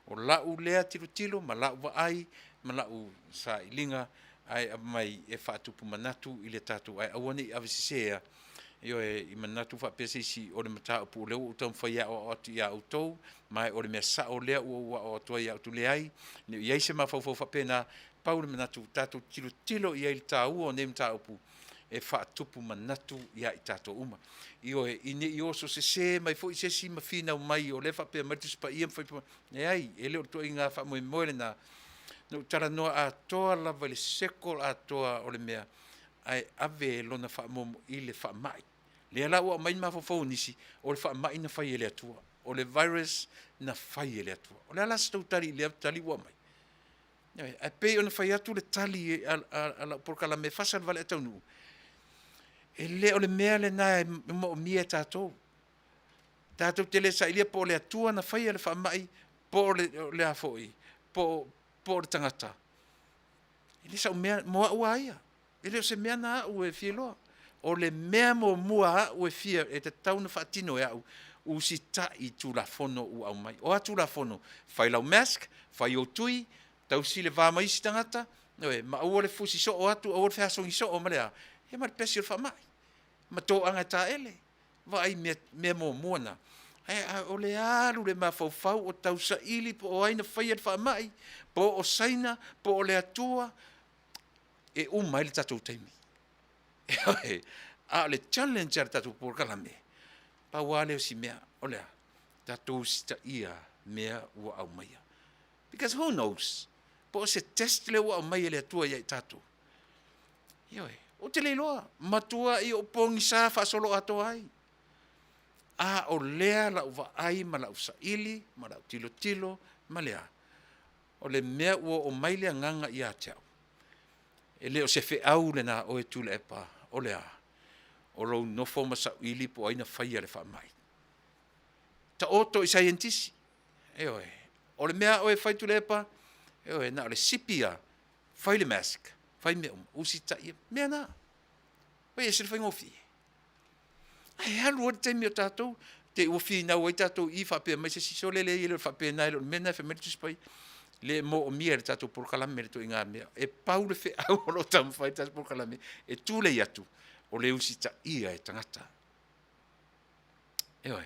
O lau lea tilotilo ma lau vaai ma lau sailiga ae aumai e faatupu manatu i le tatou ae aua ne i avesesea Ioe, i manatu faapea se isi o le mataupu o lea ua ou taumafai e aoao atu iā outou, ma o le mea sao lea ua ou aoao atu ai ia outou, leai, ne i i ai se mafaufau faapena, pau le manatu, tatou tilotilo i ai i le taua o nei mataupu e faatupu manatu iā i tatou uma. Ioe, ina ne i oso sese mai foi se isi ma finau mai o lea e faapea mai le Tusi Paia ma fai, leai, e le o le ituaiga faamoemoe lena. Na ou talanoa atoa lava i le circle atoa o le mea, ae ave lona faamuamua i le faamai. Lea la ua aumai ni mafaufau o nisi, o le faamai na fai e le Atua, o le virus na fai e le Atua. O le a la se tou tali i lea tali ua aumai? Ioe, ae pei ona fai atu le tali a lau polokalame e fasa le vale ae taunuu, e le o le mea lena e moomia e tatou. Tatou te le sailia po o le Atua na faia le faamai po o le a foi, po o le tagata. E le sau mea, mo au lava ia, e le o se mea na au e fia iloa. O le mea muamua a au e fia, e tatau ona faatino e au, usitai i Tulafono ua aumai. O a Tulafono? Fai lau mask, fai ou tui, tausi le va ma isi tagata, ioe, ma aua le fusi soo atu, aua le feasogi soo ma le a, ia ma le pesi o le faamai, ma toaga e taele. Vaai i mea muamua na. Ae o le alu i le mafaufau o tausaili po o ai na faia le faamai, po o Saina, po o le Atua, e uma ai le tatou taimi. Ioe. A o le challenge a le tatou polokalame, pau lava lea o si mea, o le a? Tatou usitaia mea ua aumaia. Because who knows, po o se test lea ua aumai e le Atua ia i tatou. Ioe. Ou te le iloa, matuai ou pogisa faasoloatoa ai. A o lea lau vaai ma lau saili ma lau tilotilo ma le a? O le mea ua oo mai le agaga ia te au, e le o se feau lena a oe Tuilaepa, o le a? O lou nofo ma saili po o ai na faia le faamai. Taoto i saienitisi, ioe. O le mea a oe e fai Tuilaepa, ioe, na o le sipi lava, fai le mask, fai mea uma, usitaia, mea na. E ese le faigofie. Ae alu ai le taimi o tatou, te i ua finau ai tatou i i faapea mai se isi, sole e leai e le o faapena, e le o le mea lena e fai mai le Tusi Paia. E le moomia e le tatou polokalame le ituaiga mea. E pau le feau o lo o taumafai le tatou polokalame e tulei atu, o le usitaia e tagata. Ioe,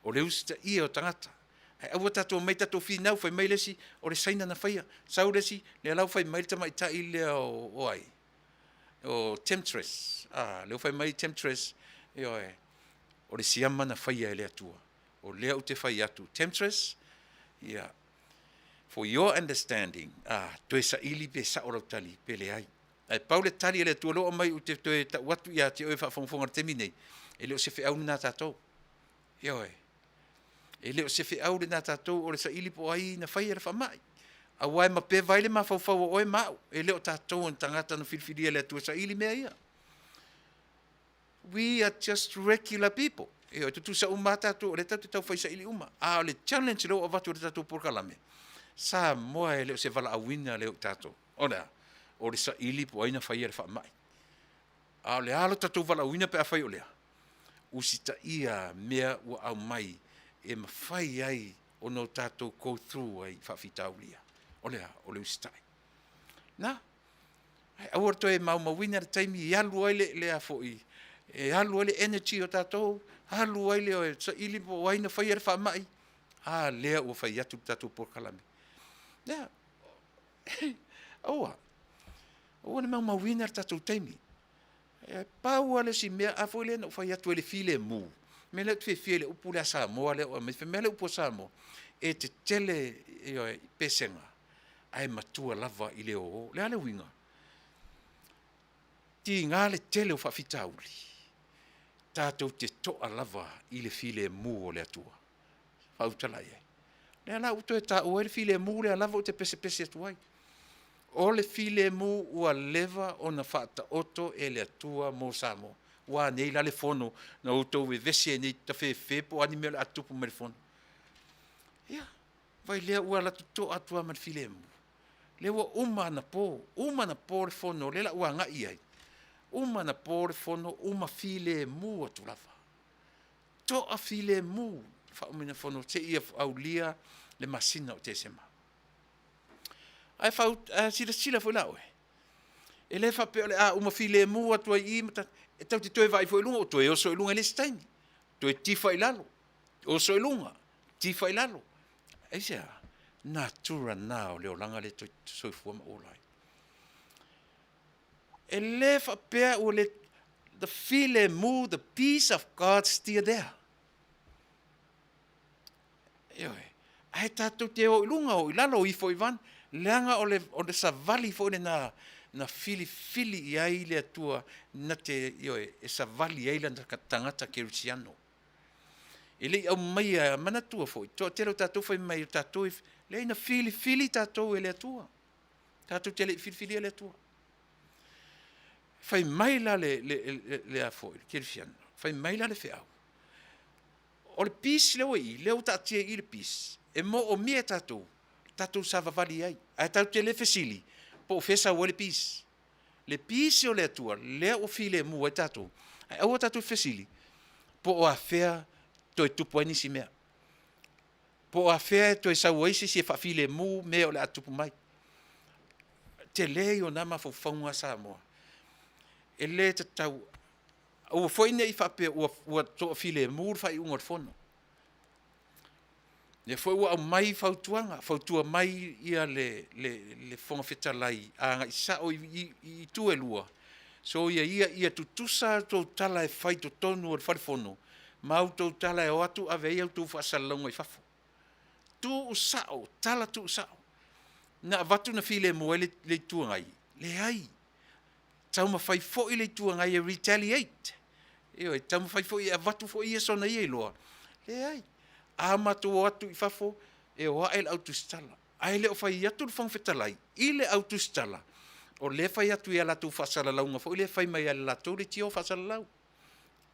o le usitaia o tagata. Ae aua tatou omai tatou finau, fai mai le isi o le Saina na faia, sau le isi, lea la ua fai mai le tamaitai lea o ai? O Temptress, a, lea ua fai mai Temptress, ioe, o le siama na faia e le Atua. O lea ou te fai atu Temptress, ia, for your understanding, a, toe saili pe sao lau tali pe leai. Ae pau le tali a le Atua lea ua aumai ou te toe tau atu ia te oe e faafogafoga i le taimi lenei, e le o se feau lena a tatou. Ioe. E le o se feau lena a tatou o le saili po o ai na faia le faamai. Aua e mapeva ai le mafaufau o oe ma au, e le o tatou o ni tagata na filifilia e le Atua e saili mea ia. We are just regular people. Ioe, e tutusa uma lava tatou, o lea tatou te tau fai saili uma. A o le challenge lea ua avatu e le tatou polokalame, Samoa e le o se valaauina lea o tatou. O le a? O le saili po o ai na faia le faamai. A o le a lo tatou valaauina pe afai o lea? Usitaia mea ua aumai e mafai ai ona o tatou go through ai i faafitauli ia. O le a? O le usitai. Na. Ae aua le toe maumauina le taimi e alu ai le, le a foi, e alu ai le energy o tatou, alu ai le saili po o ai na faia le faamai. A lea ua fai atu le tatou polokalame. Ia, aua, aua le maumauina le tatou taimi. E pau lava le isi mea, a foi lea na ou fai atu ai i le filemu, o le mea lea ou te fiafia ai i le upu lea a Samoa lea ua aumai, fai mai le upu a Samoa, e tetele, ioe, i pesega, ae matua lava i le ōō. O le a le uiga? Tiga le tele o faafitauli, tatou te toa lava i le filemu o le Atua. Faautala i ai. O lea la ua toe taua ai le filemu lea lava ou te pesepese atu ai. O le filemu ua leva ona faataoto e le Atua mo Samoa. Ua a nei la le fono na outou vevesi ai nei tafefe po o a ni mea o le a tutupu mai i le fono. Ia, vaai lea ua alu atu toa atu lava ma le filemu. Lea ua uma anapo, uma anapo le fono lea o le a ou agai i ai, uma anapo le fono, uma filemu atu lava. Toafilemu le faaumaina fono seia aulia le masina o Tesema. Ae silasila foi la oe, e le faapea o le a uma filemu atu ai i i, e tatou te toe vaai foi i luga ua toe oso i luga i le isi taimi, toe tifa i lalo, oso i luga, tifa i lalo. Aisea? Natura na o le olaga lea e soifua ma ola ai. E le faapea ua le, the filemu, the peace of God still there. Ioe. Ae tatou te o i luga, o i lalo, o ifo i vane. Leaga o le, o le savali foi lena na filifili i ai le Atua na te, ioe, e savali ai lana tagata kerisiano. E le i aumaia, manatua foi, toatele o tatou fai mai o tatou e, leai na filifili tatou e le Atua. Tatou te le i filifilia le Atua. Fai mai la le, le, le, le a foi, le kerisiano, fai mai la le feau, o le peace lea ua i i, lea ua taatia i i le peace, e moomia e tatou, tatou savavali ai. Ae tatou te le fesili po o fea e sau ai le peace. Le peace o le Atua lea ua filemu ai tatou, ae aua tatou te fesili po o afea toe tupu ai nisi mea. Po o afea e toe sau ai se isi e faafilemu mea o le a tupu mai. Tele ia o na mafaufauga Samoa. E le tatau, aua foi ne i faapea ua, ua toafilemu le faaiuga o le Fono. Lea foi ua aumai fautuaga, fautua mai ia le, le, le Fofoga Fetalai agai sao i, i, i itu e lua, soia ia ia tutusa a outou tala e fai i totonu o le fale fono ma a outou tala e o atu ave ai a outou faasalalauga i fafo. Tuusao, tala tuusao. Na avatu na filemu ai le, le Itu Agai? Leai. Taumafai foi le Itu Agai e retaliate. Ioe, taumafai foi e avatu foi ia sona ia iloa. Leai. A matou o atu i fafo, e o ae le au tusitala. Ae le o fai atu le Fofoga Fetalai i le au tusitala, o lea e fai atu i a latou faasalalauga foi lea e fai mai lava e latou leitio faasalalau.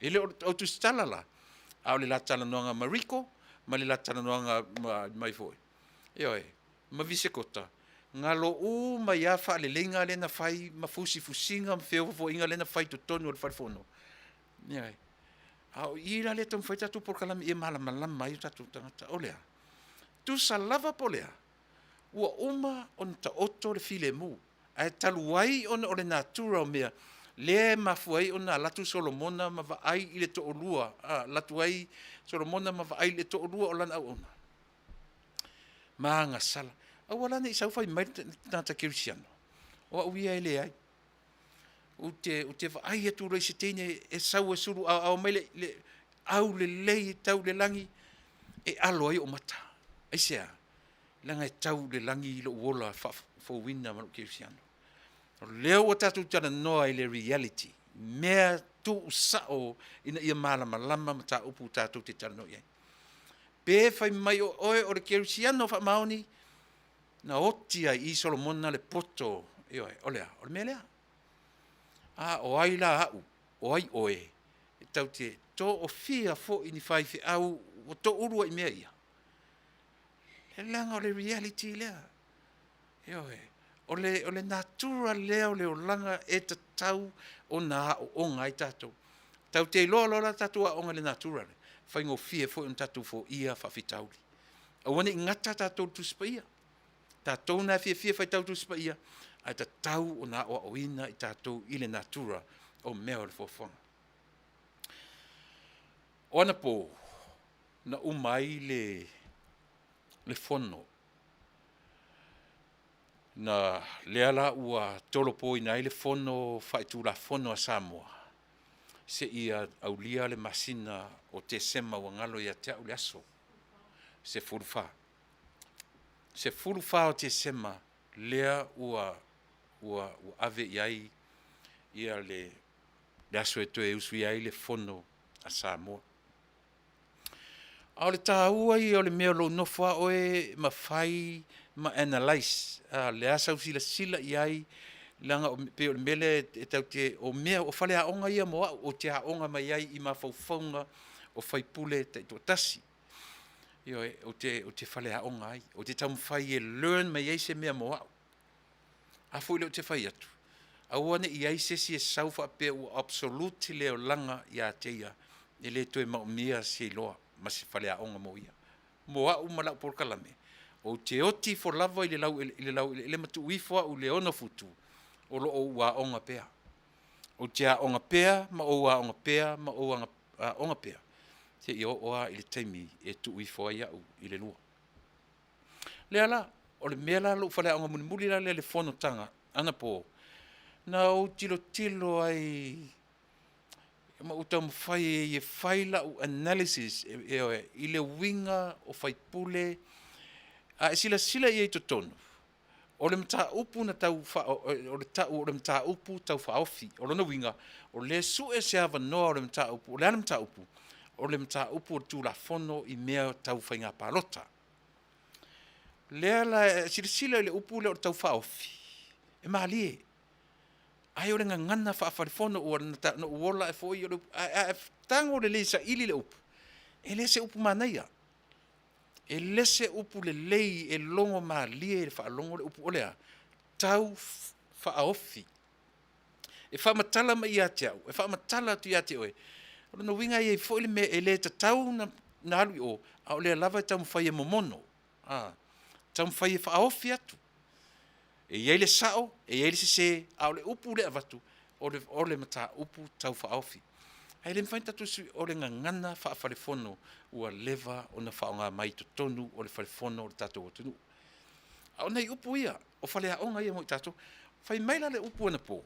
E le o le au tusitala la, a o le la talanoaga ma Rico ma le la talanoaga ma mai foi, ioe, ma Visekota, galo uma ai lava faaleleiga lea na fai ma fusifusiga ma feofafoaiga lea na fai i totonu o le fale fono. Ioe. A o i la lea e taumafai ai tatou polokalame ia malamalama ai o tatou tagata. O le a? Tusa lava po o le a, ua uma ona taoto le filemu, ae talu ai ona o le natura o mea, lea e mafua ai ona alu atu Solomona ma vaai i le toalua, alu atu ai Solomona ma vaai i le toalua o lana auauna, ma agasala. Aua la ne i sau fai mai le tagata kerisiano, o au ia e leai. Ou te, ou te vaai atu loa i se teine e sau e sulu aoao mai le, le aulelei e tau i le lagi, e alo ai ou mata. Aisea? Leaga e tau i le lagi lou ola faafouina ma lou kerisiano. O lea ua tatou talanoa i le reality, mea tuusao ina ia malamalama mataupu tatou te talanoa i ai. Pe fai mai o oe o le kerisiano faamaoni, na oti ai i Solomona le poto, ioe, o le a? O le mea lea. A o ai la au, o ai oe, e tatou te toofia foi ni faifeau ua toulu ai i mea ia? Leaga o le reality lea. Ioe. O le, o le natura lea o le olaga e tatau ona aooga ai tatou. Tatou te iloa loa la tatou aooga i le natura lea, faigofie foi ona tatou foia faafitauli. Aua ne i gata tatou i le Tusi Paia. Tatou na e fiafia e faitau Tusi Paia, ae tatau ona aoaoina i tatou i le natura o mea o le foafoaga. O anapo, na uma ai le, le fono na lea la ua tolopoina ai le Fono Faitulafono a Samoa seia aulia le masina o Tesema, ua galo ia te au le aso 14. 14 o Tesema lea ua ua ua ave i ai ia le le aso e toe usuia ai le Fono a Samoa. A o le taua ia o le mea o lou nofo lava oe ma fai ma analyse, a, le a sau silasila i ai, leaga e pei o le mea lea e tatou te, o mea, o faleaoga ia mo au ou te aoga mai ai i mafaufauga o sui usufono taitoatasi. Ioe, ou te, ou te faleaoga ai, ou te taumafai e learn mai ai se mea mo au. A foi lea ou te fai atu, aua ne i i ai se isi e sau faapea ua absolute le olaga ia te ia, e le toe maomia se iloa ma se faleaoga mo ia. Mo au ma lau polokalame, ou te oti ifo lava i le laueleele ma tuu ifo au i le 6 futu, o lo o ou aoga pea. Ou te aoga pea ma ou aoga pea ma ou aoga pea, seia oo lava i le taimi e tuu ifo ai au i le lua. Lea la, o le mea la lou faleaoga mulimuli la lea i le fonotaga anapo, na ou tilotilo ai ma ou taumafai ai e fai lau analysis ioe, i le uiga o faipule. A e silasila i ai i totonu, O le mataupu na tau o le ta'u o le mataupu tau faaofi. O lona uiga, o lea e su'e se avanoa o le mataupu. O le a le mataupu? O le mataupu o le Tulafono i mea tau faiga palota. Lea la e silasila i le upu lea o le tau faaofi, e malie, ae o le gagana faa-falefono ua na ou ola ae foi o le upu, ae a e tago lelei e saili le upu, e le se upu manaia. E le se upu lelei e logo malie i le faalogo le upu. O le a? Tau faaofi. E faamatala mai ia te au, e faamatala atu ia te oe, o lona uiga e i ai foi le mea e le tatau ona alu i o, a o lea lava e taumafai e momono, taumafai e faaofi atu. E i ai le sao, e i ai le sese, a o le upu lea e avatu, o le mataupu tau faaofi. Ae le mafai ona tatou o le gagana faa-falefono ua leva ona faaaoga mai i totonu o le falefono o le tatou atunuu. A o nai upu ia, o faleaoga ia mo i tatou. Fai mai la le upu anapo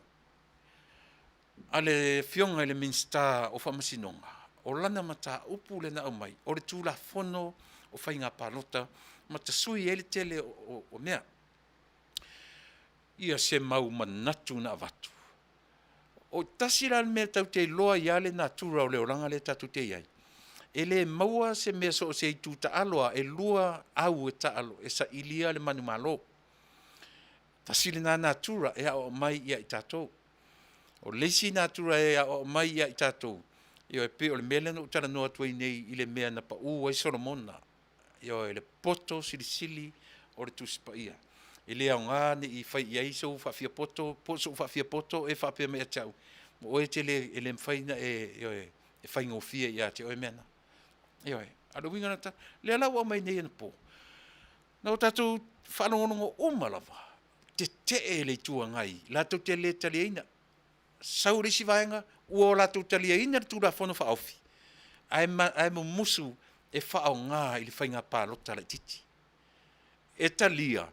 a le Afioga i le Minisita o Faamasinoga, o lana mataupu lea na aumai, o le Tulafono o Faiga Palota ma tasui ai le tele o mea. Ia se mau manatu na avatu. O tasi la le mea tatou te iloa ai lava le natura o le olaga lea tatou te i ai, e le maua se mea so o se itu taalo lava, e lua au e taalo e sailia le manumalo. Tasi lena natura e aoao mai ia i tatou. O le isi natura e aoao mai ia i tatou, ioe, e pei o le mea lea na ou talanoa atu ai nei i le mea na pau ai Solomona, ioe, le poto silisili o le Tusi Paia. E le aoga ne i fai i ai sou faafiapoto po o sou faafiapoto e faapea mai ia te au, o oe e te le, e le mafai ona e, ioe, e faigofie ia te oe mea na. Ioe. A o le uiga o lau tala, lea la ua aumai nei anapo, na o tatou faalogologo uma lava, tetee le Itu Agai, latou te le taliaina. Sau le isi vaega ua latou taliaina le Tulafono Faaofi, ae mumusu e faaaoga i le faiga palota laitiiti. E talia,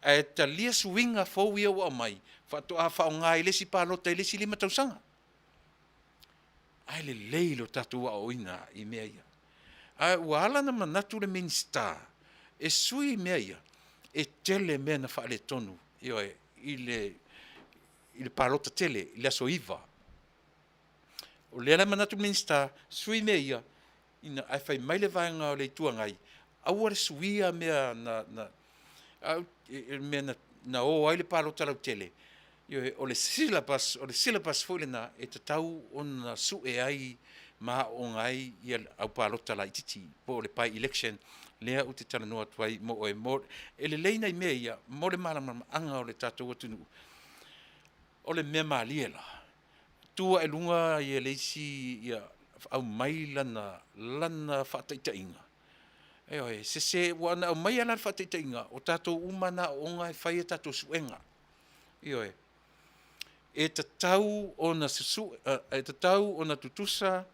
ae talia suiga fou ia ua aumai faatoa faaaoga i le isi palota i le isi 5 tausaga. Ae lelei lo tatou aoaoina i mea ia. Ae ua ala ona manatu le Minisita e sui mea ia, e tele mea na faaletonu, ioe, i le palota tele i le aso 9. O lea la e manatu le Minisita, sui mea ia, ina, ae fai mai le vaega o le Itu Agai, aua le suia mea na o ai le palota lautele, ioe, o le syllabus, o le syllabus foi lena e tatau ona sue ai ma aooga ai le au palota laitiiti po o le by-election lea ou te talanoa atu ai mo oe. Mo, e lelei nai mea ia mo le malamalamaaga o le tatou atunuu. O le mea malie la, tu ae luga ia le isi, ia aumai lana faataitaiga, ioe, sese, aua na aumaia la le faataitaiga, o tatou uma na aooga e fai a tatou suega. Ioe. E tatau ona e tatau ona tutusa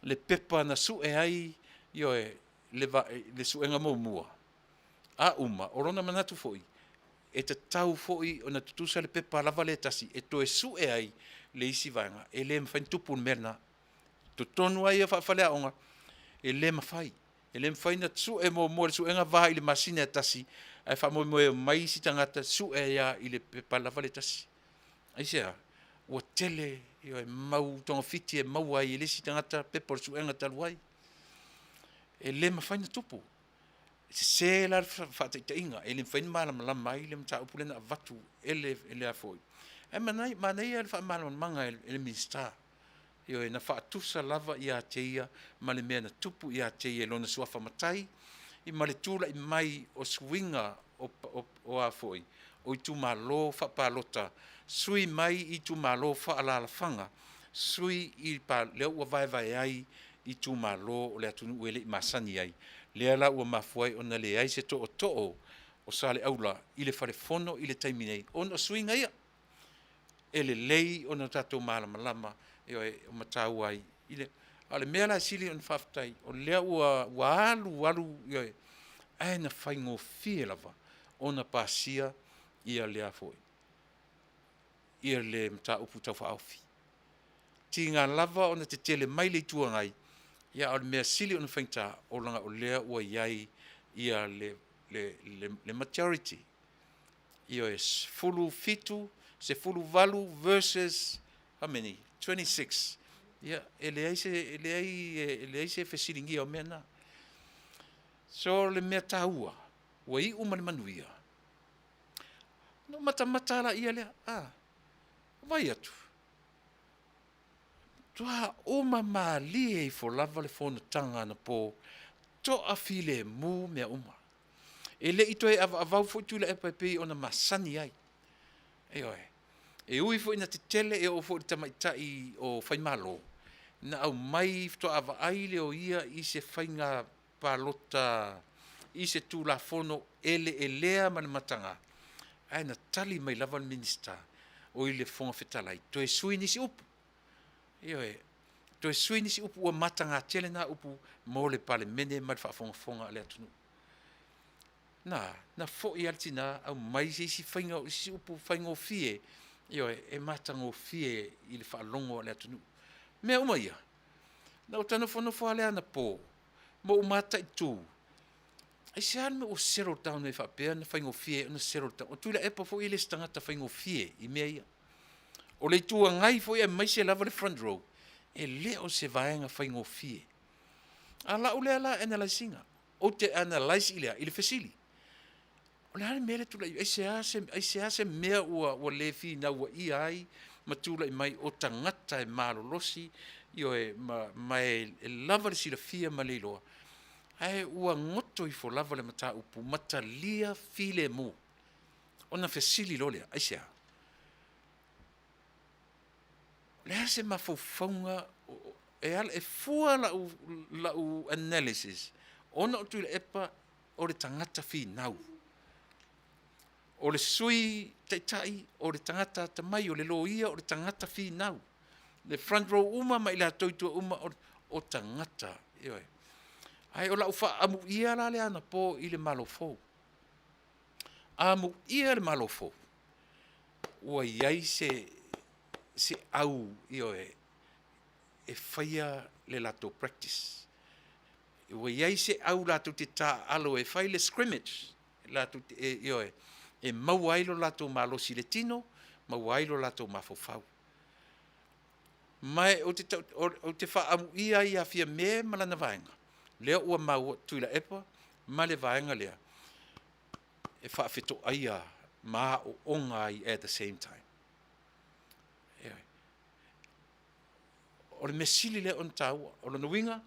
le pepa na sue ai, ioe, le suega muamua a uma, o lona manatu foi, e tatau foi ona tutusa le pepa lava lea e tasi e toe sue ai le isi vaega. E le mafai ona tupu le mea lena. O totonu lava ia faa-faleaoga, e le mafai. E le mafai ona sue muamua i le suega va i le masina e tasi, ae faamoemoe e omai isi tagata sue ai lava i le pepa lava lea e tasi. Aisea? Ua tele, ioe, mau togafiti e maua ai e le isi tagata pepa o le suega talu ai. E le mafai ona tupu. E sese la le faataitaiga, e le mafai ona malamalama ai le mataupu lea na avatu e le a foi. Ae manaia le faamalamalamaga e le Minisita. Ioe, na faatusa lava ia te ia ma le mea na tupu ia te ia i lona suafa matai, ma le tulai mai o suiga o a foi, o itumalo faapalota, sui mai i itumalo faaalaalafaga, sui i lea ua vaevae ai itumalo o le atunuu e le i masani ai, lea la ua mafua ai ona leai se tootoo o Saleaula i le falefono i le taimi nei, ona o suiga ia. E lelei ona tatou malamalama, ioe, o mataua ai i le, a o le mea la e sili ona faafetai, o lea ua alu alu, ioe, ae na faigofie lava ona pasia ia lea foi, ia le mataupu tau faaofi. Tiga lava ona tetele mai le Itu Agai, a o le mea sili ona faigata, o leaga o lea ua i ai le majority. Ioe, 17, 18 versus, how many? 26. Ia, e leai se, e leai, e leai se fesiligia o mea na. So, le mea taua, ua iu ma le manuia. Na matamata la ia lea, ah, vai atu. Toa uma malie ifo lava le fonotaga anapo, toafilemu mea uma. E le i toe avaavau foi Tuilaepa e pei ona masani ai. Ioe. E ui foi ina tetele e oo foi i le tamaitai o Faimalo, na aumai faatoa vaai lea o ia i se faiga palota i se Tulafono eleelea ma le mataga, ae na tali mai lava le Minisita, oi le Fofoga Fetalai, toe sui nisi upu. Ioe, toe sui nisi upu ua mataga tele na upu mo le Palemene ma le faafogafoga a le atunuu. Na, na foi lava le tina aumai se isi faiga, o isi upu faigofie, ioe, e matagofie i le faalogo a le atunuu. Mea uma ia, na ou ta nofonofo lava lea anapo ma ou mataitu, aisea le mea ua settle down ai faapea ona faigofie ai ona settle down. O Tuilaepa foi e le o se tagata faigofie i mea ia. O le Itu Agai foi aemaise lava le front row, e le o se vaega faigofie. A o lau lea la analyse ina, ou te analyse i le a? I le fesili. O le a le mea lea e tulai mai? Aisea se mea ua le finauaia ai ma tulai mai o tagata e malolosi, ioe, ma e lava le silafia ma le iloa, ae ua goto ifo lava le mataupu ma talia filemu. Ona fesili loa lea, aisea? O le a se mafaufauga e fua lau analysis ona o Tuilaepa o le tagata finau, o le Sui Taitai, o le tagata atamai, o le loia, o le tagata finau. Le front row uma ma i latou i tua uma, o tagata, ioe. Ae o lau faaamuia la lea anapo i le Malo fou. Amuia le Malo fou, ua i ai se au, ioe, e faia le latou practice. Ua i ai se au latou te taaalo e fai le scrimmage, latou te, ioe, e maua ai lo latou malosi i le tino, maua ai lo latou mafaufau. Ma ou te faaamuia ai ia Fiame ma lana vaega, lea ua maua Tuilaepa ma le vaega lea, e faafetoaia ma aooga ai at the same time. Ioe. O le mea sili lea ona taua, o lona uiga,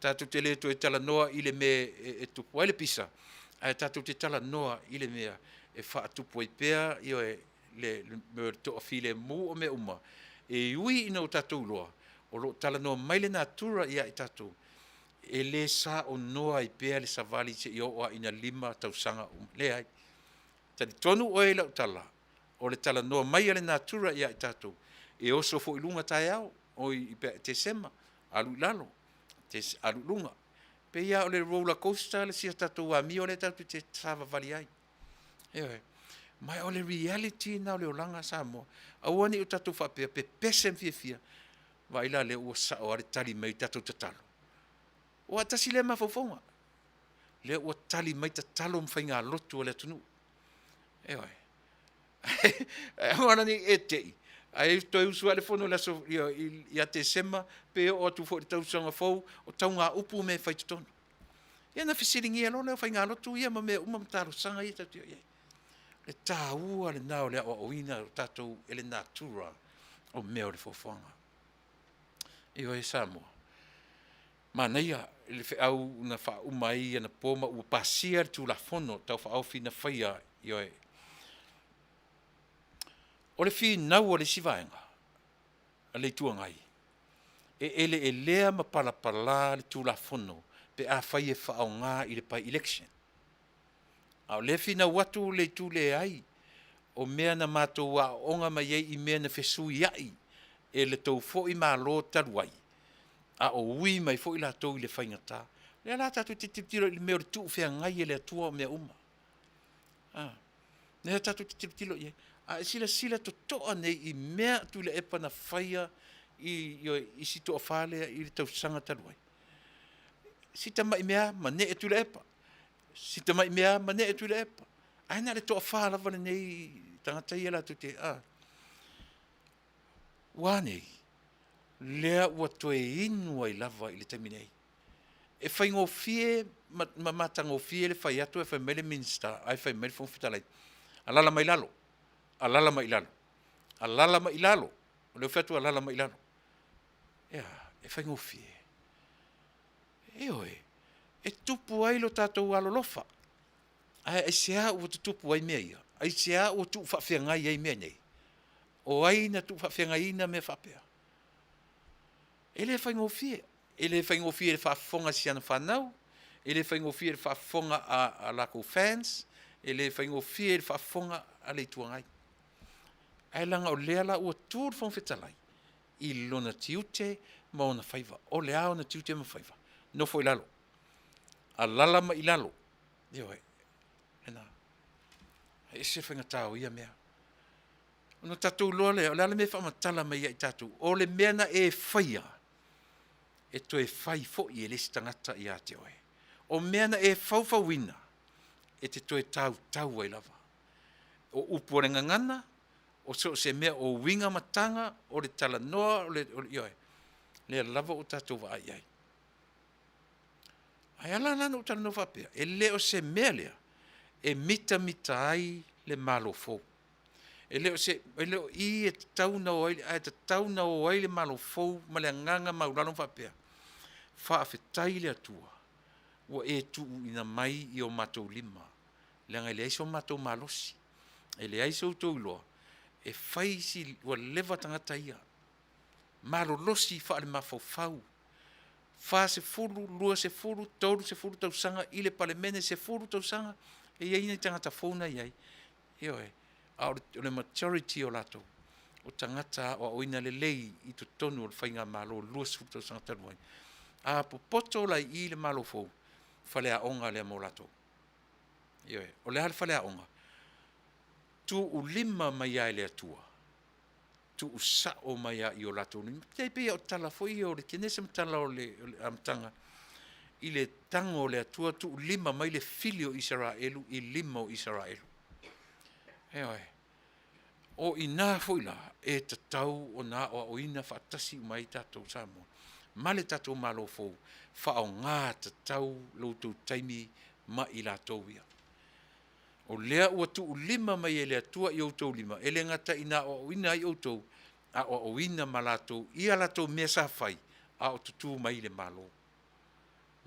tatou te le toe talanoa i le mea e tupu ai le pisa, ae tatou te talanoa i le mea e faatupu ai pea, ioe, le mea o le toafilemu o mea uma, e ui ina o tatou iloa, o lo o talanoa mai le natura ia i tatou, e le saonoa ai pea le savali seia oo lava ina 5 tausaga, leai. Talitonu oe i lau tala, o le talanoa mai a le natura ia i tatou, e oso foi i luga taeao, oi Tesema, alu i lalo, alu i luga. Pei lava o le roller coaster le sia tatou amio lea tatou te savavali ai. Ioe. Ma o le reality lena o le olaga Samoa. Aua ne i o tatou faapea pepese ma fiafia, vaai la lea ua sao lava le tali mai i tatou tatalo. Aua tasi lea mafaufauga, lea ua tali mai tatalo ma faigalotu a le atunuu. Ioe. Ae aua la ne i e te i, ae toe usu lava i le fono i le aso ia Tesema pe oo atu foi i le tausaga fou, o taugaupu mea e fai i totonu. Ia ona fesiligia loa lea o faigalotu ia ma mea uma ma talosaga ia tatou te o i ai. O le taua lena o le aoaoina o tatou e le natura o mea o le foafoaga. Ioe Samoa, manaia le feau na faauma ai anapo ma ua pasia le Tulafono Tau Faaofi na faia, ioe. O le finau a le isi vaega a le Itu Agai, e eleelea ma palapala le Tulafono pe afai e faaaoga i le by-election. A o lea e finau atu le itu leai, o mea na matou aooga mai ai i mea na fesuiai e le tou foi Malo talu ai, a o ui mai foi latou i le faigata. O lea la tatou te tilotilo i le mea o le tuufeagai e le Atua o mea uma. A, lea tatou te tilotilo i ai. A e silasila totoa nei i mea a Tuilaepa na faia i si toafa lea i le tausaga talu ai, si tamai mea lava manee Tuilaepa, si tamai mea lava manee Tuilaepa. Ae na o le toafa lava lenei tagata ia latou te, a, ua a nei? Lea ua toe inu ai lava i le taimi nei. E faigofie ma, ma matagofie le fai atu ae fai mai le Minisita, ae fai mai le Fofoga Fetalai, alaala mai lalo, alaala mai i lalo, alaala mai i lalo. O lea ua fai atu alaala mai i lalo. E a? E faigofie. Ioe, e tupu ai lo tatou alolofa. Ae aisea ua tutupu ai mea ia? Aisea ua tuufaafeagai ai mea nei? O ai na tuufaafeagaiina mea faapea? E le faigofie. E le faigofie i le faafofoga a si ana fanau, e le faigofie i le faafofoga a, a latou fans, e le faigofie i le faafofoga a le Itu Agai. Ae leaga o lea la ua tu le Fofoga Fetalai i lona tiute ma ona faiva. O le a ona tiute ma faiva? Nofo i lalo. Alala mai i lalo. Ioe. Lena. E ese faigata o ia mea. Ona tatou iloa lea, o le a le mea e faamatala mai ia i tatou? O le mea na e faia, e toe fai foi e le isi tagata ia te oe. O mea na e faufauina, e te toe tautau ai lava. O upu a le gagana, o so o se mea, o uiga ma taga, o le talanoa, o le, o le, ioe, lea lava ua tatou vaai i ai. Ae ala la ona ou talanoa faapea, e le o se mea lea e mitamita ai le Malo fou. E le o se, e le o i e tatau ona o ai, ae tatau ona o ai le Malo fou ma le agaga maualalo ma faapea, faafetai i le Atua ua e tuuina mai i o matou lima, leaga e leai so matou malosi, e leai so outou iloa e fai si, ua leva tagata ia, malolosi faalemafaufau, 40, 20, 30 tausaga i le Palemene, 10 tausaga, e i ai nai tagata fou na i ai, ioe, a o le majority o latou, o tagata aoaoina lelei i totonu o le faigamalo 20 tausaga talu ai. A popoto la i i le Malo fou, faleaoga lea mo latou. Ioe, o le a le faleaoga? Tuulima mai lava e le Atua, tuusao mai lava i o latou lima. E pei lava o tala foi ia o le Kenese ma tala o le amataga i le tago o le Atua tuulima mai le fili o Isaraelu i lima o Isaraelu. Ioe. O i ina foi la e tatau ona aoaoina faatasi uma ai tatou Samoa ma le tatou Malo fou, faaaoga tatau lo outou taimi ma i latou ia. O lea ua tuulima mai e le Atua i outou lima, e le gata ina aoaoina ai outou, aoaoina ma latou ia latou mea sa fai a o tutu mai i le Malo.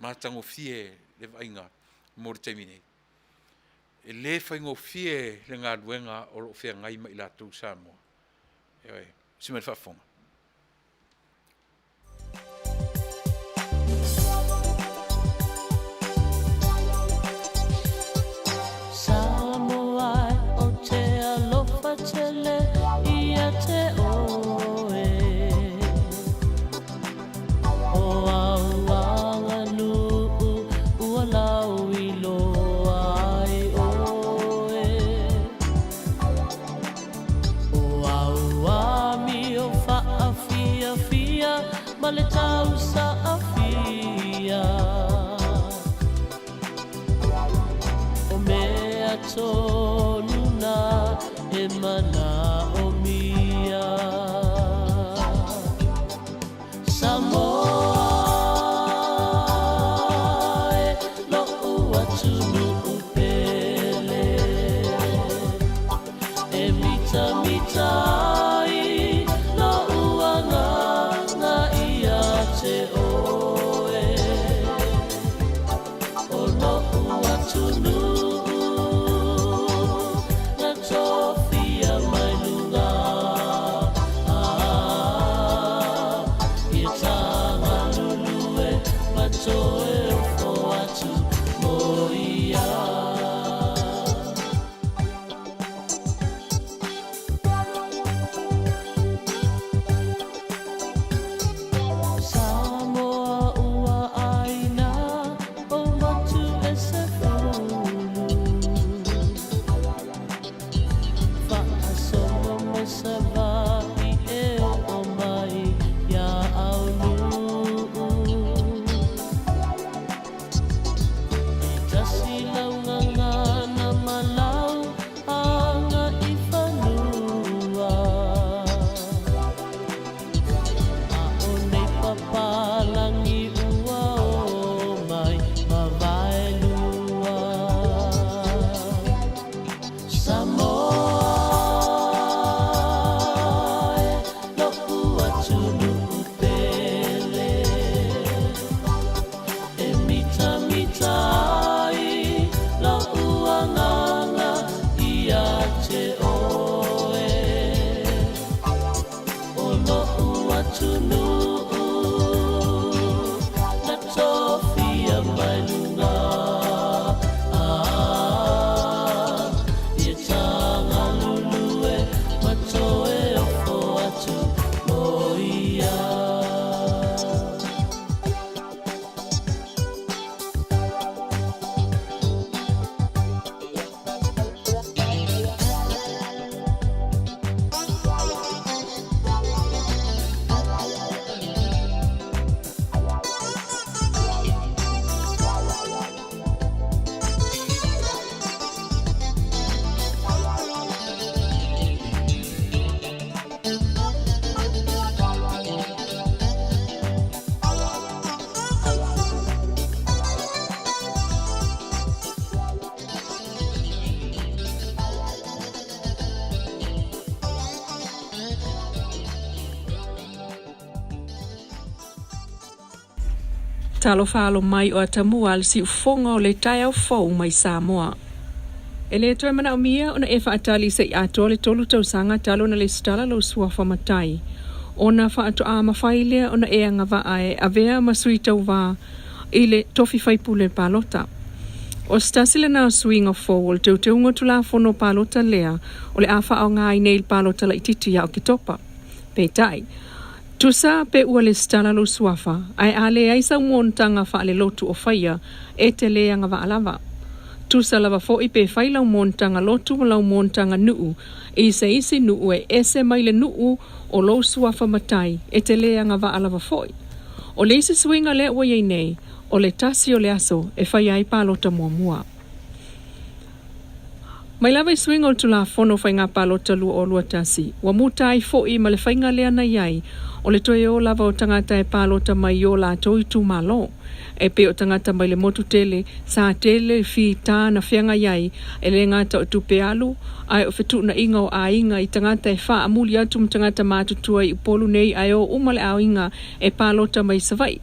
Matagofie le vaaiga mo le taimi nei. E le faigofie le galuega o lo o feagai ma i latou Samoa. Ioe, si mai le faafofoga. Samoa o te alofa tele ia te oe. O au aganuu ua lau iloa ai oe. O au amio faafiafia ma le tausaafia. O mea tonu na e manaomia. Samoa e loʻu atunuu pele. E mitamita ai loʻu agaga ia te oe. O loʻu atunuu na tofia mai luga. Ia Talofa alo mai o atamua a le siufofoga o le taeao fou mai Samoa. E le toe manaomia ona e faatali se i atoa le tolu tausaga talu ona lesitala lou suafa matai, ona faatoa mafai lea ona e agavaa e avea ma sui tauva i le tofi faipule palota. O se tasi lena o suiga fou o le teuteuga o Tulafono Palota lea o le a faaaoga ai nei i le palota laitiiti ia Oketopa. Peitai, tusa pe ua lesitala lou suafa, ae a leai sau monotaga faalelotu o faia, e te le agavaa lava. Tusa lava foi pe fai lau monotaga lotu ma lau monotaga nuu i se isi nuu e ese mai le nuu o lou suafa matai, e te le agavaa lava foi. O le isi suiga lea ua i ai nei, o le tasi o le aso e faia ai palota muamua. Mai lava i suiga o le Tulafono o Faiga Palota 2021, ua muta ai foi ma le faiga lea na i ai, o le toe o lava o tagata e palota mai i o latou itumalo. E pei o tagata mai le motu tele, sa tele le fita na feagai ai, e le gata o tupe alu, ae o fetuunaiga o aiga i tagata e faamuli atu ma tagata matutua i Upolu nei ae o uma le aiga e palota mai Savaii.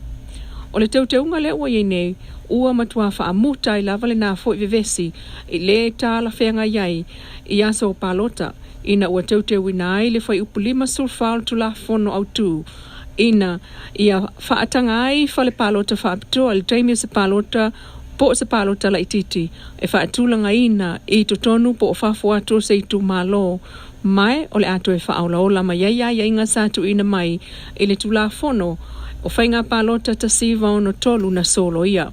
O le teuteuga lea ua i ai nei, ua matua faamuta ai lava lena foi vevesi i le talafeagai ai i aso o palota, ina ua teuteuina ai le Fuaiupu 54 o le Tulafono Autu ina ia faataga ai fale palota faapitoa i le taimi o se palota po o se palota laitiiti e faatulagaina i totonu po o fafo atu o se itumalo, ma o le a toe faaolaola mai ai aiaiga sa tuuina mai i le Tulafono o Faiga Palota 1963 na soloia.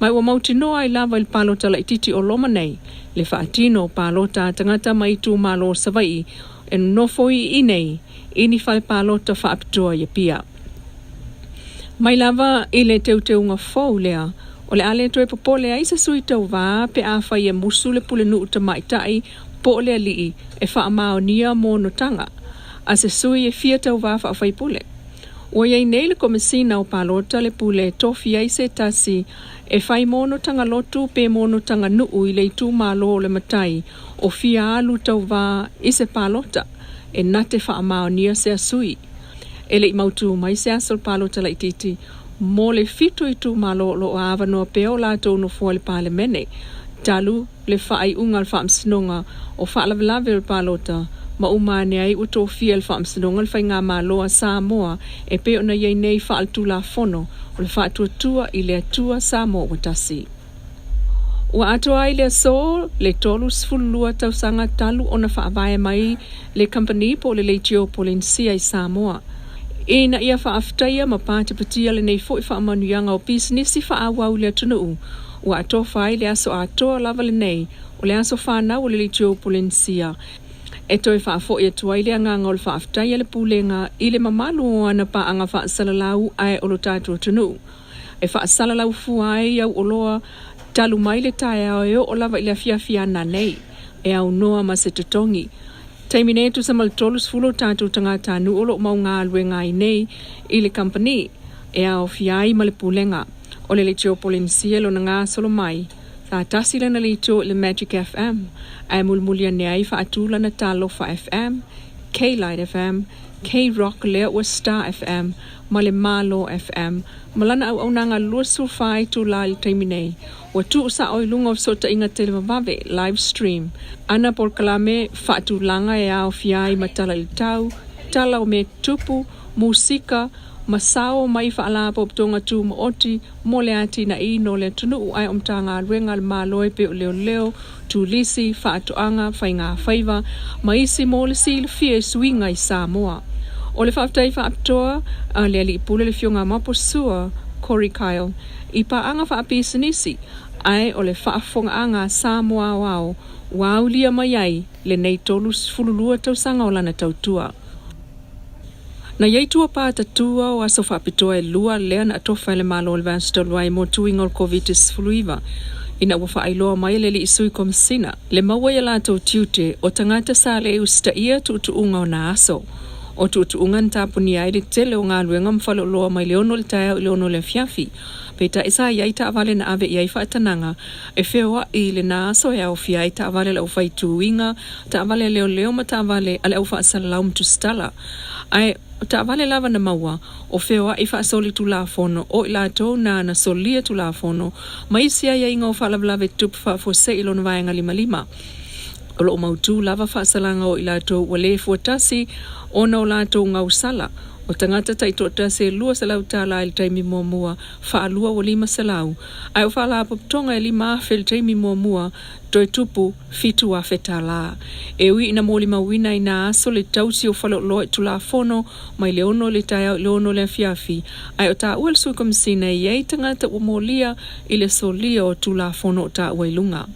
Ma ua mautinoa ai lava i le palota laitiiti o loma nei le faatino o palota a tagata mai itumalo o Savaii e nonofo i inei i ni fale palota faapitoa i Apia. Mai lava i le teuteuga fou lea, o le a le toe popole ai se sui tauva pe afai e musu le pulenuu tamaitai po o le alii e faamaonia monotaga a se sui e fia tauva faafaipule. Ua i ai nei le Komesina o Palota le pule e tofi ai se tasi e fai monotaga lotu pe monotaga nuu i le itumalo o le matai o fia alu tauva i se palota e na te faamaonia sea sui. E le i mautū mai se aso o le palota laitiiti mo le fitu itumalo o lo o avanoa pea o latou nofoa i le Palemene talu le faaiuga a le Faamasinoga o Faalavelave o le Palota ma uma ane ai ua tofia e le Faamasinoga le Faigamalo a Samoa e pei ona i ai nei faaletulafono o le Faatuatua i le Atua Samoa ua Tasi. Ua atoa ai le aso le 32 tausaga talu ona faavae mai le kamupani po o le Leitio Polenisia i Samoa. Ina ia faafetaia ma patipatia lenei foi faamanuiaga o pisinisi faaauau i le atunuu, ua atofa ai le aso atoa lava lenei o le aso fanau o le Leitio Polenisia e toe faafoi atu ai le agaga o le faafetai a le Pulega i le mamalu o ana paaga faasalalau ae o lo tatou atunuu e faasalalau fua ai au oloa talu mai le taeao e oo lava i le afiafi ana nei e aunoa ma se totogi. Taimi nei e tusa ma le 30 o tatou tagatanuu o lo o mau galuega ai nei i le kamupani e aofia ai ma le Pulega o le Leitio Polenisia lona gasolo mai sa tasi lana leitio i le Magic FM ae mulimuli ane ai faatu lana Talofa FM, K-Lite FM, K-Rock lea ua Star FM ma le Malo FM ma lana auaunaga 24 itula i le taimi nei. Ua tuusao i luga o fesootaiga televavave, live stream, ana polokalame faatulaga e aofia ai ma tala i le tau, tala o mea tutupu, musika, ma sao mai faalapotopotoga tumaoti mo le atinaeina o le atunuu ae o Matagaluega a le Malo e pei o Leoleo, Turisi, Faatoaga, Faigafaiva ma isi mo le silafia i suiga i Samoa. O le faafetai faapitoa a le Alii Pule le Afioga Maposua Corey Kyle i paaga faapisinisi ae o le faafofogaaga a Samoa aoao ua aulia mai ai lenei 32 tausaga o lana tautua. Na i ai tua patatua o aso faapitoa e lua lea na atofa e le Malo o le Vaiaso talu ai mo tuiga o le Koviti-19 ina ua faailoa mai e le Alii Sui Komesina le maua i a latou tiute o tagata sa le usitaia tuutuuga o na aso. O tuutuuga na tapunia ai le tele o galuega ma faleoloa mai le 6 i le taeao i le 6 i le afiafi. Peitai sa i ai taavale na ave i ai faatanaga e feoai i lena aso e aofia ai taavale a le aufaituiga, taavale a leoleo ma taavale a le aufaasalalau ma tusitala. Ae o taavale lava na maua, o feoai faasolitulafono o i latou na na solia tulafono ma isi aiaiga o faalavelave tutupu faafuasei i lona vaega limalima. O lo o mautu lava faasalaga o i latou ua le fuatasi ona o latou gausala. O tagata taitoatasi e $200 tala i le taimi muamua, faalua ua $500, ae o faalapotopotoga e $5,000 i le taimi muamua, toe tupu $7,000 tala. E ui ina molimauina i nā aso le tausi o faleoloa i Tulafono mai le 6 i le taeao i le 6 i le afiafi, ae o taua e le Sui Komesina e i ai tagata ua molia i le solia o Tulafono o taua i luga.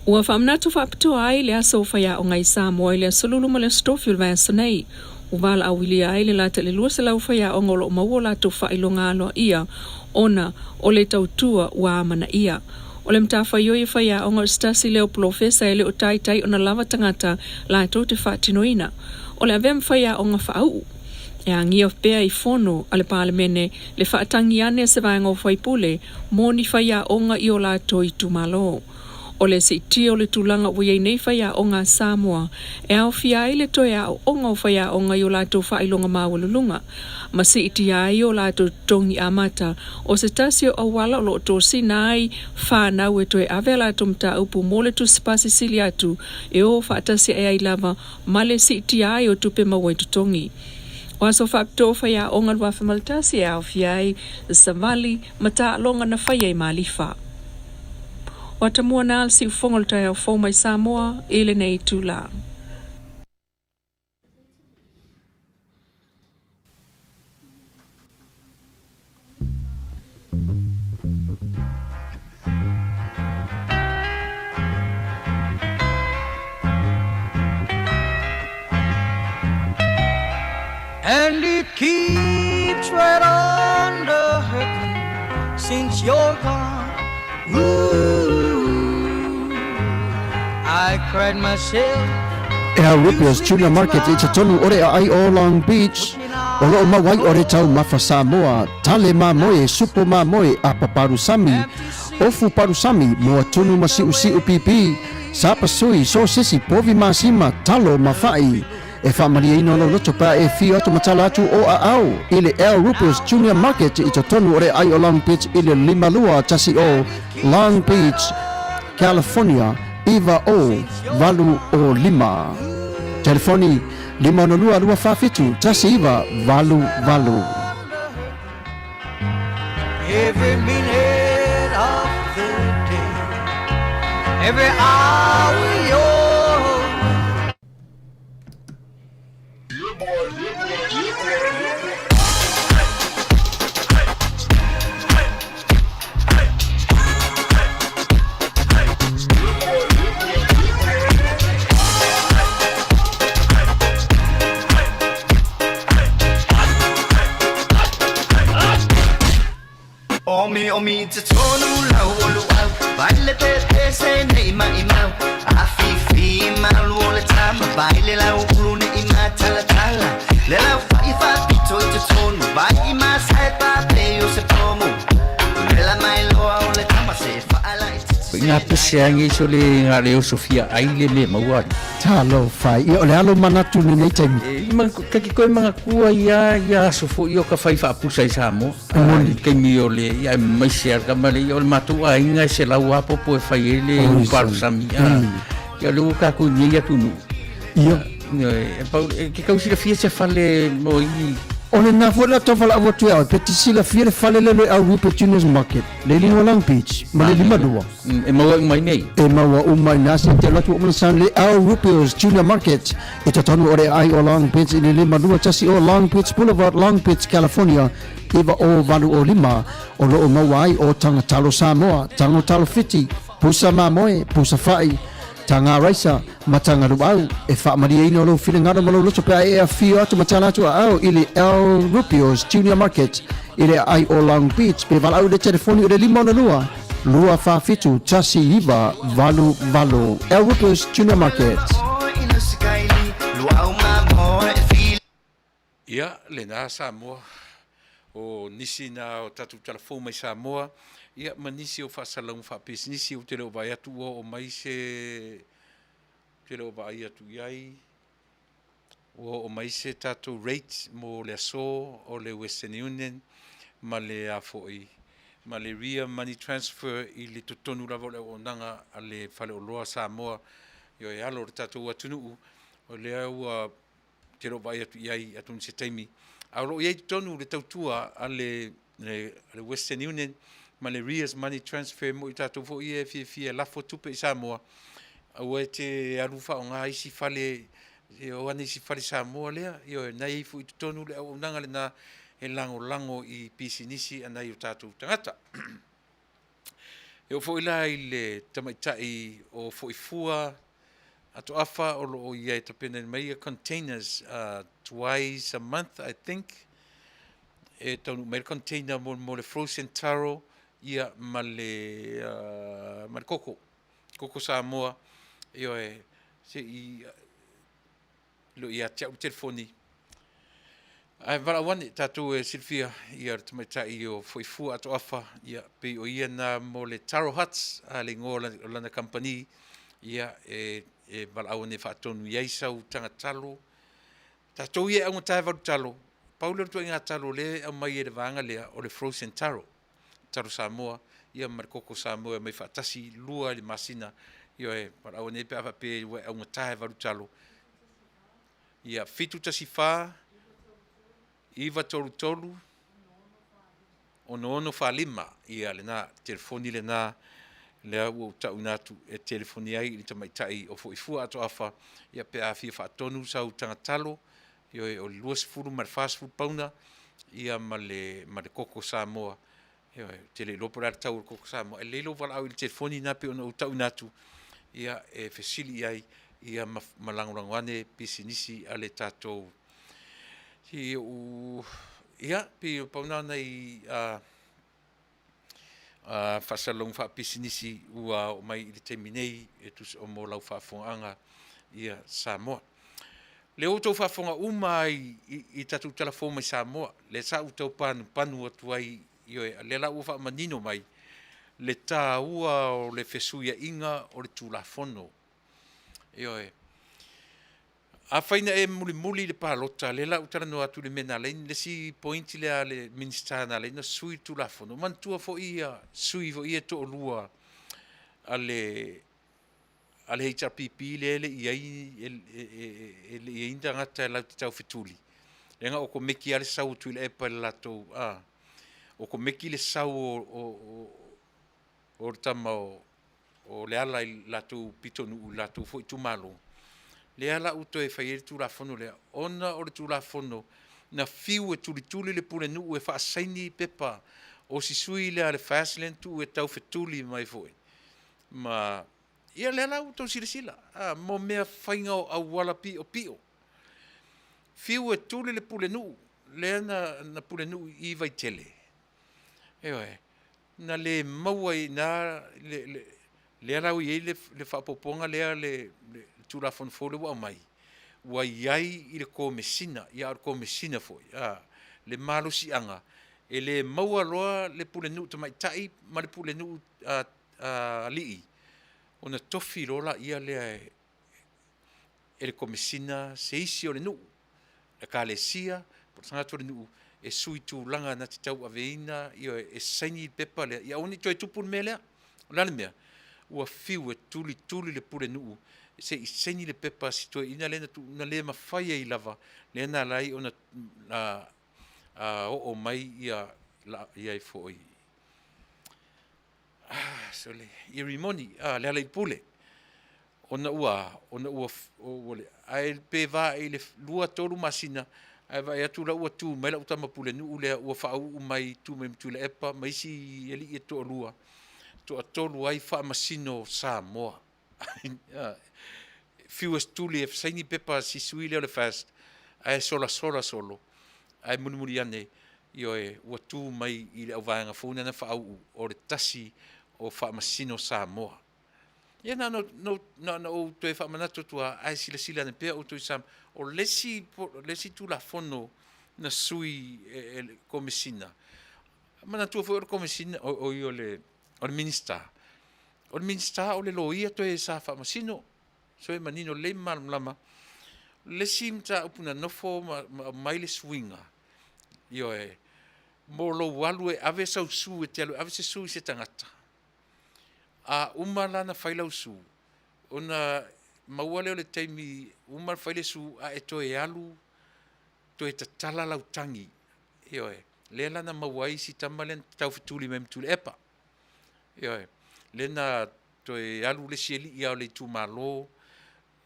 Ua faamanatu faapitoa ai le aso o faiaoga i Samoa i le Aso Lulu ma le Aso Tofi o le vaiaso nei. Ua valaauilia ai le lata i le 200 faiaoga o lo o maua o latou faailoga aloaia ona o le tautua ua amanaia. O le matafaioi a faiaoga o se tasi lea o polofesa e le o taitai ona lava tagata latou te faatinoina. O le avea ma faiaoga faauu. E agia pea i fono a le Palemene le faatagi ane a se vaega o faipule mo ni faiaoga i o latou itumalo. O le siitia o le tulaga ua i ai nei faiaoga a Samoa e aofia ai le toe aooga o faiaoga i o latou faailoga maualuluga ma siitia ai o latou totogi amata o se tasi o auala o lo o tosina ai fanau e toe ave a latou mataupu mo le tusi pasi sili atu e o faatasi ae ai lava ma le siitia ai o tupe maua i totogi. O aso faapitoa o faiaoga 2001 e aofia ai savali ma taaloga na faia i Malifa. O atamua na le siufofoga o le taeao fou mai Samoa i lenei itula. And it keeps right on the hurting since you're gone. Ooh, I cried myself. E au Rupia's Junior Market i totonu o le aai o Long Beach, o loo mau ai o le taumafa Samoa, tale mamoe, supo mamoe, apa palusami, ofu palusami, moa tunu ma siusiu pipi, sapasui, sosesi, povi masima, talo ma fa'i. E faamalieina lou loto pe a e afio atu ma tala atu o aao i le El Rupes Junior Market i totonu o le aai o Long Beach i le 5210 Long Beach, California 90805. Telefoni 562 247 1988. Every minute of the day, every hour you're Omi omi te tonu lau o luau Vai le pe se nei mai mau A fi fi malu o le tama Vai le lau ulu ne i ma tala tala Le lau fai fa pito i te tonu Vai i ma sai pa pe o se pomu Le la mai loa o le tama se fa ala i te Ko ngā pese angi so le ngā leo Sofia ai le me maua. Talofa, ia o le alo manatu lenei taimi. E, ma, kaki koe mga kua ia, ia aso fo i o ka whai whaapusa i Samoa. Moni. Kaimi o le, ia mai se ar ka male, ia o le mātou a inga e se lau apopo e whai e le uparu sami. Ia le uka ku ni ia tunu. Ia. E, pau, e, ke kausila fia se fale mo i. O le nā foi la tau whala awa tu au, pe te sila fia le fale le le au Rupe Juniors Market, le lima Long Beach, ma le 52. E maua uma i nei. E maua uma i nā se te alotu o mana san le au Rupe's Junior Market, i totonu o le ai o Long Beach i le 52 o Long Beach Boulevard, Long Beach, California, 90805, o loo maua ai o taga talo Samoa, tago talo Fiti, pusa mamoe, pusa fa'i, taga raisa, ma taga luau. E faamalieina o lou finagalo ma lou loto pe a e afio atu ma tala atu aao i le El Rupio's Junior Market i le aai o Long Beach pe valaau i le telefoni o le 562 247 1988. El Rupio's Junior Market. Ia, lena Samoa, o nisi na o tatou tala fou mai Samoa, ia ma nisi o faasalalauga faapisinisi ou te le o vaai atu ua oo mai se, ou te le o vaai atu i ai, ua oo mai se tatou rate mo le aso o le Western Union ma le a foi, ma le Ria Money Transfer i le totonu lava o le auaunaga a le Faleoloa Samoa, ioe, alo o le tatou atunuu, o lea ua ou te le o vaai atu i ai atonu i se taimi, a o lo o i ai i totonu le tautua a le Western Union ma le Ria's Money Transfer mo i tatou foi ia e fiafia e lafo tupe i Samoa, aua e te alu faaaoga isi fale, e o ane isi fale Samoa lea, ioe, na i ai foi i totonu le auaunaga lena e lagolago i pisinisi a nai o tatou tagata. E oo foi la i le tamaitai o Foifua Atoafa o lo o ia e tapenaina mai ia containers twice a month I think e taunuu mai le container mo, mo le frozen taro ia ma le, ma le koko, koko Samoa, ioe, se i le o ia te au le telefoni. Ae valaau ane tatou e silafia ia le tamaitai o Foifua Atoafa, ia pei o ia na mo le Taro Huts, a le igoa o lana kamupani, ia e, e valaau ane e faatonu i ai sau taga talo. Tatou ia e augata e valu talo, pau lea o le ituaiga talo lea e aumai e le vaega lea, o le frozen taro. Talo Samoa, ia ma le koko Samoa e aumai faatasi, lua i le masina, ioe, valaau ane ai pe a faapea ua e augata e valu talo. Ia, 714 933 6645, ia lena, telefoni lena, lea ua ou tauina atu e telefoni ai i le tamaitai o Foifua Atoafa, ia pe a fia faatonu sau tagatalo, ioe, o le 20 ma le 40 pauna, ia ma le, ma le koko Samoa. Ioe, ou te le iloa po o le a le tau o le koko Samoa, ae lelei lou valaau i le telefoni lena pei ona ou tauina atu, ia, e fesili i ai, ia ma, ma lagolago ane pisinisi a le tatou. Se i ou, ia, pei e pau na o nai faasalalauga faapisinisi ua oo mai i le taimi nei e tusa o mo lau faafofogaaga ia Samoa. Lea ua outou faafofoga uma lava i, i, i tatou tala fou mai Samoa, lea sa ou tau panupanu atu ai, ioe, lea la ua faamanino mai le taua o le fesuiaiga o le Tulafono. Ioe. Afai na e mulimuli i le palota, lea la ua talanoa atu i le mea na ala ai le isi point lea a le Minisita na ala ai ona sui le Tulafono, manatua foi ia sui foi ia e toalua a le a le HRPP lea e le i ai e le i ai ni tagata e latou te taufetuli, lea na okomeki lava le sau o Tuilaepa i le latou a okomeki le sau o o le tama o Leala i le latou pitonuu i le latou foi itumalo, lea la ua toe fai ai le Tulafono lea, ona o le Tulafono na fiu e tulituli le pulenuu e faasaini pepa o si sui lea a le FAST lea na tuu e taufetuli mai foi ma ia lea la ua outou silasila a, mo mea faiga o auala piopio. Fiu e tuli le pulenuu lea na, na pulenuu i Vaitele, ioe, na le maua ai i ina le, le, lea la ua i ai le, le faaopoopoga lea le, le Tulafono fou lea ua aumai, ua i ai i le Komesina, ia a o le Komesina foi, a, le malosiaga e le maua loa le pulenuu tamaitai ma le pulenuu a, a, alii, ona tofi loa laia lea e, e le Komesina se isi o le nuu, Ekalesia, po o le tagata o le nuu e sui tulaga na te tauaveina, ioe, e saini le pepa lea, ia aua ne i toe tupu le mea lea. O le a le mea? Ua fiu e tulituli le pulenuu se i saini le pepa a si toeaina lea na tuu, na le mafai ai lava, lea na ala ai ona oo mai ia, ia foi, ah, sole, ia Rimoni, ah, Lealailepule, ona ua, ona ua, ua le, ae pe va i le 2, 3 masina, ae vaai atu la ua tu mai lau tama pulenuu lea ua faauu mai, tu mai ma Tuilaepa ma isi alii e toalua, toatolu ai faamasino o Samoa. Fiu e tuli e saini pepa a si sui lea o le FAST, ae solasola solo, ae mulimuli ane, ioe, ua tu mai i le auvaega fou lena na faauu, o le tasi o faamasino Samoa. Ia na ona, na ona ou toe faamanatu atu lava, ae silasila ane pea outou i Samoa. O le isi, le isi Tulafono na sui e le Komesina. Manatua foi o le Komesina, oi o le Minisita, o le Minisita o le Loia toe sa faamasino. So e manino lelei ma malamalama. O le isi mataupu na nofo ma aumai le suiga, ioe, mo lou alu e ave sau su e te alu e ave se su i se tagata, a uma la ona fai lau su, ona maua lea o le taimi uma fai le su ae toe alu toe tatala lau tagi, ioe, lea la na maua ai si tama lea na taufetuli mai ma Tuilaepa. Ioe, lea na toe alu le isi alii lava o le itumalo,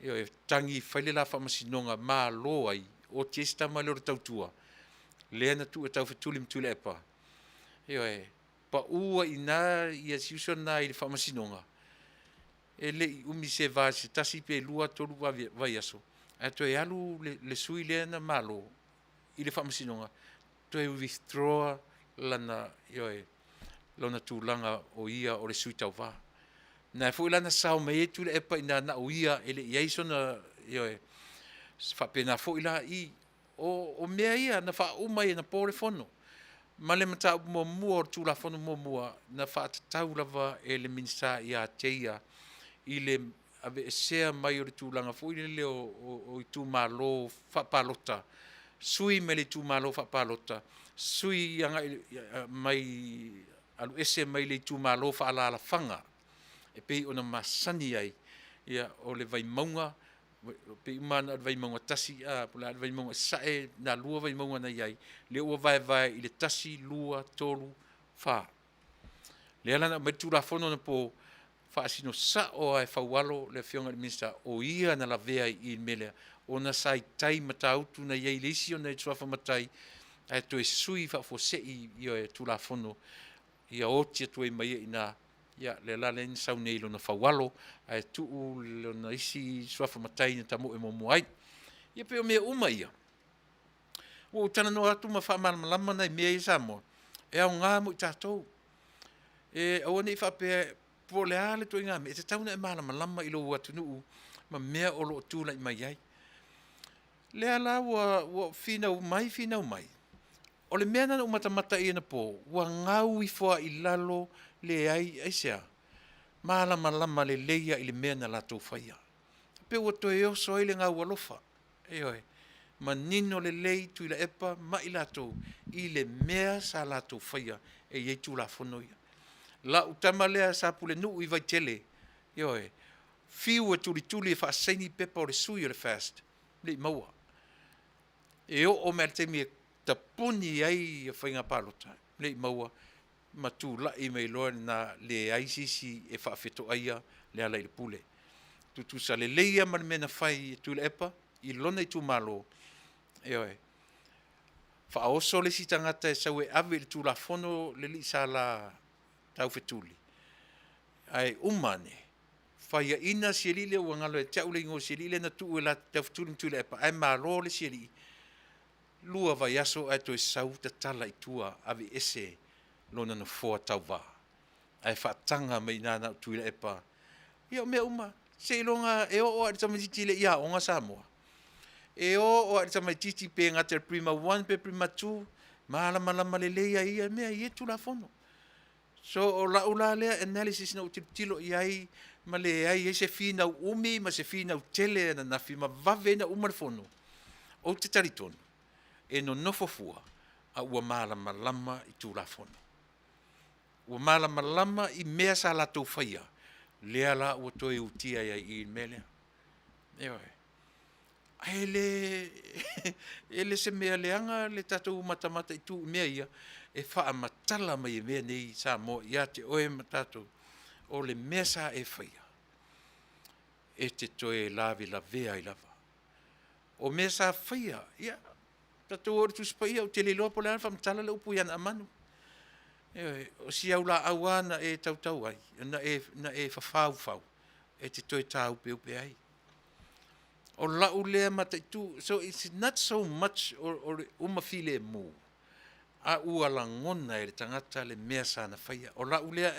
ioe, tagi fai le la faamasinoga, malo ai, oti ai si tama lea o le tautua, lea na tuu e taufetuli ma Tuilaepa, ioe, pau ai i ina ia si uso lena i le faamasinoga, e le i umi se va i se tasi pe lua tolu vaiaso, ae toe alu le sui lea na malo i le faamasinoga, toe withdraw lana, ioe, lona tulaga o ia o le sui tauva. Na foi la na sao mai ai Tuilaepa ina na o ia e le i ai sona, ioe, faapena foi la i o mea ia na faauma ai anapo le fono. Ma le mataupu muamua o le Tulafono muamua na faatatau lava e le Minisita ia te ia i le aveesea mai o le tulaga foi lele o itumalo faapalota, sui mai le itumalo faapalota, sui agai mai alu ese mai le itumalo faaalaalafaga e pei ona masani ai, ia, o le Vaimauga, pei uma lava na o le Vaimauga 1, a, po o le a le Vaimauga i Sasae, na 2 Vaimauga na i ai, lea ua vaevae i le 1, 2, 3, 4. Lea la na aumai le Tulafono anapo, faasino sao lava e Faualo le Afioga i le Minisita, o ia na lavea i i i le mea lea, ona sa i tai i Matautu na i ai i le isi ona suafa matai, ae toe sui faafuasei ia Tulafono ia oti atu ai ma ia i ina. Ia, lea la lea na sau nei i lona Faualo, ae tuu lona isi suafa matai na tamoe muamua ai. Ia pei o mea uma ia, ua ou talanoa atu ma faamalamalama nai mea ia Samoa, e aoga mo i tatou. E aua ne i faapea po o le a le ituaiga mea, e tatau ona e malamalama i lou atunuu ma mea o lo o tulai mai ai. Lea la ua finau mai finau mai, o le mea lena na ou matamata i ai anapo, ua gau ifo lava i lalo, leai, aisea? Malamalama lelei lava i le mea na latou faia. Pei ua toe oso ai le gaualofa, ioe, manino lelei Tuilaepa ma i latou i le mea sa latou faia e i ai Tulafono ia. Lau tama lea sa pulenuu i Vaitele, ioe, fiu e tulituli e faasaini pepa o le sui o le FAST, le i maua. E oo mai lava i le taimi e tapuni ai faiga palota, le i maua, ma tulai mai loa lena, leai se isi e faafetoaia Lealailepule. Tutusa lelei lava ma le mea na fai e Tuilaepa i lona itumalo, ioe, faaoso le isi tagata e sau e ave i le Tulafono le alii sa la taufetuli, ae uma ane, faiaina si alii lea ua galo ia te au le igoa o si alii lea na tuu e la te taufetuli ma Tuilaepa, ae malo le isi alii, 2 vaiaso ae toe sau tatala i tua, aveese lona nofoa tauva, ae faataga mai i ina na o Tuilaepa. Ia o mea uma, seiloga e oo lava i le tamaitiiti e le i aoga Samoa, e oo lava i le tamaitiiti pe gata i le Prima 1 pe Prima 2, malamalama lelei lava i ia mea, i ia Tulafono. So o lau la lea analysis na ou tilotilo i ai ma leai ai se finau umi ma se finau tele ananafi ma vave ai ona uma le fono, ou te talitonu e nonofo fua a ua malamalama i Tulafono. Ua malamalama i mea sa latou faia, lea la ua toe utia ai i i le mea lea. Ioe. Ae le e le se mea leaga le tatou matamata i tu i mea ia, e faamatala mai e mea nei Samoa ia te oe ma tatou, o le mea sa e faia, e te toe lavelavea ai lava. O mea sa faia, ia, tatou o i le Tusi Paia, ou te le iloa po o le a ona faamatala le upu ia Naamanu. Ioe, o si au laau lava na e tautau ai, na e fafaufau, e te toe taupeupe ai. O lau lea mataitu, so it's not so much o le uma filemu, a ua lagona e le tagata le mea sa na faia. O lau lea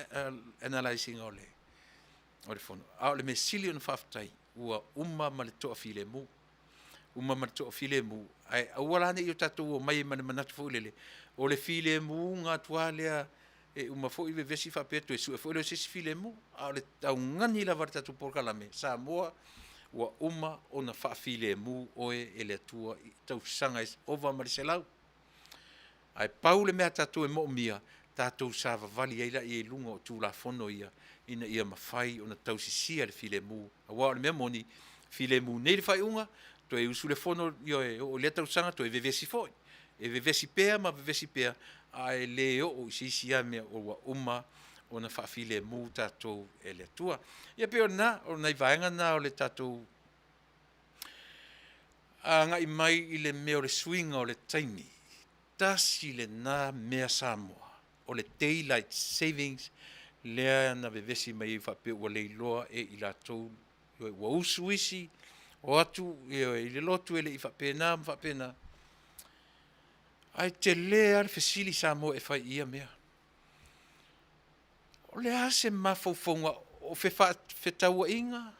analyse ina o le fono. A o le mea sili ona faafetai, ua uma ma le toafilemu. uma ma le toafilemu, ae aua la ne i o tatou omai ai ma le manatu foi lele, o le filemuga atu lava lea e uma foi vevesi faapea toe sue foi lea o se isi filemu. A o le augani lava a le tatou polokalame, Samoa ua uma ona faafilemu oe e le Atua i tausaga e ova ma le 100. Ae pau le mea a tatou e moomia, tatou savavali ai laia i luga o Tulafono ia ina ia mafai ona tausisia le filemu. Aua o le mea moni, filemu nei le faaiuga, toe usu le fono, ioe, oo i lea tausaga toe vevesi foi. E vevesi pea ma vevesi pea, ae le oo i se isi lava mea ua uma ona faafilemu tatou e le Atua. Ia pei o lena, o nai vaega na o le tatou agai mai i le mea o le suiga o le taimi. Tasi lena mea Samoa, o le daylight savings lea na vevesi mai ai faapea ua leiloa e i latou, ua usu isi, o atu i le lotu e le i faapena ma faapena. Ae tele lava le fesili Samoa e fai i ia mea. O le a se mafaufauga o fetauaiga,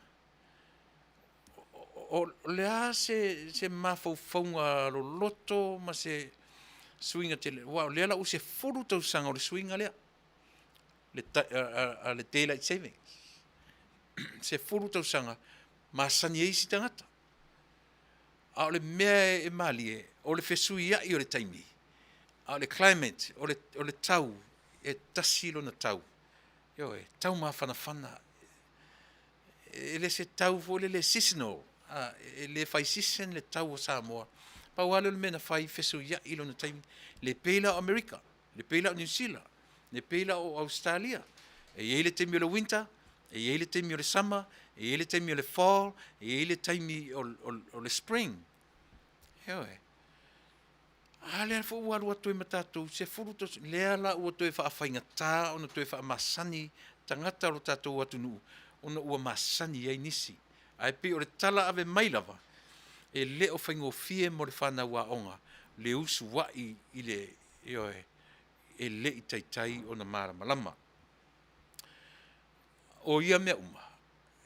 o le a se mafaufauga loloto ma se suiga tele, aua o lea la ua 10 tausaga o le suiga lea, le daylight savings. 10 tausaga masani ai isi tagata. A o le mea e malie, o le fesuiai o le taimi, a o le climate, o le tau, e tasi lona tau. Ioe, tau mafanafana. E le se tau foi lele seasonal, e le fai season le tau o Samoa. Pau lava lea o le mea na fai, fesuiai lona taimi. Le pei la o Amerika, le pei la o Niu Sila, le pei la o Ausetalia. E i ai le taimi o le winter, e i ai le taimi o le summer, e i ai le taimi o le fall, e i ai le taimi o le spring. Ioe. A lea foi ua alu atu ai ma tatou 10 tausaga, lea la ua toe faafaigata ona toe faamasani tagata o lo tatou atunuu ona ua masani ai nisi. Ae pei o le tala ave mai lava, e le o faigofie mo le fanau aoga le usuai i le, ioe, e le i taitai ona malamalama. O ia mea uma,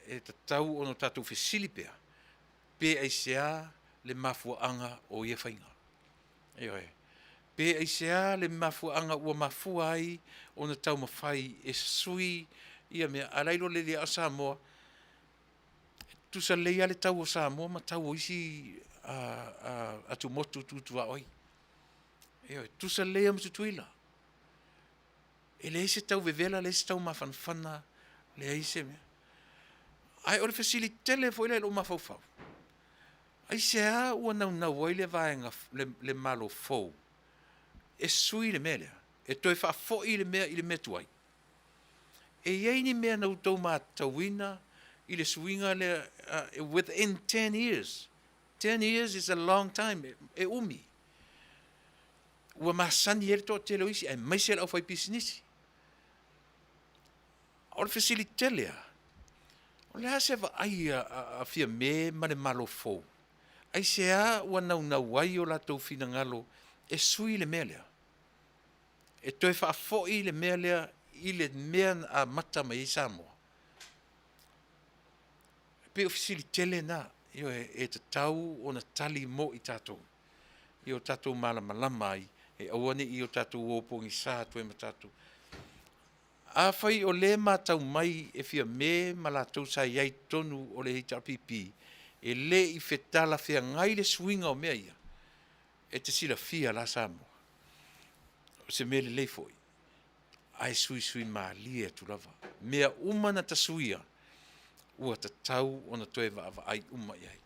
e tatau ona tatou fesili pea, pe aisea le mafuaaga o ia faiga. Ioe. Pe aisea le mafuaaga ua mafua ai ona taumafai e sui ia mea, a la e iloa lelei lava o Samoa, e tutusa lelei lava le tau o Samoa ma tau o isi atumotu tu tuaoi. Ioe, tutusa lelei lava ma Tutuila. E leai se tau vevela, leai se tau mafanafana, leai se mea. Ae o le fesili tele foi lea i lou mafaufau, aisea ua naunau ai le vaega, le Malo fou e sui le mea lea, e toe faafoi le mea i le mea tuai? E i ai ni mea na outou matauina i le suiga lea within 10 years? 10 years is a long time, e umi. Ua masani ai le toatele o isi, aemaise le aufaipisinisi. O le fesili tele lava, o le a se vaai a Fiame ma le Malo fou? Aisea ua naunau ai o latou finagalo e sui le mea lea? E toe faafoi le mea lea i le mea na amata mai ai Samoa? E pei o fesili tele na, ioe, e tatau ona tali mo i tatou, ia o tatou malamalama ai, e aua ne i o tatou o pogisa atu ai ma tatou. Afai o lea e matau mai e Fiame ma latou sa i ai i totonu o le HRPP, e le i fetalafeagai le suiga o mea ia, e te silafia la Samoa, o se mea lelei foi, ae suisui malie atu lava. Mea uma na tasuia, ua tatau ona toe vaavaai uma i ai.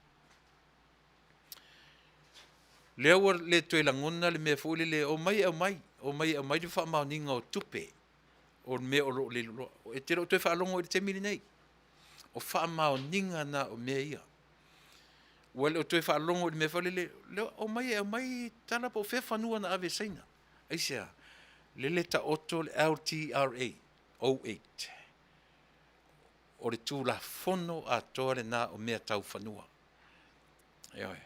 Lea ua le toe lagona le mea foi lele, omai e aumai, omai e aumai le faamaoniga o tupe o le mea o lo o leiloa. E te le o toe faalogo i le taimi lenei. O faamaoniga na o mea ia. Ua le o toe faalogo i le mea foi lele, omai e aumai tala po o fea fanua na ave e Saina. Aisea? Lele taoto le LTRA 08. O le Tulafono atoa lena o mea tau fanua. Ioe.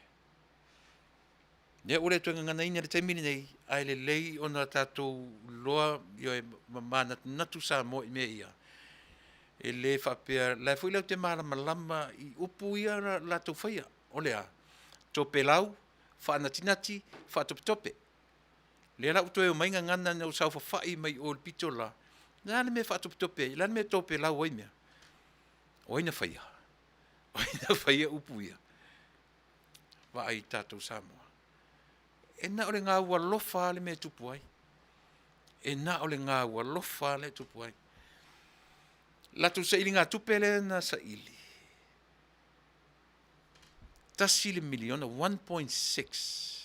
Lea ua le toe gaganaina i le taimi lenei, ae lelei ona tatou iloa, ioe, ma manatunatu Samoa i mea ia. E le faapea, la e foi latou te malamalama i upu ia na latou faia. O le a? Topelau, faanatinati, faatopetope. Lea la ua toe omai gagana ina ua saofafai mai o i le pito le la, o le a le mea e faatopetope ai? O le a le mea e topelau ai mea? O ai na faia? O ai na faia upu ia? Vaai i tatou Samoa. E na o le gaualofa lava le mea e tupu ai. E na o le gaualofa lava lea e tupu ai. Latou sailigatupe lea na saili, $1 miliona, 1.6.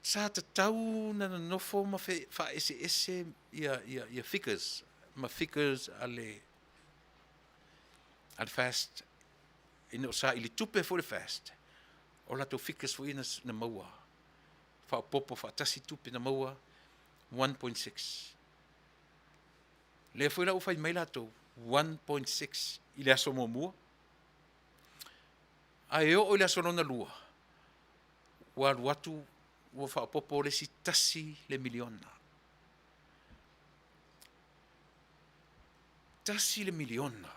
Sa tatau ona nonofo ma faaeseese ia figures ma figures a le FAST ina o saili tupe foi le FAST, o latou figures foi ia na maua, faaopoopo faatasi tupe na maua 1.6. Lea foi la ua fai mai latou 1.6 i le aso muamua, ae oo i le aso lona lua, ua alu atu ua faaopoopo le isi $1 miliona. $1 miliona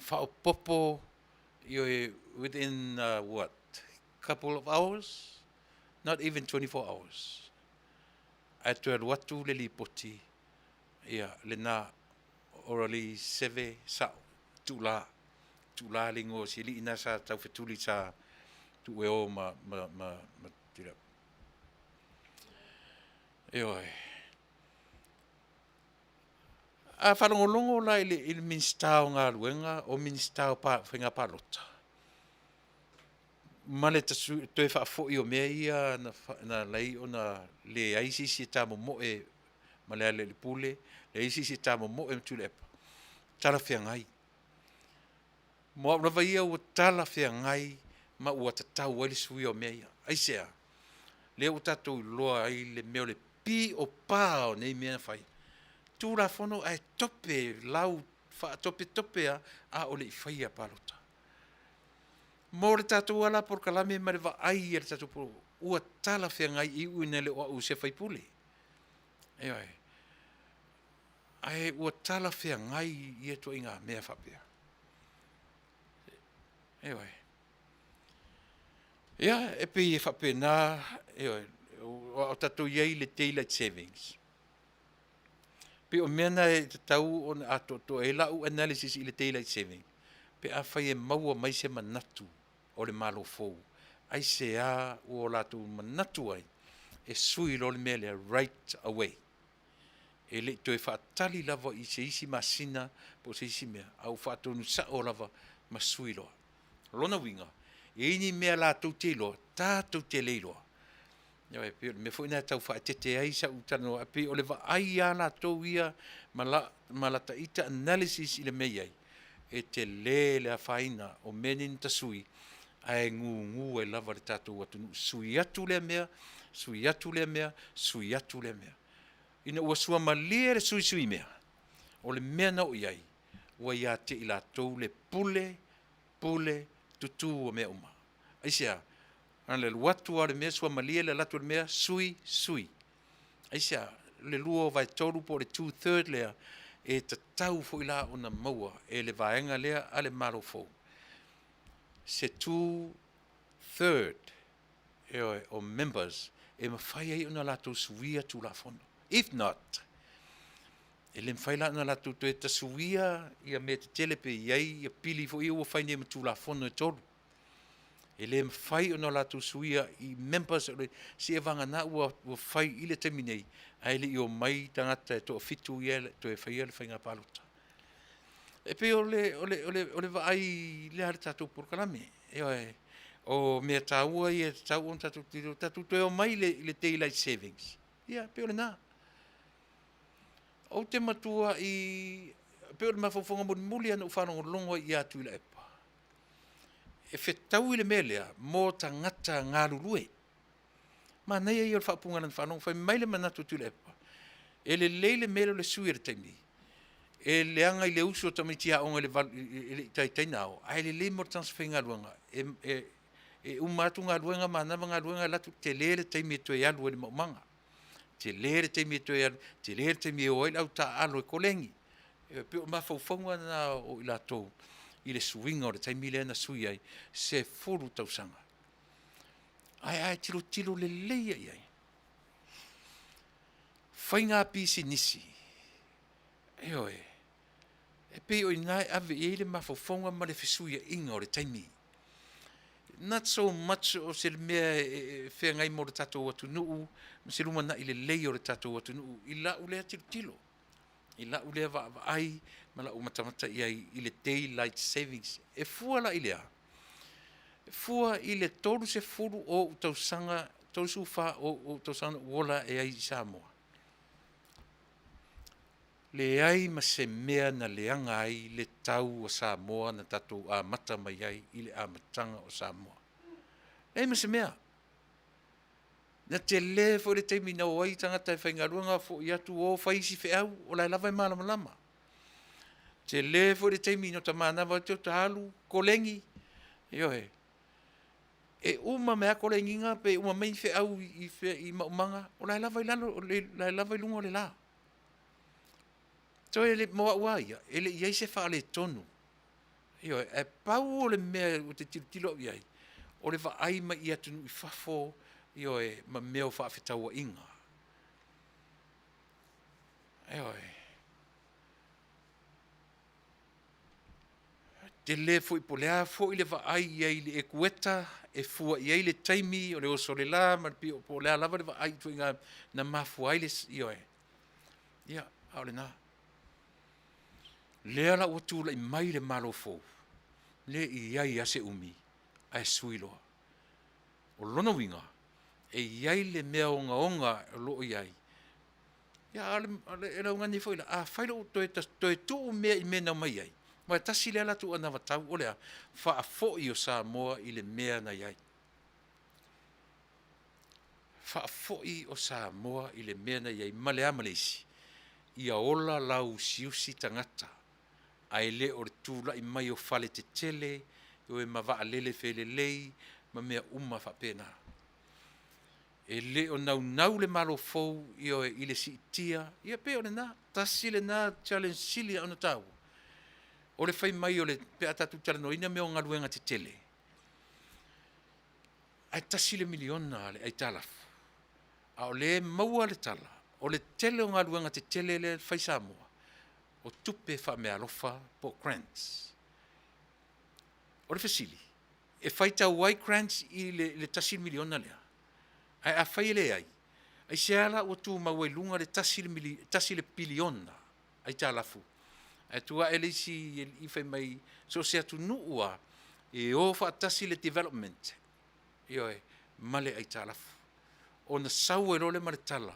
faaopoopo within what, couple of hours, not even 24 hours. Ae toe alu atu le lipoti ia lena Orali Seve Sao Tuula, Tuula le igoa o si alii na sa taufetuli sa tuu e o ma Tuilaepa. Ioe. A faalogologo la i le Minisita o Galuega, o Minisita o Faiga Palota ma le toe faafoi o mea ia na ala ai ona leai se isi e tamomoe ma Lealailepule, leai se isi e tamomoe ma Tuilaepa, talafeagai. Mo au lava ia ua talafeagai ma ua tatau ai le suia o mea ia. Aisea? Lea ua tatou iloa ai le mea o le pi o pa o nei mea na fai. Tulafono ae tope lau faatopetope lava a o le i faia palota. Mo le tatou lava la polokalame ma le vaai a le tatou ua talafeagai e ui ina le o au o se sui usufono. Ioe. Ae ua talafeagai ia ituaiga mea faapea. Ioe. Ia, e pei e faapena, ioe, aua o tatou i ai i le daylight savings. Pei o mea na e tatau ona atoatoa i ai lau analysis i le daylight saving pe afai e maua mai se manatu o le Malo fou. Aisea ua latou manatu ai e sui loa le mea lea right away? E le i toe faatali lava i se isi masina po o se isi mea, a ua faatonu sao lava ma sui loa. O lona uiga, e i ai ni mea latou te iloa, tatou te le iloa. Ioe, pei o le mea foi lena e tau faaeteete ai sau talanoa, pei o le vaai a latou ia ma lata ita analysis i le mea e i ai, e tele le afaina o mea nei na tasui, ae gugu ai lava le tatou atunuu, sui atu lea mea, sui atu lea mea, sui atu lea mea. Ina ua suamalie le suisui mea, o le mea na oo i ai, ua ia te i latou le pule, pule tutu o mea uma. Aisea? Na o le alu atu lava o le mea suamalie le alu atu o le mea, sui, sui. Aisea? Le 2/3 po o le 2/3 lea, e tatau foi la ona maua e le vaega lea a le Malo fou se 2/3, ioe, o members e mafai ai ona latou suia Tulafono. If not, e le mafai la ona latou toe tasuia ia mea tetele pe i ai ia pili foi ia ua fai nei ma Tulafono e tolu. E le mafai ona latou suia i members o le seia vagana ua fai i le taimi nei ae le i omai tagata e toafitu ia toe faia le faiga palota. E pei o le vaai lea a le tatou polokalame. Ioe, o mea taua ia e tatau ona tatou tilotilo, tatou toe omai i le daylight savings. Ia, pei o lena. Ou te matua i pei o le mafaufauga mulimuli lava na ou faalogologo ai ia Tuilaepa, e fetaui le mea lea mo tagata galulue. Manaia ia o le faaupuga i lana faalogo, fai mai le manatu o Tuilaepa, e lelei le mea lea o le sui o le taimi, e leaga i le usu a tamaiti aoga i le 8 e le i taitai ona ao, ae lelei mo le tagata faigaluega e uma atu galuega manava galuega, alu atu, tele le taimi e toe alu ai i le maumaga, tele le taimi e toe alu, tele le taimi e o ai le au taaalo e kolegi. E pei o mafaufauga na o i latou i le suiga o le taimi lea na sui ai, 10 tausaga. Ae a e tilotilo lelei i ai, faiga pisinisi, ioe, e pei o i ina e ave i ai le mafaufauga ma le fesuiaiga o le taimi. Not so much o se mea e feagai mo le tatou atunuu ma se lumanai lelei o le tatou atunuu i lau lea tilotilo, i lau lea vaavaai ma lau matamata i ai i le daylight savings. E fua la i le a? E fua i le 30 o ou tausaga, 34 o ou tausaga na ou ola ae ai i Samoa, leai ma se mea na leaga ai le tau o Samoa na tatou amata mai ai i le amataga o Samoa. Leai ma se mea. Na tele foi le taimi na o ai tagata e faigaluega foi atu o fai isi feau, o la e lava e malamalama. Tele foi le taimi na ota manava ai ota alu koleni, ioe, e uma mai lava koleniga pe uma mai ni feau i fea i maumaga, o la e lava i lalo, o la e lava i luga o le la. Toe le, mo au lava ia, e le i i ai se faaletonu. Ioe, ae pau o le mea ou te tilotilo au i ai, o le vaai mai i atunuu i fafo, ioe, ma mea o faafetauaiga. Ioe. Tele foi po o le a foi le vaai i ai i le ekueta e fua i ai le taimi o le oso o le la ma le pio, po o le a lava le vaai i ituaiga na mafua ai le, ioe. Ia, a o lena. Lea la ua tulai mai le Malo fou, le i i ai lava se umi ae sui loa. O lona uiga, e i ai le mea ogaoga o lo o i ai, ia a o le augani foi la, afai loa ua toe, toe tuu mea i mea na omai ai, aua e tasi lea latou anavatau, o le a? Faafoi o Samoa i le mea na i ai. Faafoi o Samoa i le mea na i ai, ma le a ma le isi? Ia ola lauusiusi tagata, ae le o le tulai mai o fale tetele ma vaalele felelei ma mea uma faapena. E le o naunau le Malo fou, ioe, i le siitia, ia pei o lena, tasi lena challenge sili ona taua, o le fai mai o le, pe a tatou talanoaina mea o galuega tetele, ae $1 miliona le aitalafu, a o lea e maua le tala, o le tele o galuega tetele lea e fai i Samoa, o tupe faameaalofa po o grants. O le fesili, e faitau ai grants i le $1 miliona lea? Ae afai e leai, aisea la ua tumau ai i luga le $1 piliona aitalafu? Ae tu ae le isi alii fai mai, so o se atunuu lava, e o faatasi le development, ioe, ma le aitalafu. Ona sau ai loa lea ma le tala,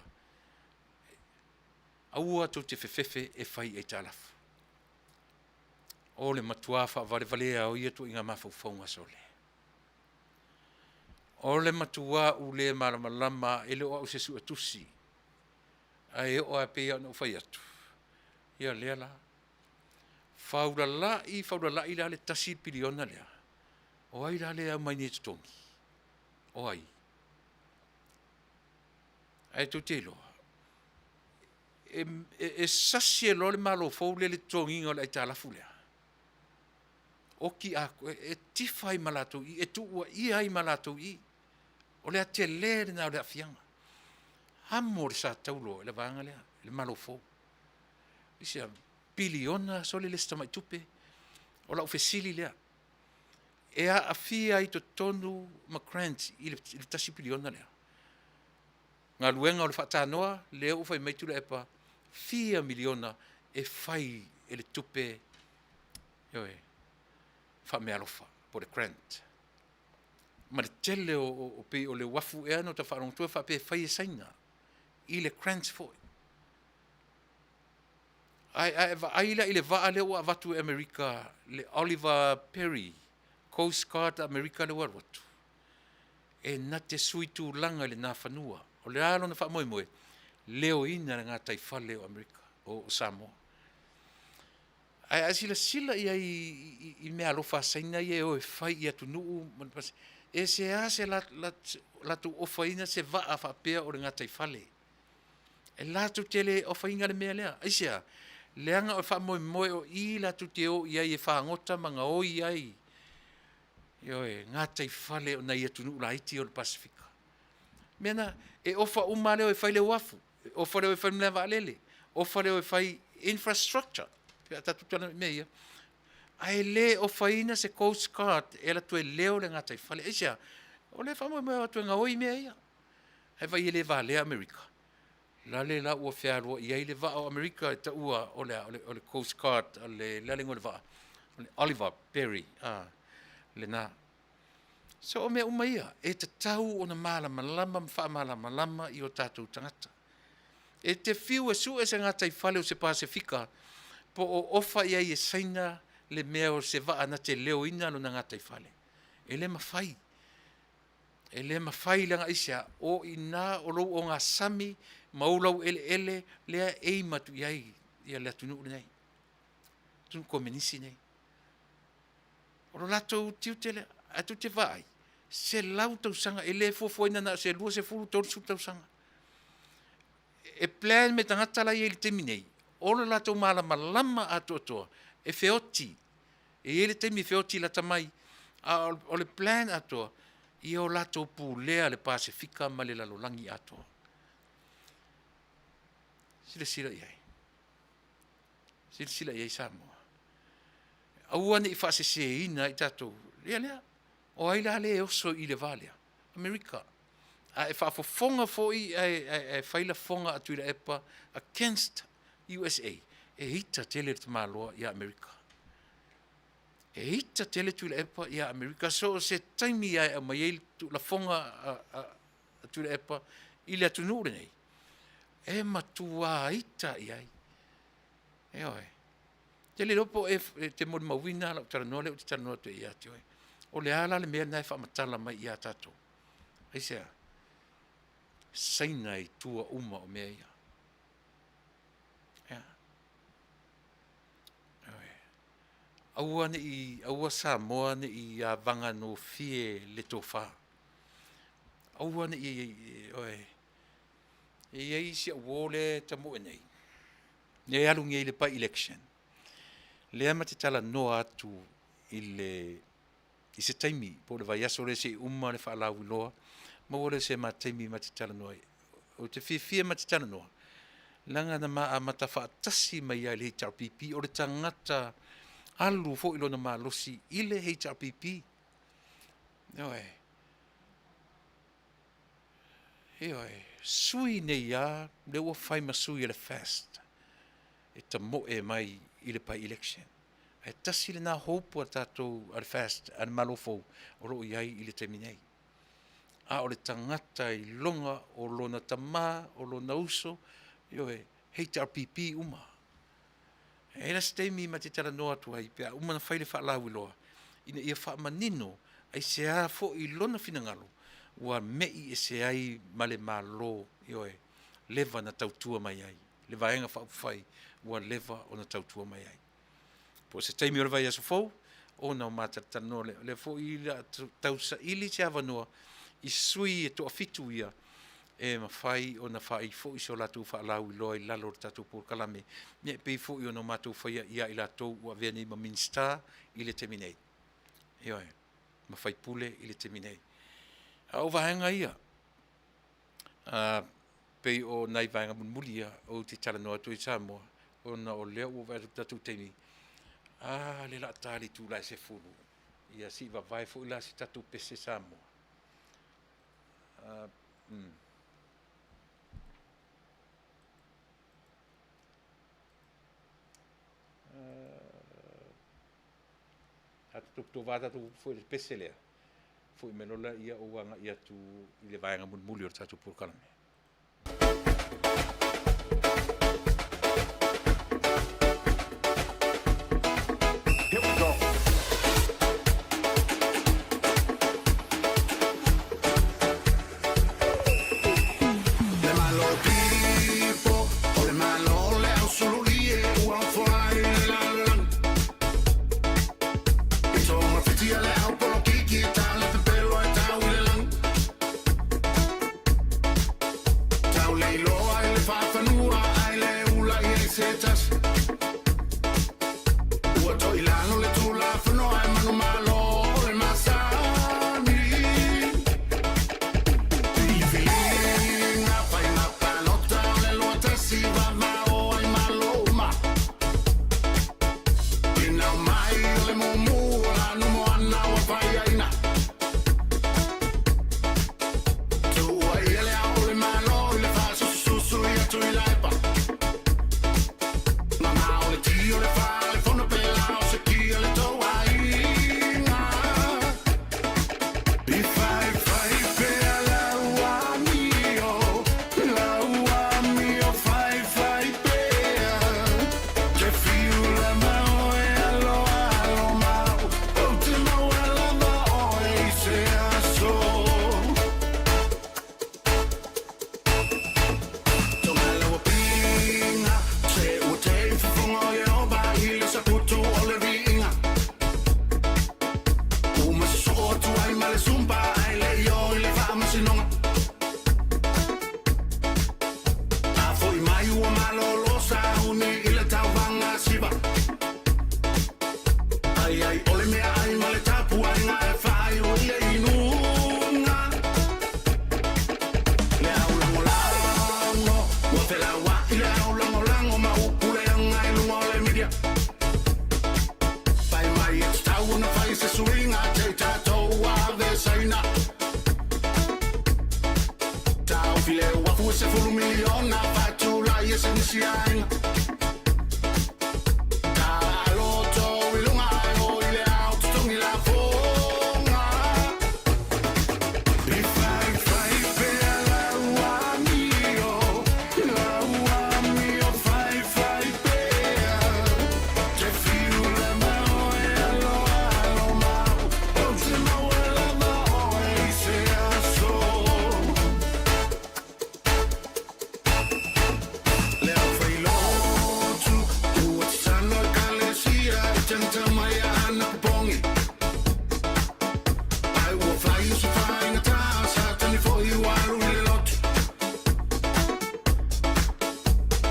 aua tou te fefefe e fai i aitalafu. O le matua faavalevalea o ia ituaiga mafaufauga sole. O le matua ou le malamalama, e le o au o se suetusi, ae oo lava e pei ona ou fai atu, ia lea la, faulalai faulalai la le $1 piliona lea, o ai la lea e aumai nei e totogi? O ai? Ae tou te iloa, e sasi ai loa le Malo fou lea i le totogiina o le aitalafu lea, oti atoa, e tifa ai ma latou i i, e tuuaia ai ma latou i i. O le atele lena o le aafiaga. Amo le sa taulo e le vaega lea, le Malo fou. Aisea? Piliona sole le isi tamai tupe. O lau fesili lea, e aafia ai totonu ma grants i le $1 piliona lea? Galuega o le faatanoa, lea ua fai mai Tuilaepa, fia miliona e fai e le tupe, ioe, faameaalofa po o le grant. Ma le tele o pei o le uafu ea na ota faalogo atu faapea e fai e Saina i le grant foi. Ae a e vaai la i le vaa lea ua avatu e Amerika, le Oliver Perry, Coast Guard a Amerika lea ua alu atu, e na te sui tulaga i le Nafanua. O le a lona faamoemoe? Leoina le gataifale o Amerika, o Samoa. Ae a silasila i ai i meaalofa a Saina ia e o e fai i atunuu, e seasea latou ofaina se vaa faapea o le gataifale. E latou te le ofaina le mea lea. Aisea? Leaga o le faamoemoe o i latou te o i ai e fagota ma gaoi ai, ioe, gataifale o nai atunuu laiti ia o le Pasefika. Mea na, e ofa uma lava le o e fai le uafu, e ofa le o e fai le malae vaalele, ofa le o e fai infrastructure pe a tatou talanoa i mea ia, ae le ofaina se coast guard e alu atu e leo le gataifale. Aisea? O lea e faamoemoe e o atu e gaoi mea ia. Ae vaai e le valea Amerika. Lale la ua fealuai ai le vaa o Amerika e taua o le a? O le Coast Guard, o le a le igoa o le vaa? O le Oliver Perry, a, lena. So o mea uma ia, e tatau ona malamalama ma faamalamalama i o tatou tagata. E te fiu e sue se gataifale o se Pasefika po o ofa i ai e Saina le mea o se vaa na te leoina lona gataifale. E le mafai. E le mafai leaga aisea? O i ina o lou ogasami ma ou laueleele lea e aim atu i ai le atunuu lenei, atunuu komenisi nei. O lo latou tiute lea, ae tou te vaai, 100 tausaga, e le fuafuaina na o se 20, 30 tausaga. E plan me tagata la e i ai i le taimi nei, o le latou malamalama atoatoa e feoti. E i ai le taimi e feoti lata mai, a o le plan atoa, ia o latou pulea le Pasefika ma le lalolagi atoa. Silasila i ai. Silasila i ai Samoa. Aua ne i faaseseina ai tatou. Ia lea, o ai la lea e oso i le va lea? Amerika. A e faafofoga foi ae fai lafoga a Tuilaepa against USA, e ita tele le tamaloa ia Amerika. E ita tele Tuilaepa ia Amerika, so o se taimi lava e aumai ai le lafoga a Tuilaepa i le atunuu lenei, e matua ita i ai. Ioe. Ou te le iloa po o e te molimauina lau talanoa lea ou te talanoa atu ai ia te oe. O le a la le mea lena e faamatala mai ia tatou? Aisea? Saina i tua uma o mea ia. Ea. Aua ne i, aua Samoa ne i avagagofie le tofa. Aua ne i, oe, e i ai si au uo lea e tamoe nei, lea e alu nei i le by-election, lea ma te talanoa atu i le, i se taimi po o le vaiaso lea se i uma le faalauiloa, maua lea o se ma taimi ma te talanoa ai. Ou te fiafia ma te talanoa, leaga na ma amata faatasi mai lava i le HRPP, o le tagata alu foi lona malosi i le HRPP. Ioe. Ioe, sui nei lava, lea ua fai ma sui o le FAST e tamoe mai i le by-election. Ae tasi lena hope a tatou a le FAST, a le Malo fou o lo o i ai i le taimi nei. A o le tagata iloga o lona tama, o lona uso, ioe, HRPP uma. E i ai la se taimi ma te talanoa atu ai pe a uma ona fai le faalauiloa ina ia faamanino aisea foi lona finagalo ua me'i ese ai ma le Malo, ioe, leva na tautua mai ai, le Vaega Faaupufai ua leva ona tautua mai ai. Po o se taimi o le vaiaso fou ona o ma talatalanoa lea. O lea foi o le a tausaili se avanoa i sui e toafitu ia e mafai ona fai foi so latou faalauiloa i lalo o le tatou polokalame, ia e pei foi ona matou faia ia i latou ua avea nei ma Minisita i le taimi nei. Ioe, ma faipule i le taimi nei. A o vaega ia, pei o nai vaega mulimuli ia ou te talanoa atu ai i Samoa, ona o lea ua vaai atu i le tatou taimi, a lea o le a ta le itula e 10, ia se i vavae foi la se tatou pese Samoa. A tatou tatou foi i le pese lea, foi mai loa lea ou agai atu i le vaega mulimuli o le tatou polokalame. Here we go. Le Malo tipo, o le Malo le au sulu i e ua foai le lalolagi. I tonga whiti a le au polokiki, tā le pepelo e tau i le lagi. Tau le iloa i le whawhanua, ai le ula i ei se tasi. miliona faatulai e se nisi aiga. Taloto i luga ae o i le ao totogi lafoga. I faifai pea lau amio, lau amio faifai pea. Te fiu lava oe alo alo mau, ou te maua lava oe i se aso. Le aufailotu ua tatalo ekalesia e tagata mai a anapopogi. Ai ua fai o se faigata, Satani foi ua alu i le lotu.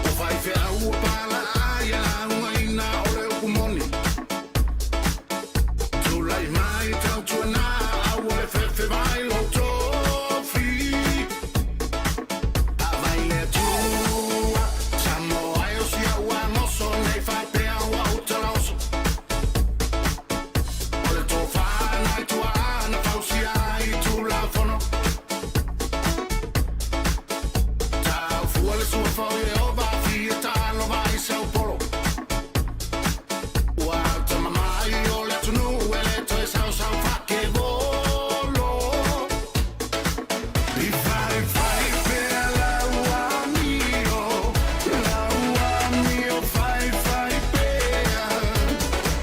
O faifeau ua palaai e laugaina o le upu moni. Tulai mai tautuana, aua le fefe vai lou tofi. A vai le Atua, Samoa e o si au agoso nei faapea ua ou talaoso. O le tofa nai tuaa na fausia ai Tulafono. Taufua le suafa o Ieova fia talo vai sau polo. Ua tamamai o le atunuu e le toe sausau faakevolo. I faifai pea lau amio, lau amio faifai pea.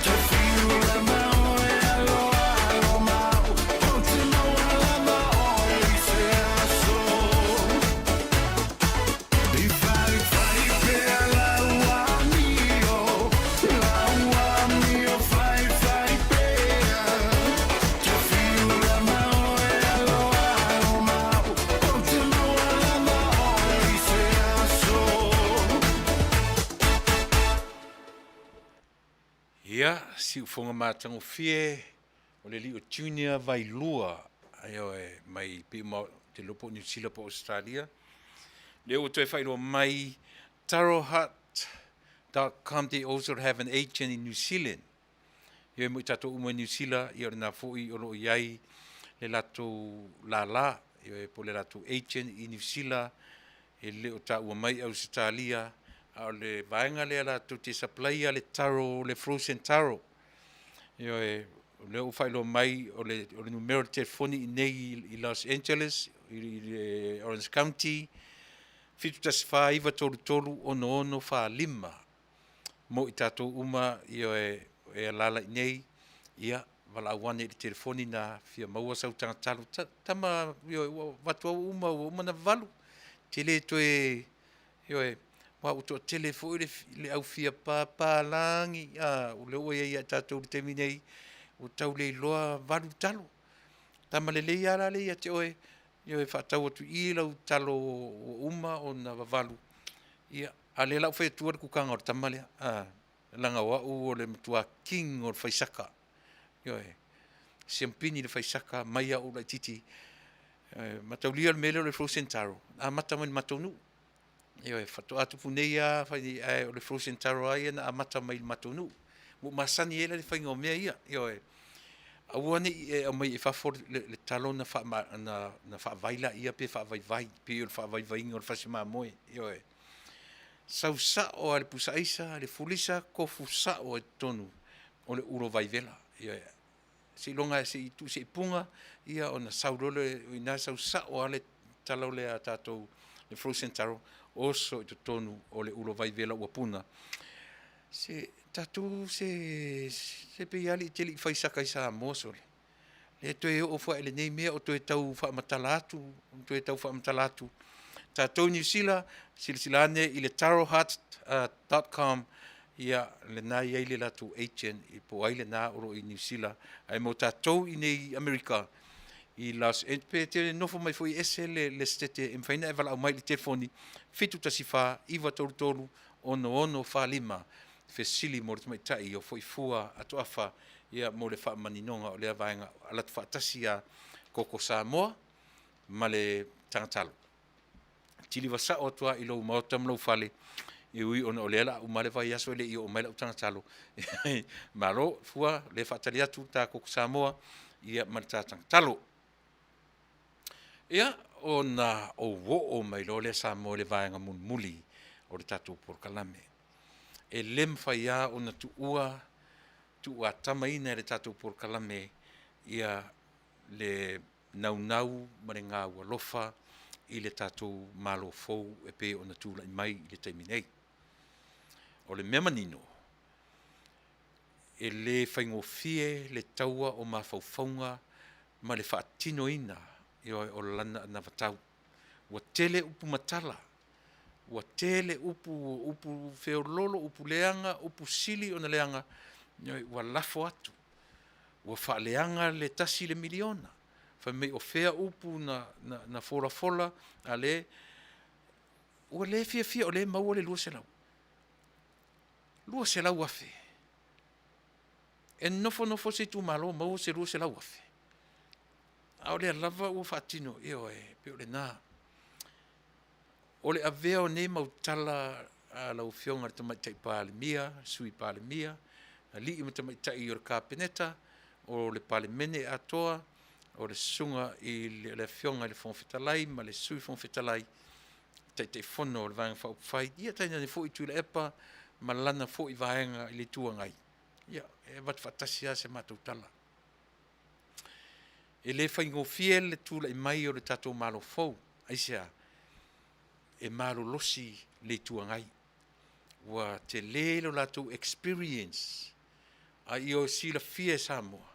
Te fiu lava oe alo alo mau, ou te maua lava oe i se aso. I faifai pea lau amio, lau amio faifai pea. Te fiu lava oe alo alo mau, ou te maua lava oe i se aso. Ia, siufoga matagofie o le alii o Junior Vailua, ioe, mai pei uma te iloa po o Niu Sila po o Ausetalia. Lea ua toe faailoa mai tarohut.com they also have an agent in New Zealand. Ioe, mo i tatou uma i Niu Sila, ia o lena foi o lo o i ai le latou lala, ioe, po o le latou agent i Niu Sila, e le o taua mai Ausetalia, a o le vaega lea latou te supplya le taro, le frozen taro. Ioe, o lea ua faailoa mai o le o le numera o le telefoni i inei i Los Angeles, i le Orange County, 714 933 6645 mo i tatou uma, ioe, e alaala i inei, ia, valaau ane i le telefoni na fia maua sau tagatalo. Tama, ioe, ua avatu au uma, ua uma ona valu. Te le toe, ioe, aua ua toatele foi le, le au fia papalagi, a, o lea ua i ai ia i tatou i le taimi nei, ua tau le iloa valu le talo. Tama lelei lava la lea ia te oe, ioe, faatau atu i i lau talo ua uma ona vavalu, ia, a o lea la ua fai atua le kukaga o le tama lea, a, leaga o au o le matua king o le faisaka, ioe, siampini le faisaka mai lava ou laitiiti. E mataulia le mea lea o le frozen taro, na amata mai i le matou nuu. Ioe, faatoa tupu nei lava fai nei, ae o le frozen taro lava ia na amata mai i le matou nuu. Ua ou masani ai la i le faiga o mea ia, ioe. Aua ne i e aumaia i fafo le, le talo na, faama, na, na faavai laia pe faavaivai, pei o le faavaivaiga o le fasi mamoe, ioe. Sau sao lava i le pusa aisa, le fulisa, kofu sao ai i totonu o le ulo vaivela, ioe. Seiloga se i tuu se i puga, ia ona sau loa lea o i ina sau sao lava le talo lea a tatou le frozen taro, oso i totonu o le ulo vaivela ua puna. Se tatou se se pei lava e te le i fai saka i Samoa sole. Lea toe oo foi i lenei mea o toe tau faamatala atu, toe tau faamatala atu. Tatou i Niu Sila, silasila ane i le taroheart.com, ia lena e i ai le latou agent po o ai lena o lo o i Niu Sila. Ae mo tatou i nei i Amerika, i Los Angeles, pe te nofo mai foi ese le, le setete e mafai ona e valaau mai i le telefoni 714 933 6645 fesili mo le tamaitai o Foifua Atoafa ia mo le faamaninoga o lea vaega alu atu faatasi ia Koko Samoa ma le Tagatalo. Kiliva sao atu lava i lou maota ma lou fale, e ui ona o lea o le a uma le vaiaso e le i oo mai lau tagatalo. Malo, Fua, o lea e faatali atu le ta Koko Samoa ia ma le ta tagatalo. Ia, Ona ou oo mai loa lea Samoa i le vaega mulimuli o le tatou polokalame. E le mafai lava ona tuua tuuatamaina e le tatou polokalame ia le naunau ma le gaualofa i le tatou Malo fou e pei ona tulai mai i le taimi nei. O le mea manino, e le faigofie le taua o mafaufauga ma le faatinoina, ioe, o lana anavatau. Ua tele upu matala, ua tele upu, upu feoloolo upu leaga, upu sili ona leaga, ioe, ua lafo atu, ua faaleaga le $1 miliona. Fai mai o fea upu na folafola a le ua le fiafia o lea e maua le 200, 200,000. E nofonofo se itumalo maua se 200,000? A o lea lava ua faatino, ioe, e pei o lena. O le avea o nei mau tala a lau Afioga i le Tamaitai Palemia, Sui Palemia, alii ma tamaitai o le Kapeneta, o le Palemene atoa, o le Susuga i le Afioga i le Fofoga Fetalai ma le Sui Fofoga Fetalai, Taitaifono o le Vaega Faaupufai, ia tainane foi Tuilaepa ma lana foi Vaega i le Itu Agai, ia, e avatu faatasi lava se matou tala. E le faigofie le tulai mai o le tatou Malo fou. Aisea? E malolosi le Itu Agai, ua tele lo latou experience, a ia silafia e Samoa,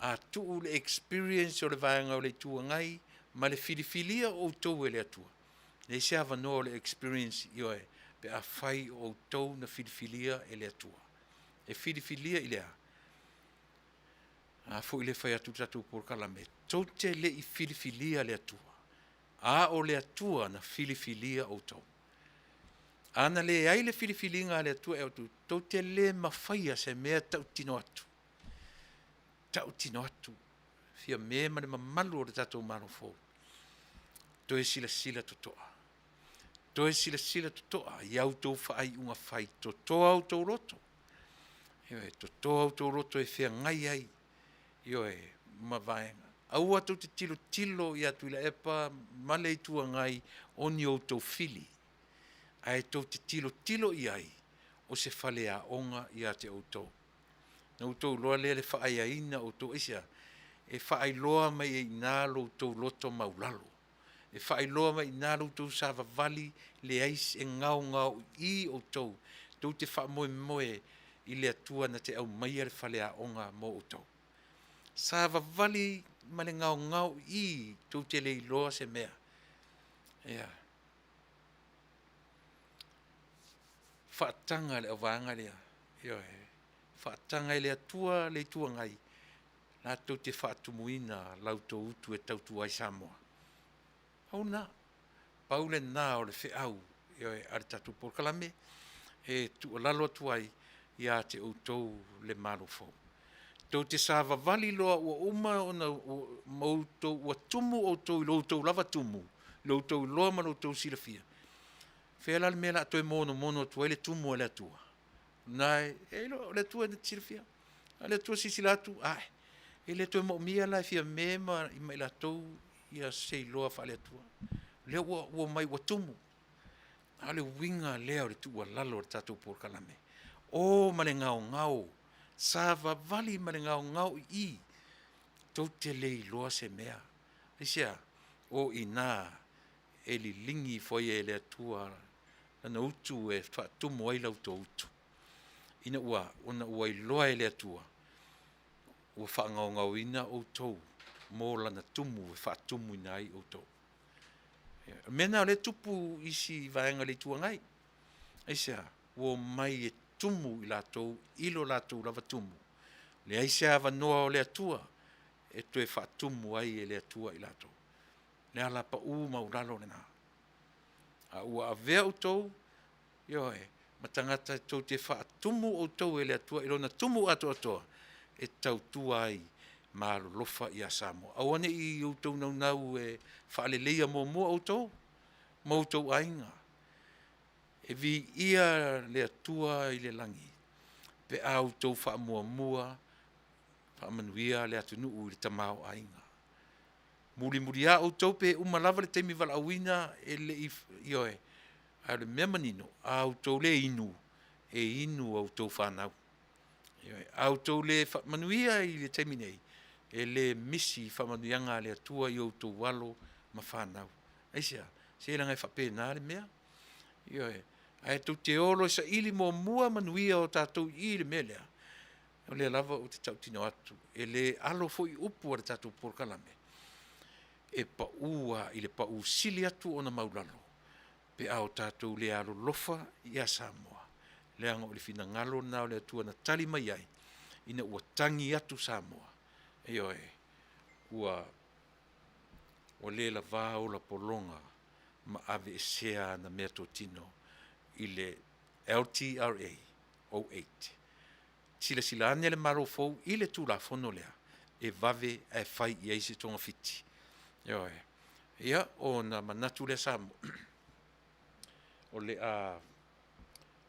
a tuu le experience o le vaega o le Itu Agai ma le filifilia o outou e le Atua, e leai se avanoa o le experience, ioe, pe afai o outou na filifilia e le Atua. E filifilia i le a? A foi lea e fai atu le tatou polokalame, tou te le i filifilia le Atua, a o le Atua na filifilia outou. A na leai le filifiliga a le Atua e outou, tou te le mafaia se mea tautino atu, tautino atu, Fiame ma le mamalu o le tatou Malo fou, toe silasila totoa, toe silasila totoa i a outou faaiuga fai, totoa outou loto, ioe, totoa outou loto e feagai ai, ioe, ma vaega. Aua tou te tilotilo ia Tuilaepa ma le Itu Agai o ni outou fili, ae tou te tilotilo i ai o se faleaoga ia te outou. Na outou iloa lea le faaeaina o outou. Aisea? E faailoa mai ai i ina lo outou loto maualalo. E faailoa mai i ina lo outou savavali leai e gaogaoii outou, tou te faamoemoe i le Atua na te aumaia le faleaoga mo outou. Savavali ma le gaogaoii tou te le iloa se mea. Ia. Faataga e le auvaega lea, ioe, faataga e le Atua le Itu Agai latou te faatumuina la outou utu e tautua ai Samoa. Pau lena, pau lena o le feau, ioe, a le tatou polokalame e tuualalo atu ai ia te outou le Malo fou. Tou te savavali loa ua uma ona outou, ua tumu outou i lo outou lava tumu, lo outou iloa ma lo outou silafia, fea la le mea o le a toe monomono atu ai le tumu a le Atua? Na e iloa o le Atua na te silafia. A o le Atua silasila atu, ae, e le toe moomia la e Fiame ma i latou ia se iloa faale-Atua. O lea ua omai ua tumu. A o le uiga lea o le tuualalo a le tatou polokalame, o ma le gaogao, savavali ma le gaogao i i, tou te le iloa se mea. Aisea? O i ina e liligi ifo ai e le Atua lana utu e faatumu ai la outou utu, ina ua, ona ua iloa e le Atua ua faagaogaoina outou mo lana tumu e faatumuina ai outou. O le mea lena o lea e tupu i isi vaega o le Itu Agai. Aisea? Ua omai e tumu i latou i lo latou lava tumu. Leai se avanoa o le Atua e toe faatumu ai e le Atua i latou. Le alapau maualalo lena. A ua avea outou, ioe, ma tagata tou te faatumu outou e le Atua i lona tumu atoatoa e tautua ai ma alolofa ia Samoa. Aua ne i outou naunau e faaleleia muamua outou ma outou aiga. E viia le Atua i le lagi pe a outou faamuamua faamanuia le atunuu i le tamaoaiga. Mulimuliā outou pe uma lava le taimi valaauina e le i, ioe, ae o le mea manino, a outou le inu, e inu a outou fanau. Ioe, a outou le manuia i le taimi nei, e le misi faamanuiaga a le Atua i outou alo ma fanau. Aisea? Se leaga e faapena le mea. Ioe, ae tou te o loa e saili muamua manuia o tatou i i le mea lea, o lea lava ou te tautino atu, e le alo foi upu a le tatou polokalame, e pau lava i le pau sili atu ona maulalo pe a o tatou le alolofa ia Samoa, leaga o le finagalo lena o le Atua na tali mai ai ina ua tagi atu Samoa, ioe, ua ua le lava ola pologa ma aveesea ana meatotino i le LTRA 08. Silasila ane le Malo fou i le Tulafono lea e vave ae fai i ai se togafiti. Ioe. Ia, ona manatu lea Samoa, o le a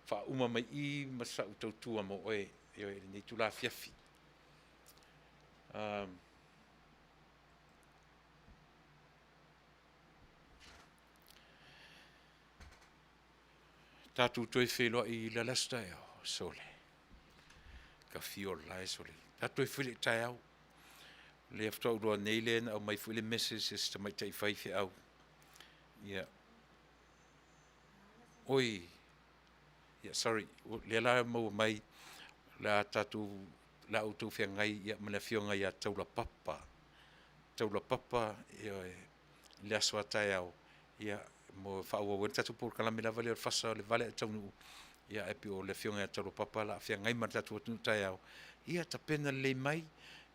faauma mai i ma sau tautua mo oe, ioe, i lenei itula afiafi. Um, tatou toe feiloai i le aso taeao, sole. Ka fio la e sole. Tatou toe feiloai taeao. Lea faatoa ou iloa nei lea na aumai foi le message a si tamaitai faifeau. Ia. Oi. Ia, sorry. Lea la maua mai la tatou la outou feagai ia ma le afioga ia Taulapapa. Taulapapa, ioe, i le aso a taeao, ia, mo faaauau ai le tatou polokalame lava lea o le fasa o le vale ae taunuu, ia, ae pei o le afioga ia Taulapapa la a feagai ma le tatou atunuu taeao, ia tapena lelei mai,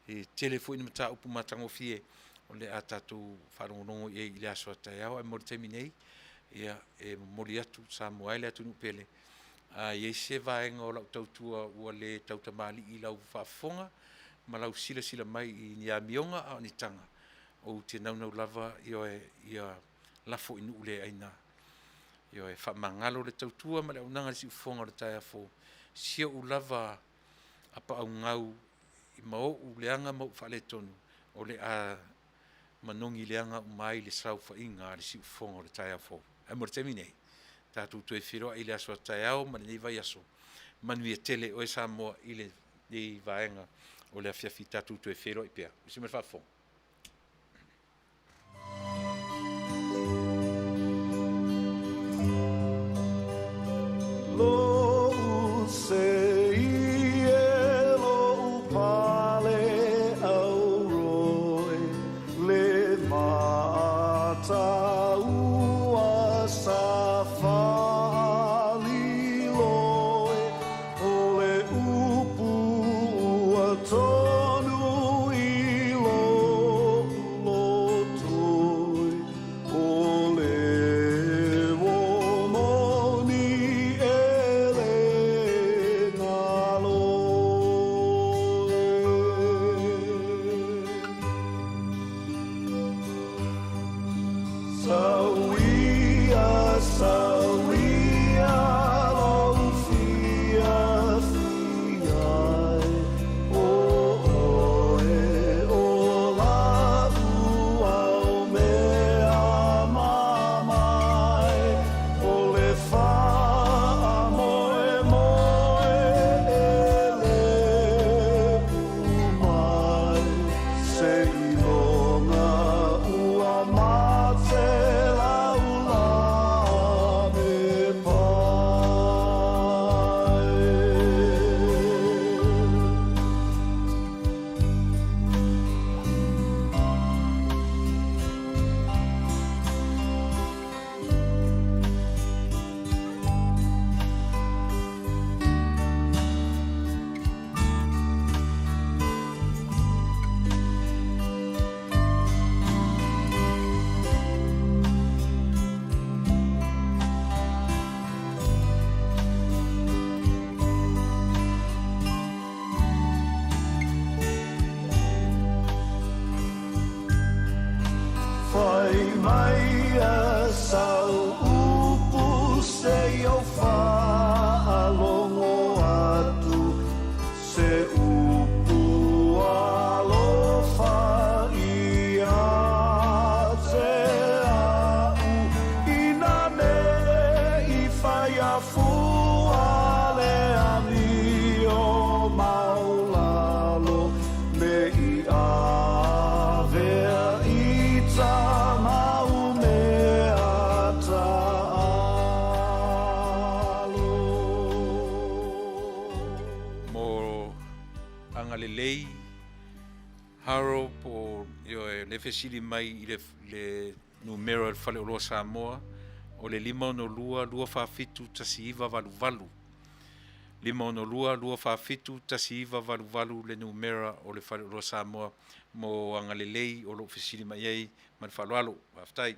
e tele foi ni mataupu matagofie o le a tatou faalogologo i ai i le aso a taeao, ae mo le taimi nei, ia, e momoli atu Samoa e le atunuu pele, a i ai se vaega o lau tautua ua le tautamalii i lau faafofoga ma lau silasila mai i ni amioga a o ni taga, ou te naunau lava, ioe, ia lafo i nuu le aina. Ioe, faamagalo le tautua ma le auaunaga i le siufofoga o le taeao fou. Si ou lava apaau ma ou leaga ma ou faaletonu, o le a manogi leaga uma ai le saofaiga a le siufofoga o le taeao fou. Ae mo le taimi nei, tatou toe feiloai i le aso a taeao ma lenei vaiaso. Manuia tele oe Samoa i lenei vaega o le afiafi, tatou toe feiloai pea. Usi mai le faafofoga. ia fua le amio maulalo me i avea i ta mau mea taalo. Mo agalelei Harold po o, ioe, le fesili mai i le, le numera o le Faleoloa Samoa, o le 562 247 1988. 562 247 1988 le numera o le Faleoloa Samoa mo agalelei o lo o fesili mai ai ma le faaaloalo. Faafetai.